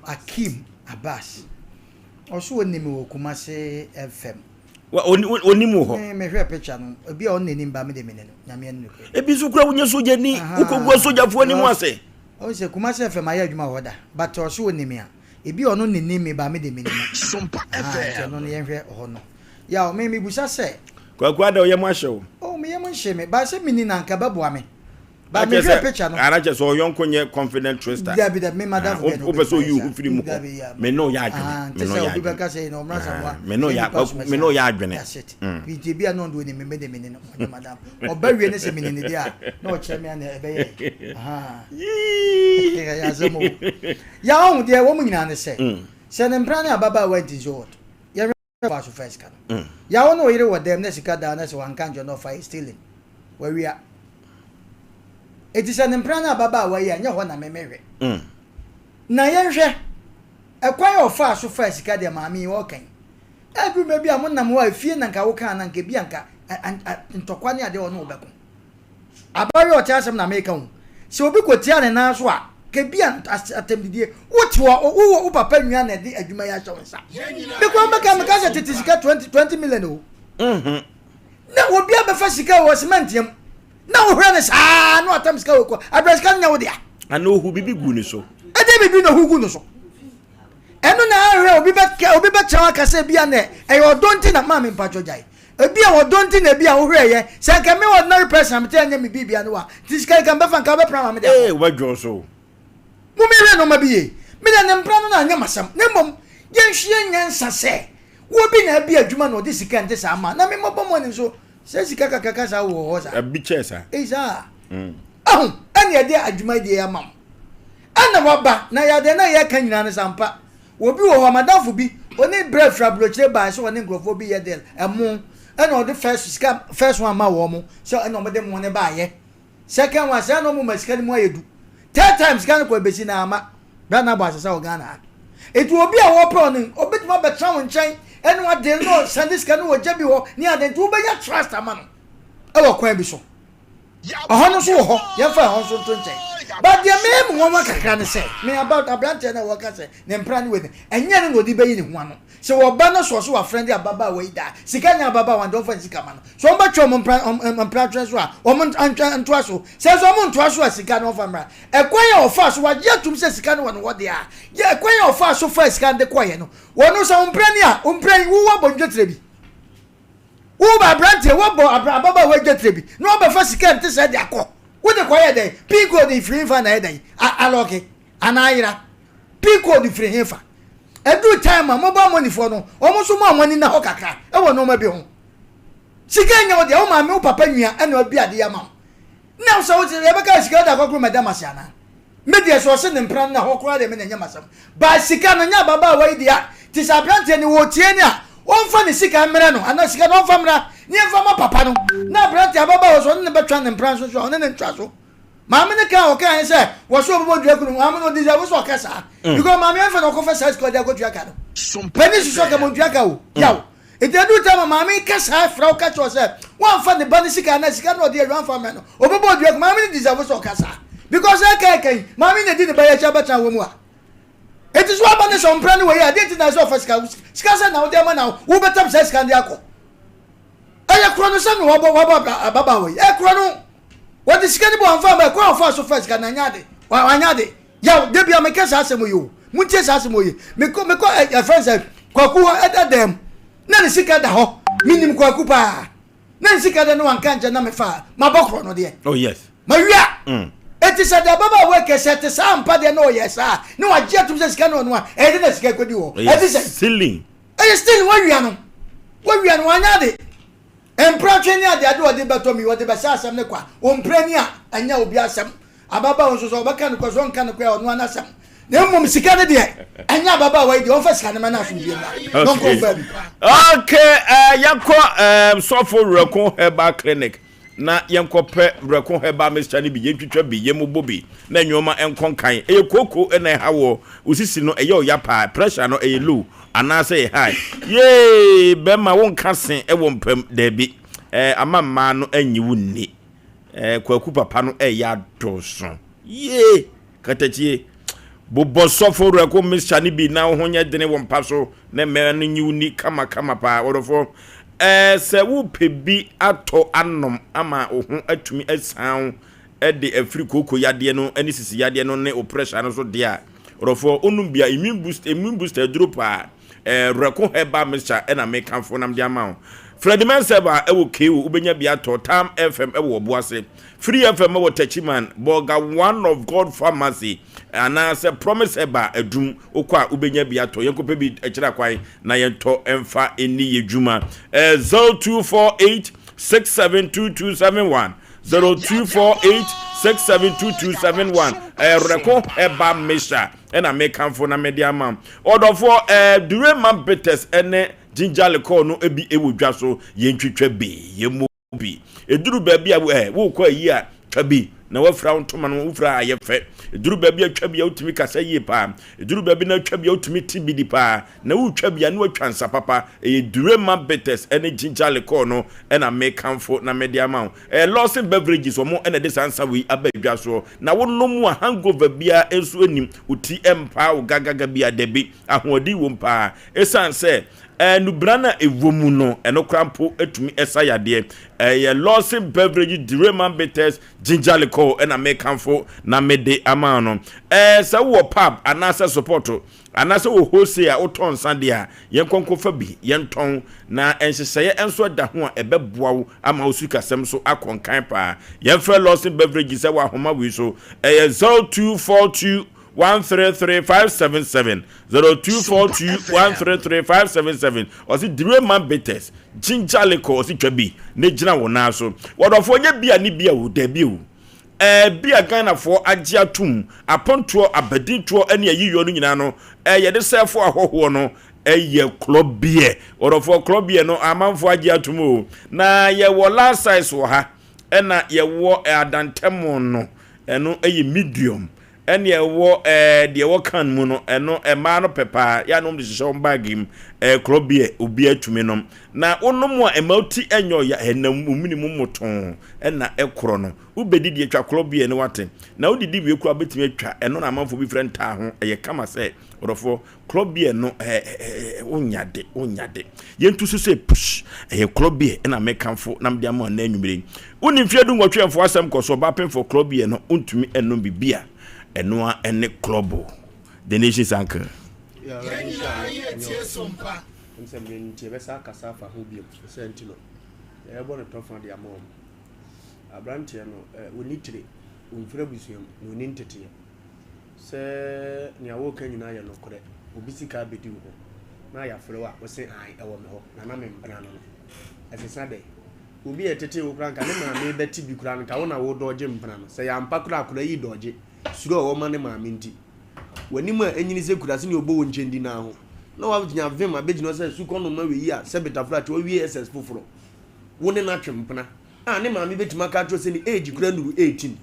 Akim Abbas. Ɔse ɔnim wɔ Kumasi FM. Onim wɔ hɔ. Me mehwɛ picture no, ebi a ɔno n'anim ba me de me ne no, nyame anim nokorɛ. Ebi nso kura wonyɛ sogyani, wokɔgu asogyafoɔ anim ase. Ɔhu sɛ Kumasi FM ayɛ adwuma wɔ hɔ da, but ɔse ɔnim me a, ebi a ɔno n'anim me ba me de me ne no. Sompa FM. Nti ɛno no yɛnhwɛ hɔ no. Yaw, me mebusa sɛ. Kwaku Ada ɔyam ahyɛ wo? Oh me yam nhye me, but sɛ meni no anka ɛbɛboa me. Ba me hwɛ picture no. Ara kyɛ sɛ ɔyɔnko nyɛ confident trister. Dabi dabi me madam fo bɛ. Wopɛ sɛ oyi wo firi mu hɔ. Me ne ɔyɛ adwene. Me ne ɔyɛ adwene. Obi bɛka sɛ na ɔmra samoa. Me ne ɔyɛ me ne ɔyɛ adwene. That's it. Bi nti bi a no ndo ni me me de me ne no ɔnyɛ madam. Ɔba wie ne sɛ me ne ne de a na ɔkyerɛ me ana ɛbɛyɛ. Aha. Yii. Ya asɛm o. Ya ɔho deɛ wɔn nyinaa ne sɛ. Sɛ ne mpra ne ababaawa nti so what? Fa so fa sika no. Ya wo ne wo yere wɔ dɛm na sika da na sɛ wanka nkyerɛ na ɔfa yɛ stealing. Wawia. Eti sɛ ne mpena ne ababaawa yi a nyɛ hɔ na me mehwɛ. Na yɛnhwɛ ɛkwan a ɔfaa so faa sika deɛ maame yi ɔɔka yi. Ɛduru mmerɛ bi a mo nam hɔ a efie na nka wokaa na nka ebi a nka ntɔkwa ne adeɛ ɔne wo bɛko. Abaayewa a ɔte asɛm na meka o. Sɛ obi kɔtia ne nan so a, ka bi a atɛmdidie. Wote hɔ, wowɔ wo papa nua na ɛde adwuma yi ahyɛ wo nsa. Me koraa mɛka meka sɛ tete sika 20 20 million o. Mhm. Na obi abɛfa sika wɔ cement mu. Na wohwɛ no saa na watam sika wɔ kɔ. Abira sika no nyɛ wo dea. Ana ohu bibi gu ne so. Ɛde bibi na ohu gu ne so. Ɛno na ahwɛ obi bɛ obi bɛkyerɛ aka sɛ bi a na ɛyɛ ɔdɔ nti na maame mpatwɔ gyae. Ebia ɔdɔ nti na ebia wohwɛɛ yɛ. Sɛ anka me ordinary person a mete anyɛ me biribia ne wa. Nti sika yi ka mebɛfa nka wobɛpra ama me de akɔ. Ee wobɛdwo so. Mom yɛnhwɛ nnoɔma bi yie. Me deɛ ne mpra no na anyɛ m'asɛm. Na mmom yɛnhwɛ nyansa sɛ obi na abi adwuma na ɔde sika nte saa ma na me mmɔbɔ money nso sɛ sika kakraka saa wɔ hɔ saa. Abi kyɛɛ saa. Ei saa. Ahu ɛne ɛde adwuma yi deɛ ama mo. Ɛna waba na yɛ adeɛ na yɛka nyinaa no sɛ ampa Obi wɔ hɔ, m'adamfo bi, ɔne brɛ firi aburokyire baeɛ sɛ ɔne nkurɔfoɔ bi yɛ deal, ɛmo, ɛna ɔde first sika, first one ma wɔn, sɛ ɛna wɔde mo no baeɛ. Second one, sɛ ɛna wɔn ma sika no mu ayɛ du. Third time sika no kɔ ebesi na ama. Bra na abɔ asesa wɔ Ghana ha. Eti obi a wɔpɛ ɔno, obetumi abɛtena wo nkyɛn, ɛna wadeal na ɔsɛnde sika no wɔ gya bi hɔ ne ade, nti wobɛnya trust ama no ɛwɔ kwan bi so. Ɛhɔ no nso wɔ hɔ, yɛmfa ɛhɔ nso nto nkyɛn. But deɛ meyɛ me nwanwa kakra ne sɛ, me about aberanteɛ no a wɔka sɛ ne mpena ne wei no, ɛnyɛ no na ɔde bɛyi ne ho ano. Sɛ wɔba no soɔ so wafrɛnde ababaawa yi daa, sika nyɛ ababaawa no deɛ ɔmfa ne sika ma no. Sɛ wɔbɛtwe wɔn mpena mpena twɛn so a, wɔn ntwɛn ntoa so. Sɛ nso wɔn ntoa so a, sika no ɔmfa mmra. Ɛkwan a ɔfaa so, wagye atum sɛ sika no wɔ ne hɔ deɛ a, yɛ ɛkwan a ɔfaa so faa sika no de kɔeɛ no, wɔno sɛ wo mpena ni a, wo mpena yi, wowɔ abɔntwetire bi. Wo ba aberanteɛ, woabɔ ababaawa dwetire bi na wabɛfa sika a ɛnte sɛɛ de akɔ. Wode kɔyɛ dɛn? Pin code firi hefa na ɛyɛ dɛn? Alɔke anaa ayera? Pin code firi hefa? Ɛduru time a mobile money foɔ no, wɔn nso mo a mo ani nna hɔ kakra wɔ nneɛma bi ho. Sika nyɛ wo deɛ, wo maame, wo papa nua ɛna wabi adeɛ ama wo. Na sɛ wo yɛbɛka sika wode akɔkoro madam ase anaa? Me deɛ sɛ ɔse ne mpena nna hɔ koraa deɛ me na ɛnyɛ m'asɛm. But sika no nyɛ ababaawa yi dea. Nti sɛ aberanteɛ no ɔtie ni a, ɔmfa ne sika mmerɛ no anaa sika no ɔmfa mmra ne yɛmfa ma papa no. Na aberanteɛ ababaawa sɛ ɔne no bɛtwa ne mpena nso so a, ɔne no ntra so. Maame no kaa a ɔkaeɛ ne sɛ wɔse ɔbɛbɔ dua ku no. Maame no ɔdeserve sɛ ɔka saa. Because maame ɛmfa na ɔkɔfa saa sika ɔde akɔtua ka no. Panin susu ɔka montua ka o. Yaw. Enti eduu time a maame yi ka saa frɛ wo ka kyerɛ wo sɛ wamfa ne ba no sika anaa sika no ɔde awie amfa ammrɛ no, ɔbɛbɔ wo dua ku. Maame no deserve sɛ ɔka saa because ɛka ɛka yi, maame yi na ɛdi ne ba yi akyi abɛtena wɔ mu a. Enti so waba ne sɛ ɔmpra ne wɔ yi a, deɛ nti na ɛsɛ ɔfa sika? Sika sɛ na wode ama na wobɛtam saa sika no de akɔ. Ɛyɛ korɔ no sɛ na wabɔ wabɔ ababaawa yi. Ɛyɛ korɔ no. Wɔde sika no bi wamfa amma ɛkwan a ɔfaa so faa sika no anyɛ ade. Wanyɛ ade. Yaw, da bia meka saa asɛm yi o. Montie saa asɛm yi. Mekɔ mekɔ ɛfɛn sɛ Kwaku hɔ ɛda dɛm. Na ne sika da hɔ. Menim Kwaku paa. Na ne sika da no wanka nkyɛn na mefa mabɔ korɔ no deɛ. Oh yes. Mawia. Mm. Eti sɛ deɛ ababaawa kɛsɛ te saa ampa deɛ na ɔyɛ saa na wagye atum sɛ sika no ɔno a ɛyɛ de na sika kɔdi hɔ. Ɛte sɛ. Stealing. Ɛyɛ stealing wawia no. Wawia no wanyɛ ade. Mpratwe ne adeade a ɔde bɛtɔ me yi, ɔde bɛsɛe asɛm no kwa. Ɔmpira ni a, ɛnyɛ obi asɛm. Ababaawa nso, sɛ ɔbɛka nokorɛ, sɛ ɔnka nokorɛ a, ɔno ara n'asɛm. Na mmom sika no deɛ, ɛnyɛ ababaawa yi deɛ, ɔmfa sika no mma no asomdwoeɛ mmra, na ɔnkɔ ɔbaa bi. Okay, uh, yɛnkɔ um, Sɔfo Werɛko Herbal Clinic. na yɛnkɔpɛ Werɛko Herbal Mixture no bi, yɛntwitwa bi, yɛmmobɔ bi na nnoɔma nkɔ nkan. Ɛyɛ kooko na ɛha woɔ, wo sisi no ɛyɛ ɔya paa, pressure no ɛyɛ low anaasɛ ɛyɛ high. Yee! Bɛrima wonka se wɔ mpam, daabi, ɛɛ ama mmaa no annye wo nni. Ɛɛ Kwaku papa no ɛyɛ adɔɔso. Yee! Katakyie, bobɔ sɔfo werɛko mixture no bi na wo ho nyɛ dene wɔ mpa so na mmaa no nyi wo ni kama kama paa. Ɔdɔfoɔ, ɛɛ sɛ wopɛ bi atɔ anom ama wo ho atumi asian wo de afiri kooko yadeɛ no ne sisi yadeɛ no ne wo pressure no so deɛ a, ɔdɔfoɔ, wonom bi a immune boost, immune booster aduro paa. Eh, Rɛko herbal mixture ɛna mekamfo nam de ama wo. Fred Mensah ba ɛwɔ KO, wobɛnya bi atɔ. Tam FM ɛwɔ Ɔboase. Free FM ɛwɔ Techiman, Bolga One of God Pharmacy anaasɛ Promise Herbal Adum, wokɔ a wobɛnya bi atɔ. Yɛnkɔpɛ bi akyiri akwan na yɛntɔ mfa nni yɛ dwuma. Eh, 0248 672271 0248 672271 eh, Rɛko herbal mixture ɛna mekamfo na mede ama wo. Ɔdɔfoɔ, eh, Durema bitters ɛne ginger liqueur no bi ɛwɔ dwa so, yɛntwitwa bi, yɛmmɔ bi. Ɛduru baabi a eh, worekɔ ayi a, twa bi na woafira wo ntoma no, wofira a ayɛ fɛ. Ɛduru baabi a twa bi a wotumi kasa yie paa. Ɛduru baabi na twa bi a wotumi te bi di paa. Na woretwa bi a na woatwa nsa papa. Ɛyɛ Durema bitters ɛne ginger liqueur no ɛna mekamfo na mede ama wo. Ɛyɛ Lawson Beverages wɔn na ɛde saa nsa wei aba dwa soɔ. Na wonom a hangover biara nso nnim, wo ti mpaa wo gagaga biara, dabi, ahoɔden wom paa. Ɛsiane sɛ nnubena no a ɛwɔ mu no, ɛno koraa mpo tumi sa yadeɛ. Ɛyɛ Lawson Beverage Direman Bitters Ginger Liqueur na mekamfo na mede ama no. Sɛ wowɔ pub anaasɛ sopɔto Anaasɛ wɔ wholesale a wotɔ nsa deɛ a, yɛnkɔ nkɔfa bi, yɛntɔn. Na nhyehyɛeɛ nso da ho a ɛbɛboa wo ama wo sikasɛm nso akɔ nkan paa. Yɛmfrɛ Lawson Beverages wɔ ahoma wei so, ɛyɛ 0242 133 577, 0242 133 577. Ɔse Direman Bitters, Ginger Liquor, ɔse twa bi na gyina wo nan so. Wɔdɔfoɔ nyɛ bia ne bia o, dabi o. Ɛɛ bi a Ghanafoɔ agye atom, apontoɔ, abadintoɔ ne ayiyɔ no nyinaa no, ɛɛ yɛde sɛɛfo ahɔhoɔ no yɛ klɔ beer. Ɔdɔfoɔ, klɔ beer no amanfoɔ agye atom o. Na yɛwɔ large size wɔ ha, ɛna yɛwɔ adantɛmo no, ɛno yɛ medium. Ɛne ɛwɔ ɛɛ deɛ ɛwɔ can mu no, ɛno mmaa no pɛ paa, yɛ a na wɔde hyehyɛ wɔn baage mu. Ɛɛ klɔ beer, obiara tumi nom. Na wonom a ɛma wo ti nyɛ ɔya, ɛnam wo mene mu mmotoo na ɛkorɔ no. Wobɛdidi atwa korɔ beer ne wate. Na wodidi wie koraa wobɛtumi atwa, ɛno na amanfoɔ bi frɛ ntaa ho. Ɛyɛ kama sɛ, ɔdɔfoɔ, korɔ beer no ɛɛ wonya de, wonya de. Yɛntu so sɛ push, ɛyɛ korɔ beer na mekamfo na mede ama wo nnɛ anwummere yi. Wonni mfeɛ dunwɔtwe ɛmfa w'asɛm kɔ so, ɔbaa pemfoɔ korɔ beer no wontumi nnom bi bia, ɛno ara ne klɔbo. The Nation's Uncle. Yɛn nyinaa yɛ tie so mpa. Ɛm sɛ mmerɛ no nti yɛbɛsa akasa afa ho biom sɛ nti no yɛbɛbɔ no tɔfa de ama wɔn. Aberanteɛ no ɔnni tire, ɔmfiri abusua mu na ɔnni nteteɛ. Sɛ nea woreka nyinaa yɛ nokorɛ, obi sika abɛdi wo hɔ na yɛafrɛ wo a wose ae ɛwɔ me hɔ na na mempena no no, ɛsesa dɛn? Obi a ɛtetee wo koraa nka ne maame bɛte bi koraa no nka wo na wodɔɔgye mpena no. Sɛ yɛampa koraa akwadaa yi dɔɔgye, suro a ɔwɔ ma ne maame nti. W'anim a anyini sɛ kurase ne ɔbɔ wo nkyɛndi no ara ho na woagyina vim abɛgyina hɔ sɛ sukɔnoma wei a sɛ betafra te wawie SS foforɔ wo ne no atwe mpena a ne maame bɛtumi aka akyerɛ sɛ ne age koraa nnuru 18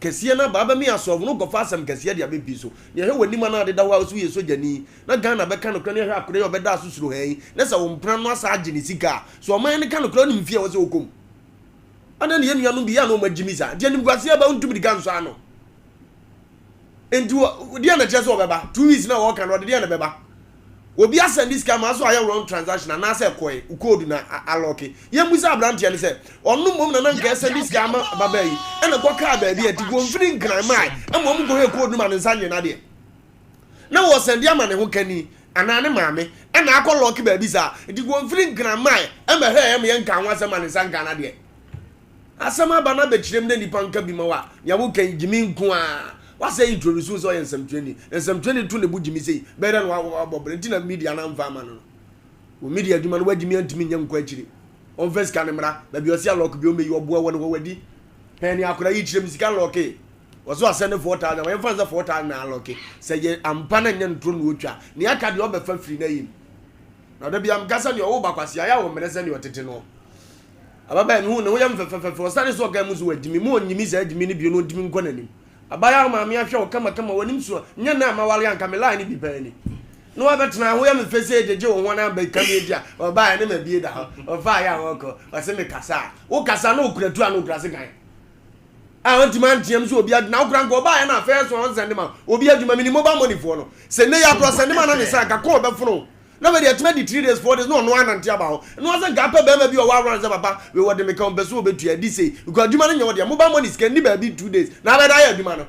kɛseɛ no aba abɛme asɔfo no kɔfa asɛm kɛseɛ de abɛpii so na yɛhwɛ w'anim a na adeda hɔ a wo sɛ woyɛ sogyani na Ghana bɛka nokorɛ na yɛhwɛ akora yi a ɔbɛda so suro ha yi na sɛ wo mpena no asa agye ne sika a so ɔman no ka nokorɛ wonim mfie a ɛwɔ sɛ wokɔ mu adɛn na yɛn nuanom bi yɛ a na wɔn agyimi saa nti animguaseɛ aba wontumi de ka nsɔ ano Nti wɔ deɛ na kyerɛ sɛ ɔbɛba 2 weeks na wɔka no ɔde deɛ na bɛba. Obi asɛnde sika ma so ayɛ wrong transaction anaasɛ ɛkɔe code na alɔke. Yɛmmisa aberanteɛ no sɛ ɔno mmom na na nka ɛsɛnde sika ama ababaa yi ɛna kɔ kaa baabi a ɛti wɔmfiri nkran mae ɛma ɔmo kɔhwɛ code no ma ne nsa nyɛ n'adeɛ. Na wɔsɛnde ama ne ho kani anaa ne maame ɛna akɔ lɔke baabi saa nti wɔmfiri nkran mae ɛma hwɛ ɛma yɛnka ho asɛm ma ne nsa nka n'adeɛ. Asɛm aba na bɛkyerɛ mu dɛ nipa nka bi ma wo a, nea woka yi gyimi nko ara. Woasɛe introduce wo sɛ ɔyɛ nsɛmtwerɛni. Na nsɛmtwerɛni to ne bo gyimi sei, bɛyɛ dɛn na wabɔ bra? Nti na media no amfa amma no no. Wo media adwuma no woagyimi antumi nyɛ nkɔ akyiri. Ɔmfa sika no mmra. Baabi a ɔse alɔke bi ɔmmɛyi, ɔboa wɔ ne hɔ wadi. Pɛn nea akwadaa yi kyerɛ me sika lɔke. Ɔse wasɛnde 4000, yɛmfa no sɛ 4000 na alɔke. Sɛ yɛ ampa na nyɛ ntoro na ɔtwa a, nea aka deɛ ɔbɛfa firi n'ayim. Na da biara meka sɛ nea ɔwo ba kwasea, yɛ a ɔmmrɛ sɛ nea ɔtete no. Ababaa yi, mehu ne ho yɛ me fɛfɛfɛfɛ. Ɔsane so ɔkaa mu sɛ wagyimi. Mo ɔnnyimi saa gyimi no bio na ɔntumi nkɔ n'anim. Abaayewa wo maame ahwɛ wo kamakama, w'anim so a, nyɛ nnɛ a maware anka me line no bi paa ni. Na wabɛtena ho yɛ me fɛ sei gyegye wo ho na abɛka me akyi a, ɔbaeɛ ne mabie da hɔ. Ɔfaeɛ a ɔkɔ, ɔse mekasa a, wokasa na ɔkura tu a na ɔkura sekan. A ɔntumi anteam sɛ obi adwuma, na wokura nka ɔbaeɛ na afei so ɔnsɛnde ma obi adwuma, menim mobile money foɔ no. Sɛ nnɛ yi akora ɔsɛnde ma na ne nsa anka kɔn ɔbɛfono wo. Na wei deɛ ɛtumi adi 3 days 4 days na ɔno anante aba hɔ. Ɛno ara sɛ nka apɛ bɛrima bi a ɔwɔ around sɛ papa wei wɔde me ka ɔmpɛ sɛ ɔbɛtua ɛdi sei because adwuma no nyɛ wo dea mobile money sika nni baabi 2 days na abɛda ayɛ adwuma no.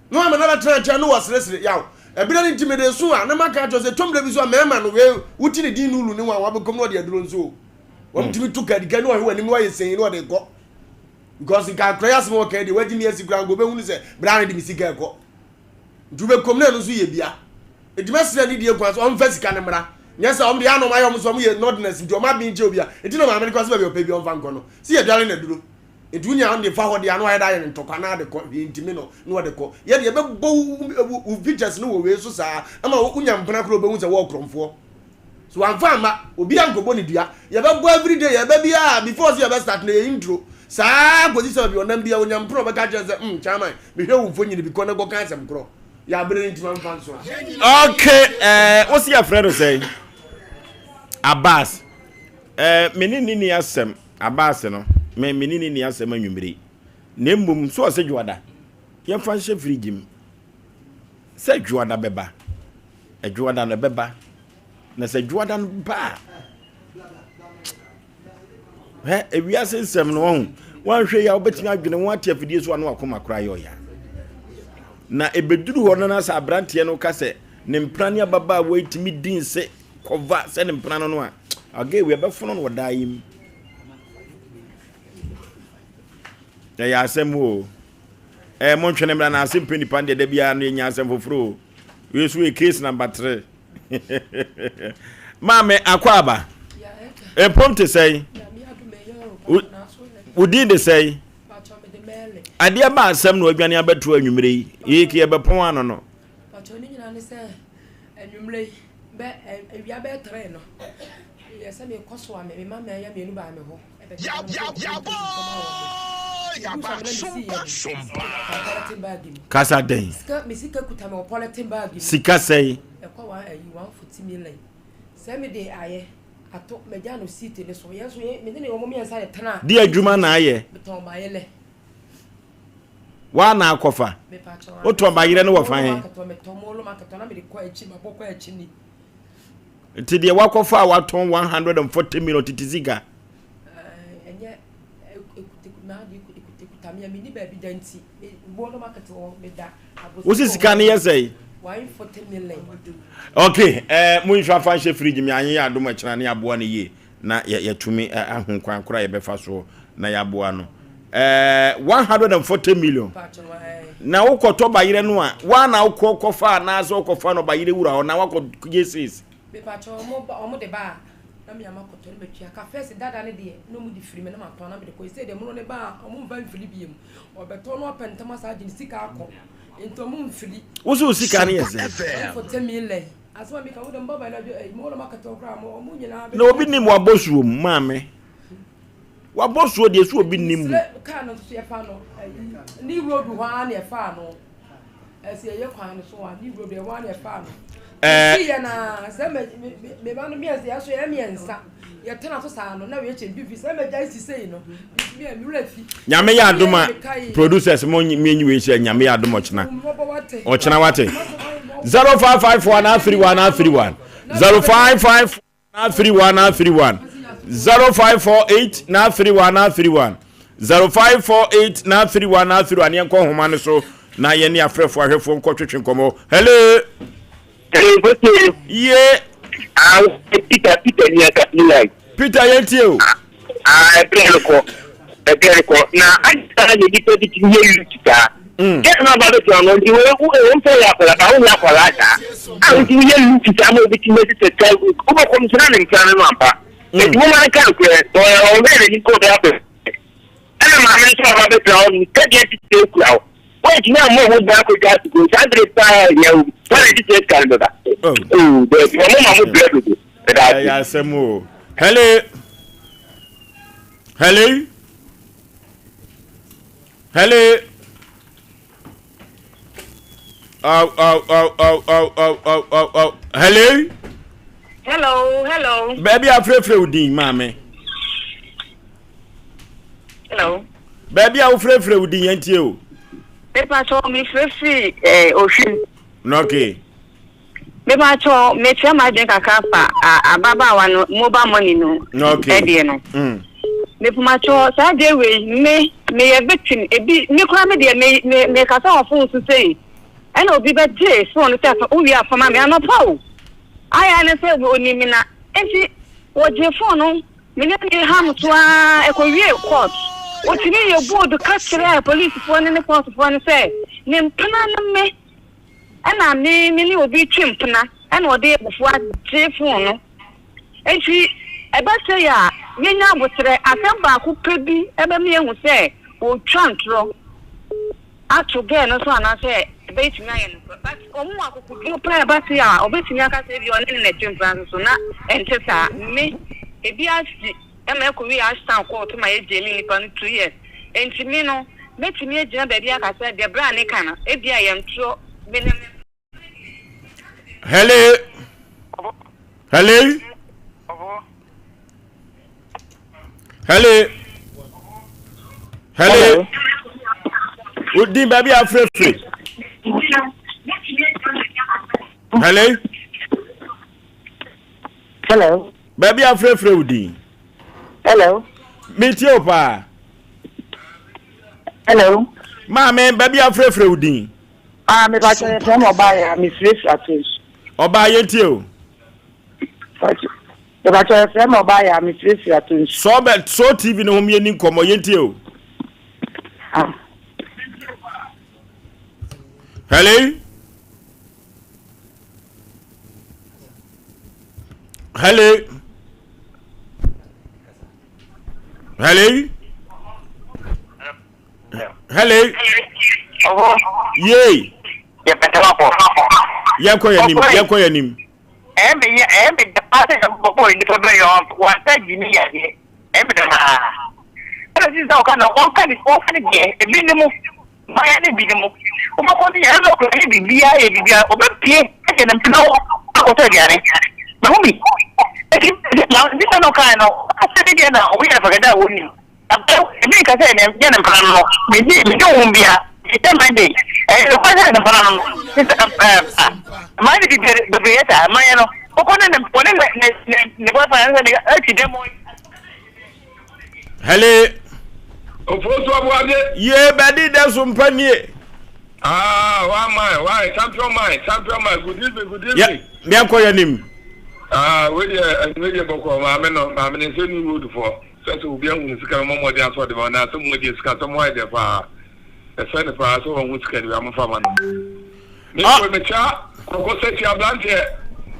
Na wama no abɛtena nkyɛn na wɔseresere yaw. Ɛberɛ no nti mede so a na maka akyerɛ sɛ tɔmmerɛ bi so a mmarima no wei wote ne din Lulu ne wɔn a wɔabɛkɔm na wɔde aduro nso o. Wɔn tumi to kadika ne wɔhwɛ wɔn anim na wɔayɛ sɛn na wɔde kɔ. Because nka akora yi asɛm a wɔka yi deɛ wagye me asi koraa nka ɔbɛhunu sɛ bra no de me sika ɛkɔ. Nti wobɛkɔm na ɛno nso yɛ bia. Nti mɛsrɛ ne die kwan sɛ ɔmfa sika no mmra. Nyɛ sɛ ɔmo deɛ ano ɔmo ayɛ ɔmo sɛ ɔmo yɛ nɔdnɛs nti ɔmo aben kyɛ obia. Nti na maame no kɔ sɛ baabi ɔpɛ bi ɔmfa nkɔ no. Sɛ yɛdware no aduro. Nti wonya ɔno de fa hɔ deɛ ano ayɛ dɛ ayɛ no ntɔkwa na ade kɔ hwee ntimi no na ɔde kɔ. Yɛ deɛ yɛbɛbɔ wo wo pictures no wɔ wei so saa ama wonya mpena koraa wobɛhu sɛ wɔɔ korɔmfoɔ. So wamfa amma obi ankɔbɔ ne dua. Yɛbɛbɔ everyday yɛbɛ biara before sɛ yɛbɛ start no yɛ intro saa kɔsi sɛ baabi ɔnam biara onya mpena ɔbɛka kyerɛ sɛ mm chairman mehwɛ wo mfonyini bi kɔ na kɔka asɛm korɔ. Yɛ abere no ntoma mfa nso a. Okay, eh, wo si yɛfrɛ no sɛn? Abbas. Eh, me ne ne ni asɛm, Abbas no, me me ne ne ni asɛm anwummere. Na mmom, so ɔsɛ dwoada. Yɛmfa nhyɛ fridge mu. Sɛ dwoada bɛba. Dwoada no bɛba. Na sɛ dwoada no ba a, hɛ ewiase nsɛm no ɔho wanhwɛ yi a wobɛtumi adwene ho ate afidie so a na wakoma koraa yɛ ɔya na ɛbɛduru hɔ no na sɛ aberanteɛ no ka sɛ ne mpena ne ababaawa yi tumi di nse kɔva sɛ ne mpena no no a agɛ wei ɛbɛfono no wɔ daa yi mu ɛyɛ asɛm o ɛɛ montwene mmra na ase mpɛ nipa no deɛ da biara no yɛnya asɛm foforɔ o wei so yɛ case number 3 Maame Akwaaba, mpom te sɛn? Wo din de sɛn? Adeɛ ba asɛm na wadwane abɛto anwummere yi. Yei ke yɛbɛpɔn ano no. Pakyɛ ne nyinaa ne sɛ anwummere yi bɛ awia bɛyɛ tere no yɛ sɛ mekɔ so a me ma mɛyɛ mmienu baa me hɔ Kasa dɛn? Sika sɛn? Di adwuma na ayɛ. Waa na akɔfa. Wotɔn bayerɛ no wɔ fa he? Nti deɛ wakɔfa a watɔn 140 million tete sika. Wosi sika no yɛ sɛe? Ok, eh, mo nhwɛ afa nhyɛ fridge mi anyi yɛ adom ɛkyena ne aboa no yie na yɛtumi ahu kwan koro a yɛbɛfa soɔ na yɛaboa no. Eh, 140 million. Na wokɔtɔ bayerɛ no a, woa na wokɔ kɔfa anaasɛ wokɔfa no bayerɛ wura hɔ na wakɔ yɛ sales. Mepakyɛ ɔmo ba ɔmo de ba a na me ama kɔtɔ na matua ka first dada ne deɛ na ɔmo de firi me na matɔn na mede kɔ ɛsei deɛ mono ne ba a ɔmo nfa mfiri biem ɔbɛtɔ na ɔpɛ ntɛm asa agye ne sika akɔ nti ɔmo mfiri. Wo so wo sika no yɛ sɛn? 140 million asɛm a meka wo deɛ mbɔ ba na ɛyi mo na makɛtɔ koraa mo ɔmo nyinaa. Na obi nim wabɔ suo mu maame wabɔ suo deɛ so obi nim mu. Kaa no nso yɛfa no ɛyi ne road hɔ ara na yɛfaa no. Ɛsɛ yɛyɛ kwan no so a ne wuro deɛ wɔn na ɛfaa no. Ɛɛ yɛ na sɛ mɛ mɛ mɛ no mmiɛnsa yɛ so yɛ mmiɛnsa yɛtena so saa no na wei kyɛ mbibi sɛ mɛ gya esi sei no mɛ mi wura fi. Nyame yɛ adom a producers mo mmienyi wei hyɛ nyame yɛ adom ɔkyena ɔkyena wate 0554 931 931 055 931 931 0548 931 931 0548 931 931 yɛnkɔ nhoma no so na yɛne afrɛfoɔ ahwɛfoɔ nkɔtwetwe nkɔmmɔ. Hello. Ye. Ah, Peter, Peter ni aka ni like. Peter yɛn tie o. Ah, ɛbrɛ no kɔ, ɛbrɛ no kɔ. Na adi na nipa bi ti yɛ youth saa. Yɛ na ba bɛ tena no nti wo wo wo mpɛ yɛ akwadaa ba wo nyɛ akwadaa saa. A wo ti yɛ youth saa ma obi ti mɛ sisɛ sɛ wo bɛ kɔm sena ne mpena no no ampa. Eti mo ma no ka nkorɛ ɔyɛ ɔbɛ yɛ n'ani kɔ ɔbɛ apɛ. Ɛna maame nso aba bɛ tena hɔ no sɛdeɛ tete ekura wo. Wɔntumi ammɔ ho ban akɔdwa sukuu saa bere paa hia wo wɔn na tete sika no bɛba. Oo daabi wɔn ma mo brɛ dodo. Ɛyɛ asɛm o. Hello. Hello? Hello? Oh, oh, oh, oh, oh, oh, oh, oh, oh. Hello? Hello, hello. Baabi a frɛfrɛ wo din maame. Hello. Baabi a wofrɛfrɛ wo din yɛn tie o. Mepa kyɛw mefrɛfiri eh, Ohwim. Okay. Mepa kyɛw mekyerɛ m'adwene kakra fa ababaawa no mobile money no ɛdeɛ no. Mm. Mepa kyɛw saa deɛ wei me meyɛ victim ebi me koraa me deɛ me me mekasa wɔ phone so sei ɛna obi bɛgye phone no sɛ wowie afama me anɔpa o ayɛ ne sɛ onim me na nti wɔgye phone no Me ne no ham so ara, ɛkɔwiee court. Ɔtumi yɛ bold ka kyerɛɛ polisifoɔ no ne courtfoɔ no sɛ ne mpena no me ɛna me me ne obi twe mpena ɛna ɔde abufuo agye phone no. Enti ɛba sei a yɛnya aboterɛ, asɛm baako pɛ bi ɛbɛma yɛahu sɛ ɔretwa ntorɔ. ato girl no so anaasɛ ɛbɛtumi ayɛ nokorɛ but wɔn wɔ akokoduro paa ɛba se a ɔbɛtumi aka sɛ ebi ɔne ne na ɛte mpena so so na ɛnte saa me ebi asi ɛma ɛkɔ wie ashtown court ma yɛ jaili nipa no 2 years enti me no mɛtumi agyina baabi aka sɛ deɛ bra ne ka no ebi a yɛ ntorɔ me ne me Hello. Hello. Hello. Hello. Odin baabi a afirafire. Hello. Hello. Baabi a afirafire odin. Hello. Metie o paa. Hello. Maame baabi a afirafire odin. Ah, me pa kyerɛ fɛn ɔbaa yɛ a mefirafira to nsu. Ɔbaa yɛ tie o. Me pa kyerɛ fɛn ɔbaa yɛ a mefirafira to nsu. Sɔ bɛ sɔ TV ne ho yɛ ni nkɔmɔ yɛ tie o. Ah. Hello. Hello. Hello. Hello. Yay. Yɛnkɔ yɛn nim. Yɛnkɔ yɛn nim. Ɛmɛ yɛ ɛmɛ dɛ paase sɛ bɔbɔ nipa bɛ yɔ wansa gyimi yadeɛ ɛmɛ dɛ maa ɛna sisan ɔka na ɔnka ne ɔnka ne deɛ ebi ne mu mmaa ne bi ne mu wobɛkɔ ne yɛn ɔkura ne biribiara yɛ biribiara ɔbɛpie ɛhyɛ ne mpena hɔ akɔtɔ aduane na ho bi eti na nipa no kan no ɔsɛ ne deɛ na ɔyɛ fɛkɛdɛ a wɔnim. Ebi nka sɛ ne yɛ ne mpena no, medi medi ho bia, sɛ Monday, ɛyɛ nokware sɛ ne mpena no, sɛ mmaa no bi bebree yɛ saa, mmaa yɛ no, kɔkɔ ne ne wɔne ne ne ne ne boyfriend sɛ ne akyi dɛm. Hello. Ofosu Abuade. Ye bɛdi dɛ so mpa nie. Ah, one man, one champion man, champion man. Good evening, good evening. Yeah, yɛnkɔ yɛn nim. Ah, wei deɛ, wei deɛ bɔkɔ, maame no, maame no sɛ new road fɔ. Sɛ sɛ obi ahu ne sika no, mommɔ mmɔden asɛ ɔde ma no, na sɛ moagye sika sɛ moayɛ dɛ paa. Ɛsɛ no paa sɛ wahu sika no bi a, momfa ma no. Me nso mekyia Kɔkɔ Sɛkyi aberanteɛ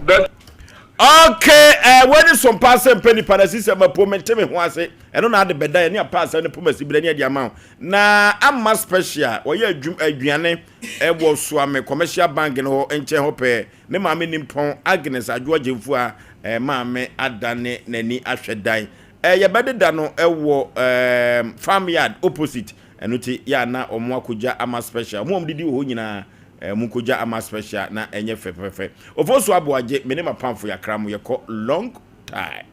bɛ. Okay, eh, wei ne so mpa sɛ mpɛ nipa na sisi ma po mente me ho ase. Ɛno na ade bɛda ne apa asɛm ne poma si brɛ ne ade ama wo. Na amma special, wɔyɛ adwum aduane ɛwɔ Suame Commercial Bank no hɔ nkyɛn hɔ pɛɛ. Me maame nimpɔn Agnes Adwoa Gyemfua eh, maame adane n'ani ahwɛ dan. Eh, yɛbɛdeda no wɔ eh, farm yard opposite. Ɛno ti yɛ a na wɔn akɔgya ama special. Wɔn a wɔdidi wɔ hɔ nyinaa, eh, wɔn nkɔgya ama special na ɛnyɛ fɛfɛɛfɛ. Ofosu Aboagye, me ne m'apamfo yɛakra mo, yɛkɔ long time.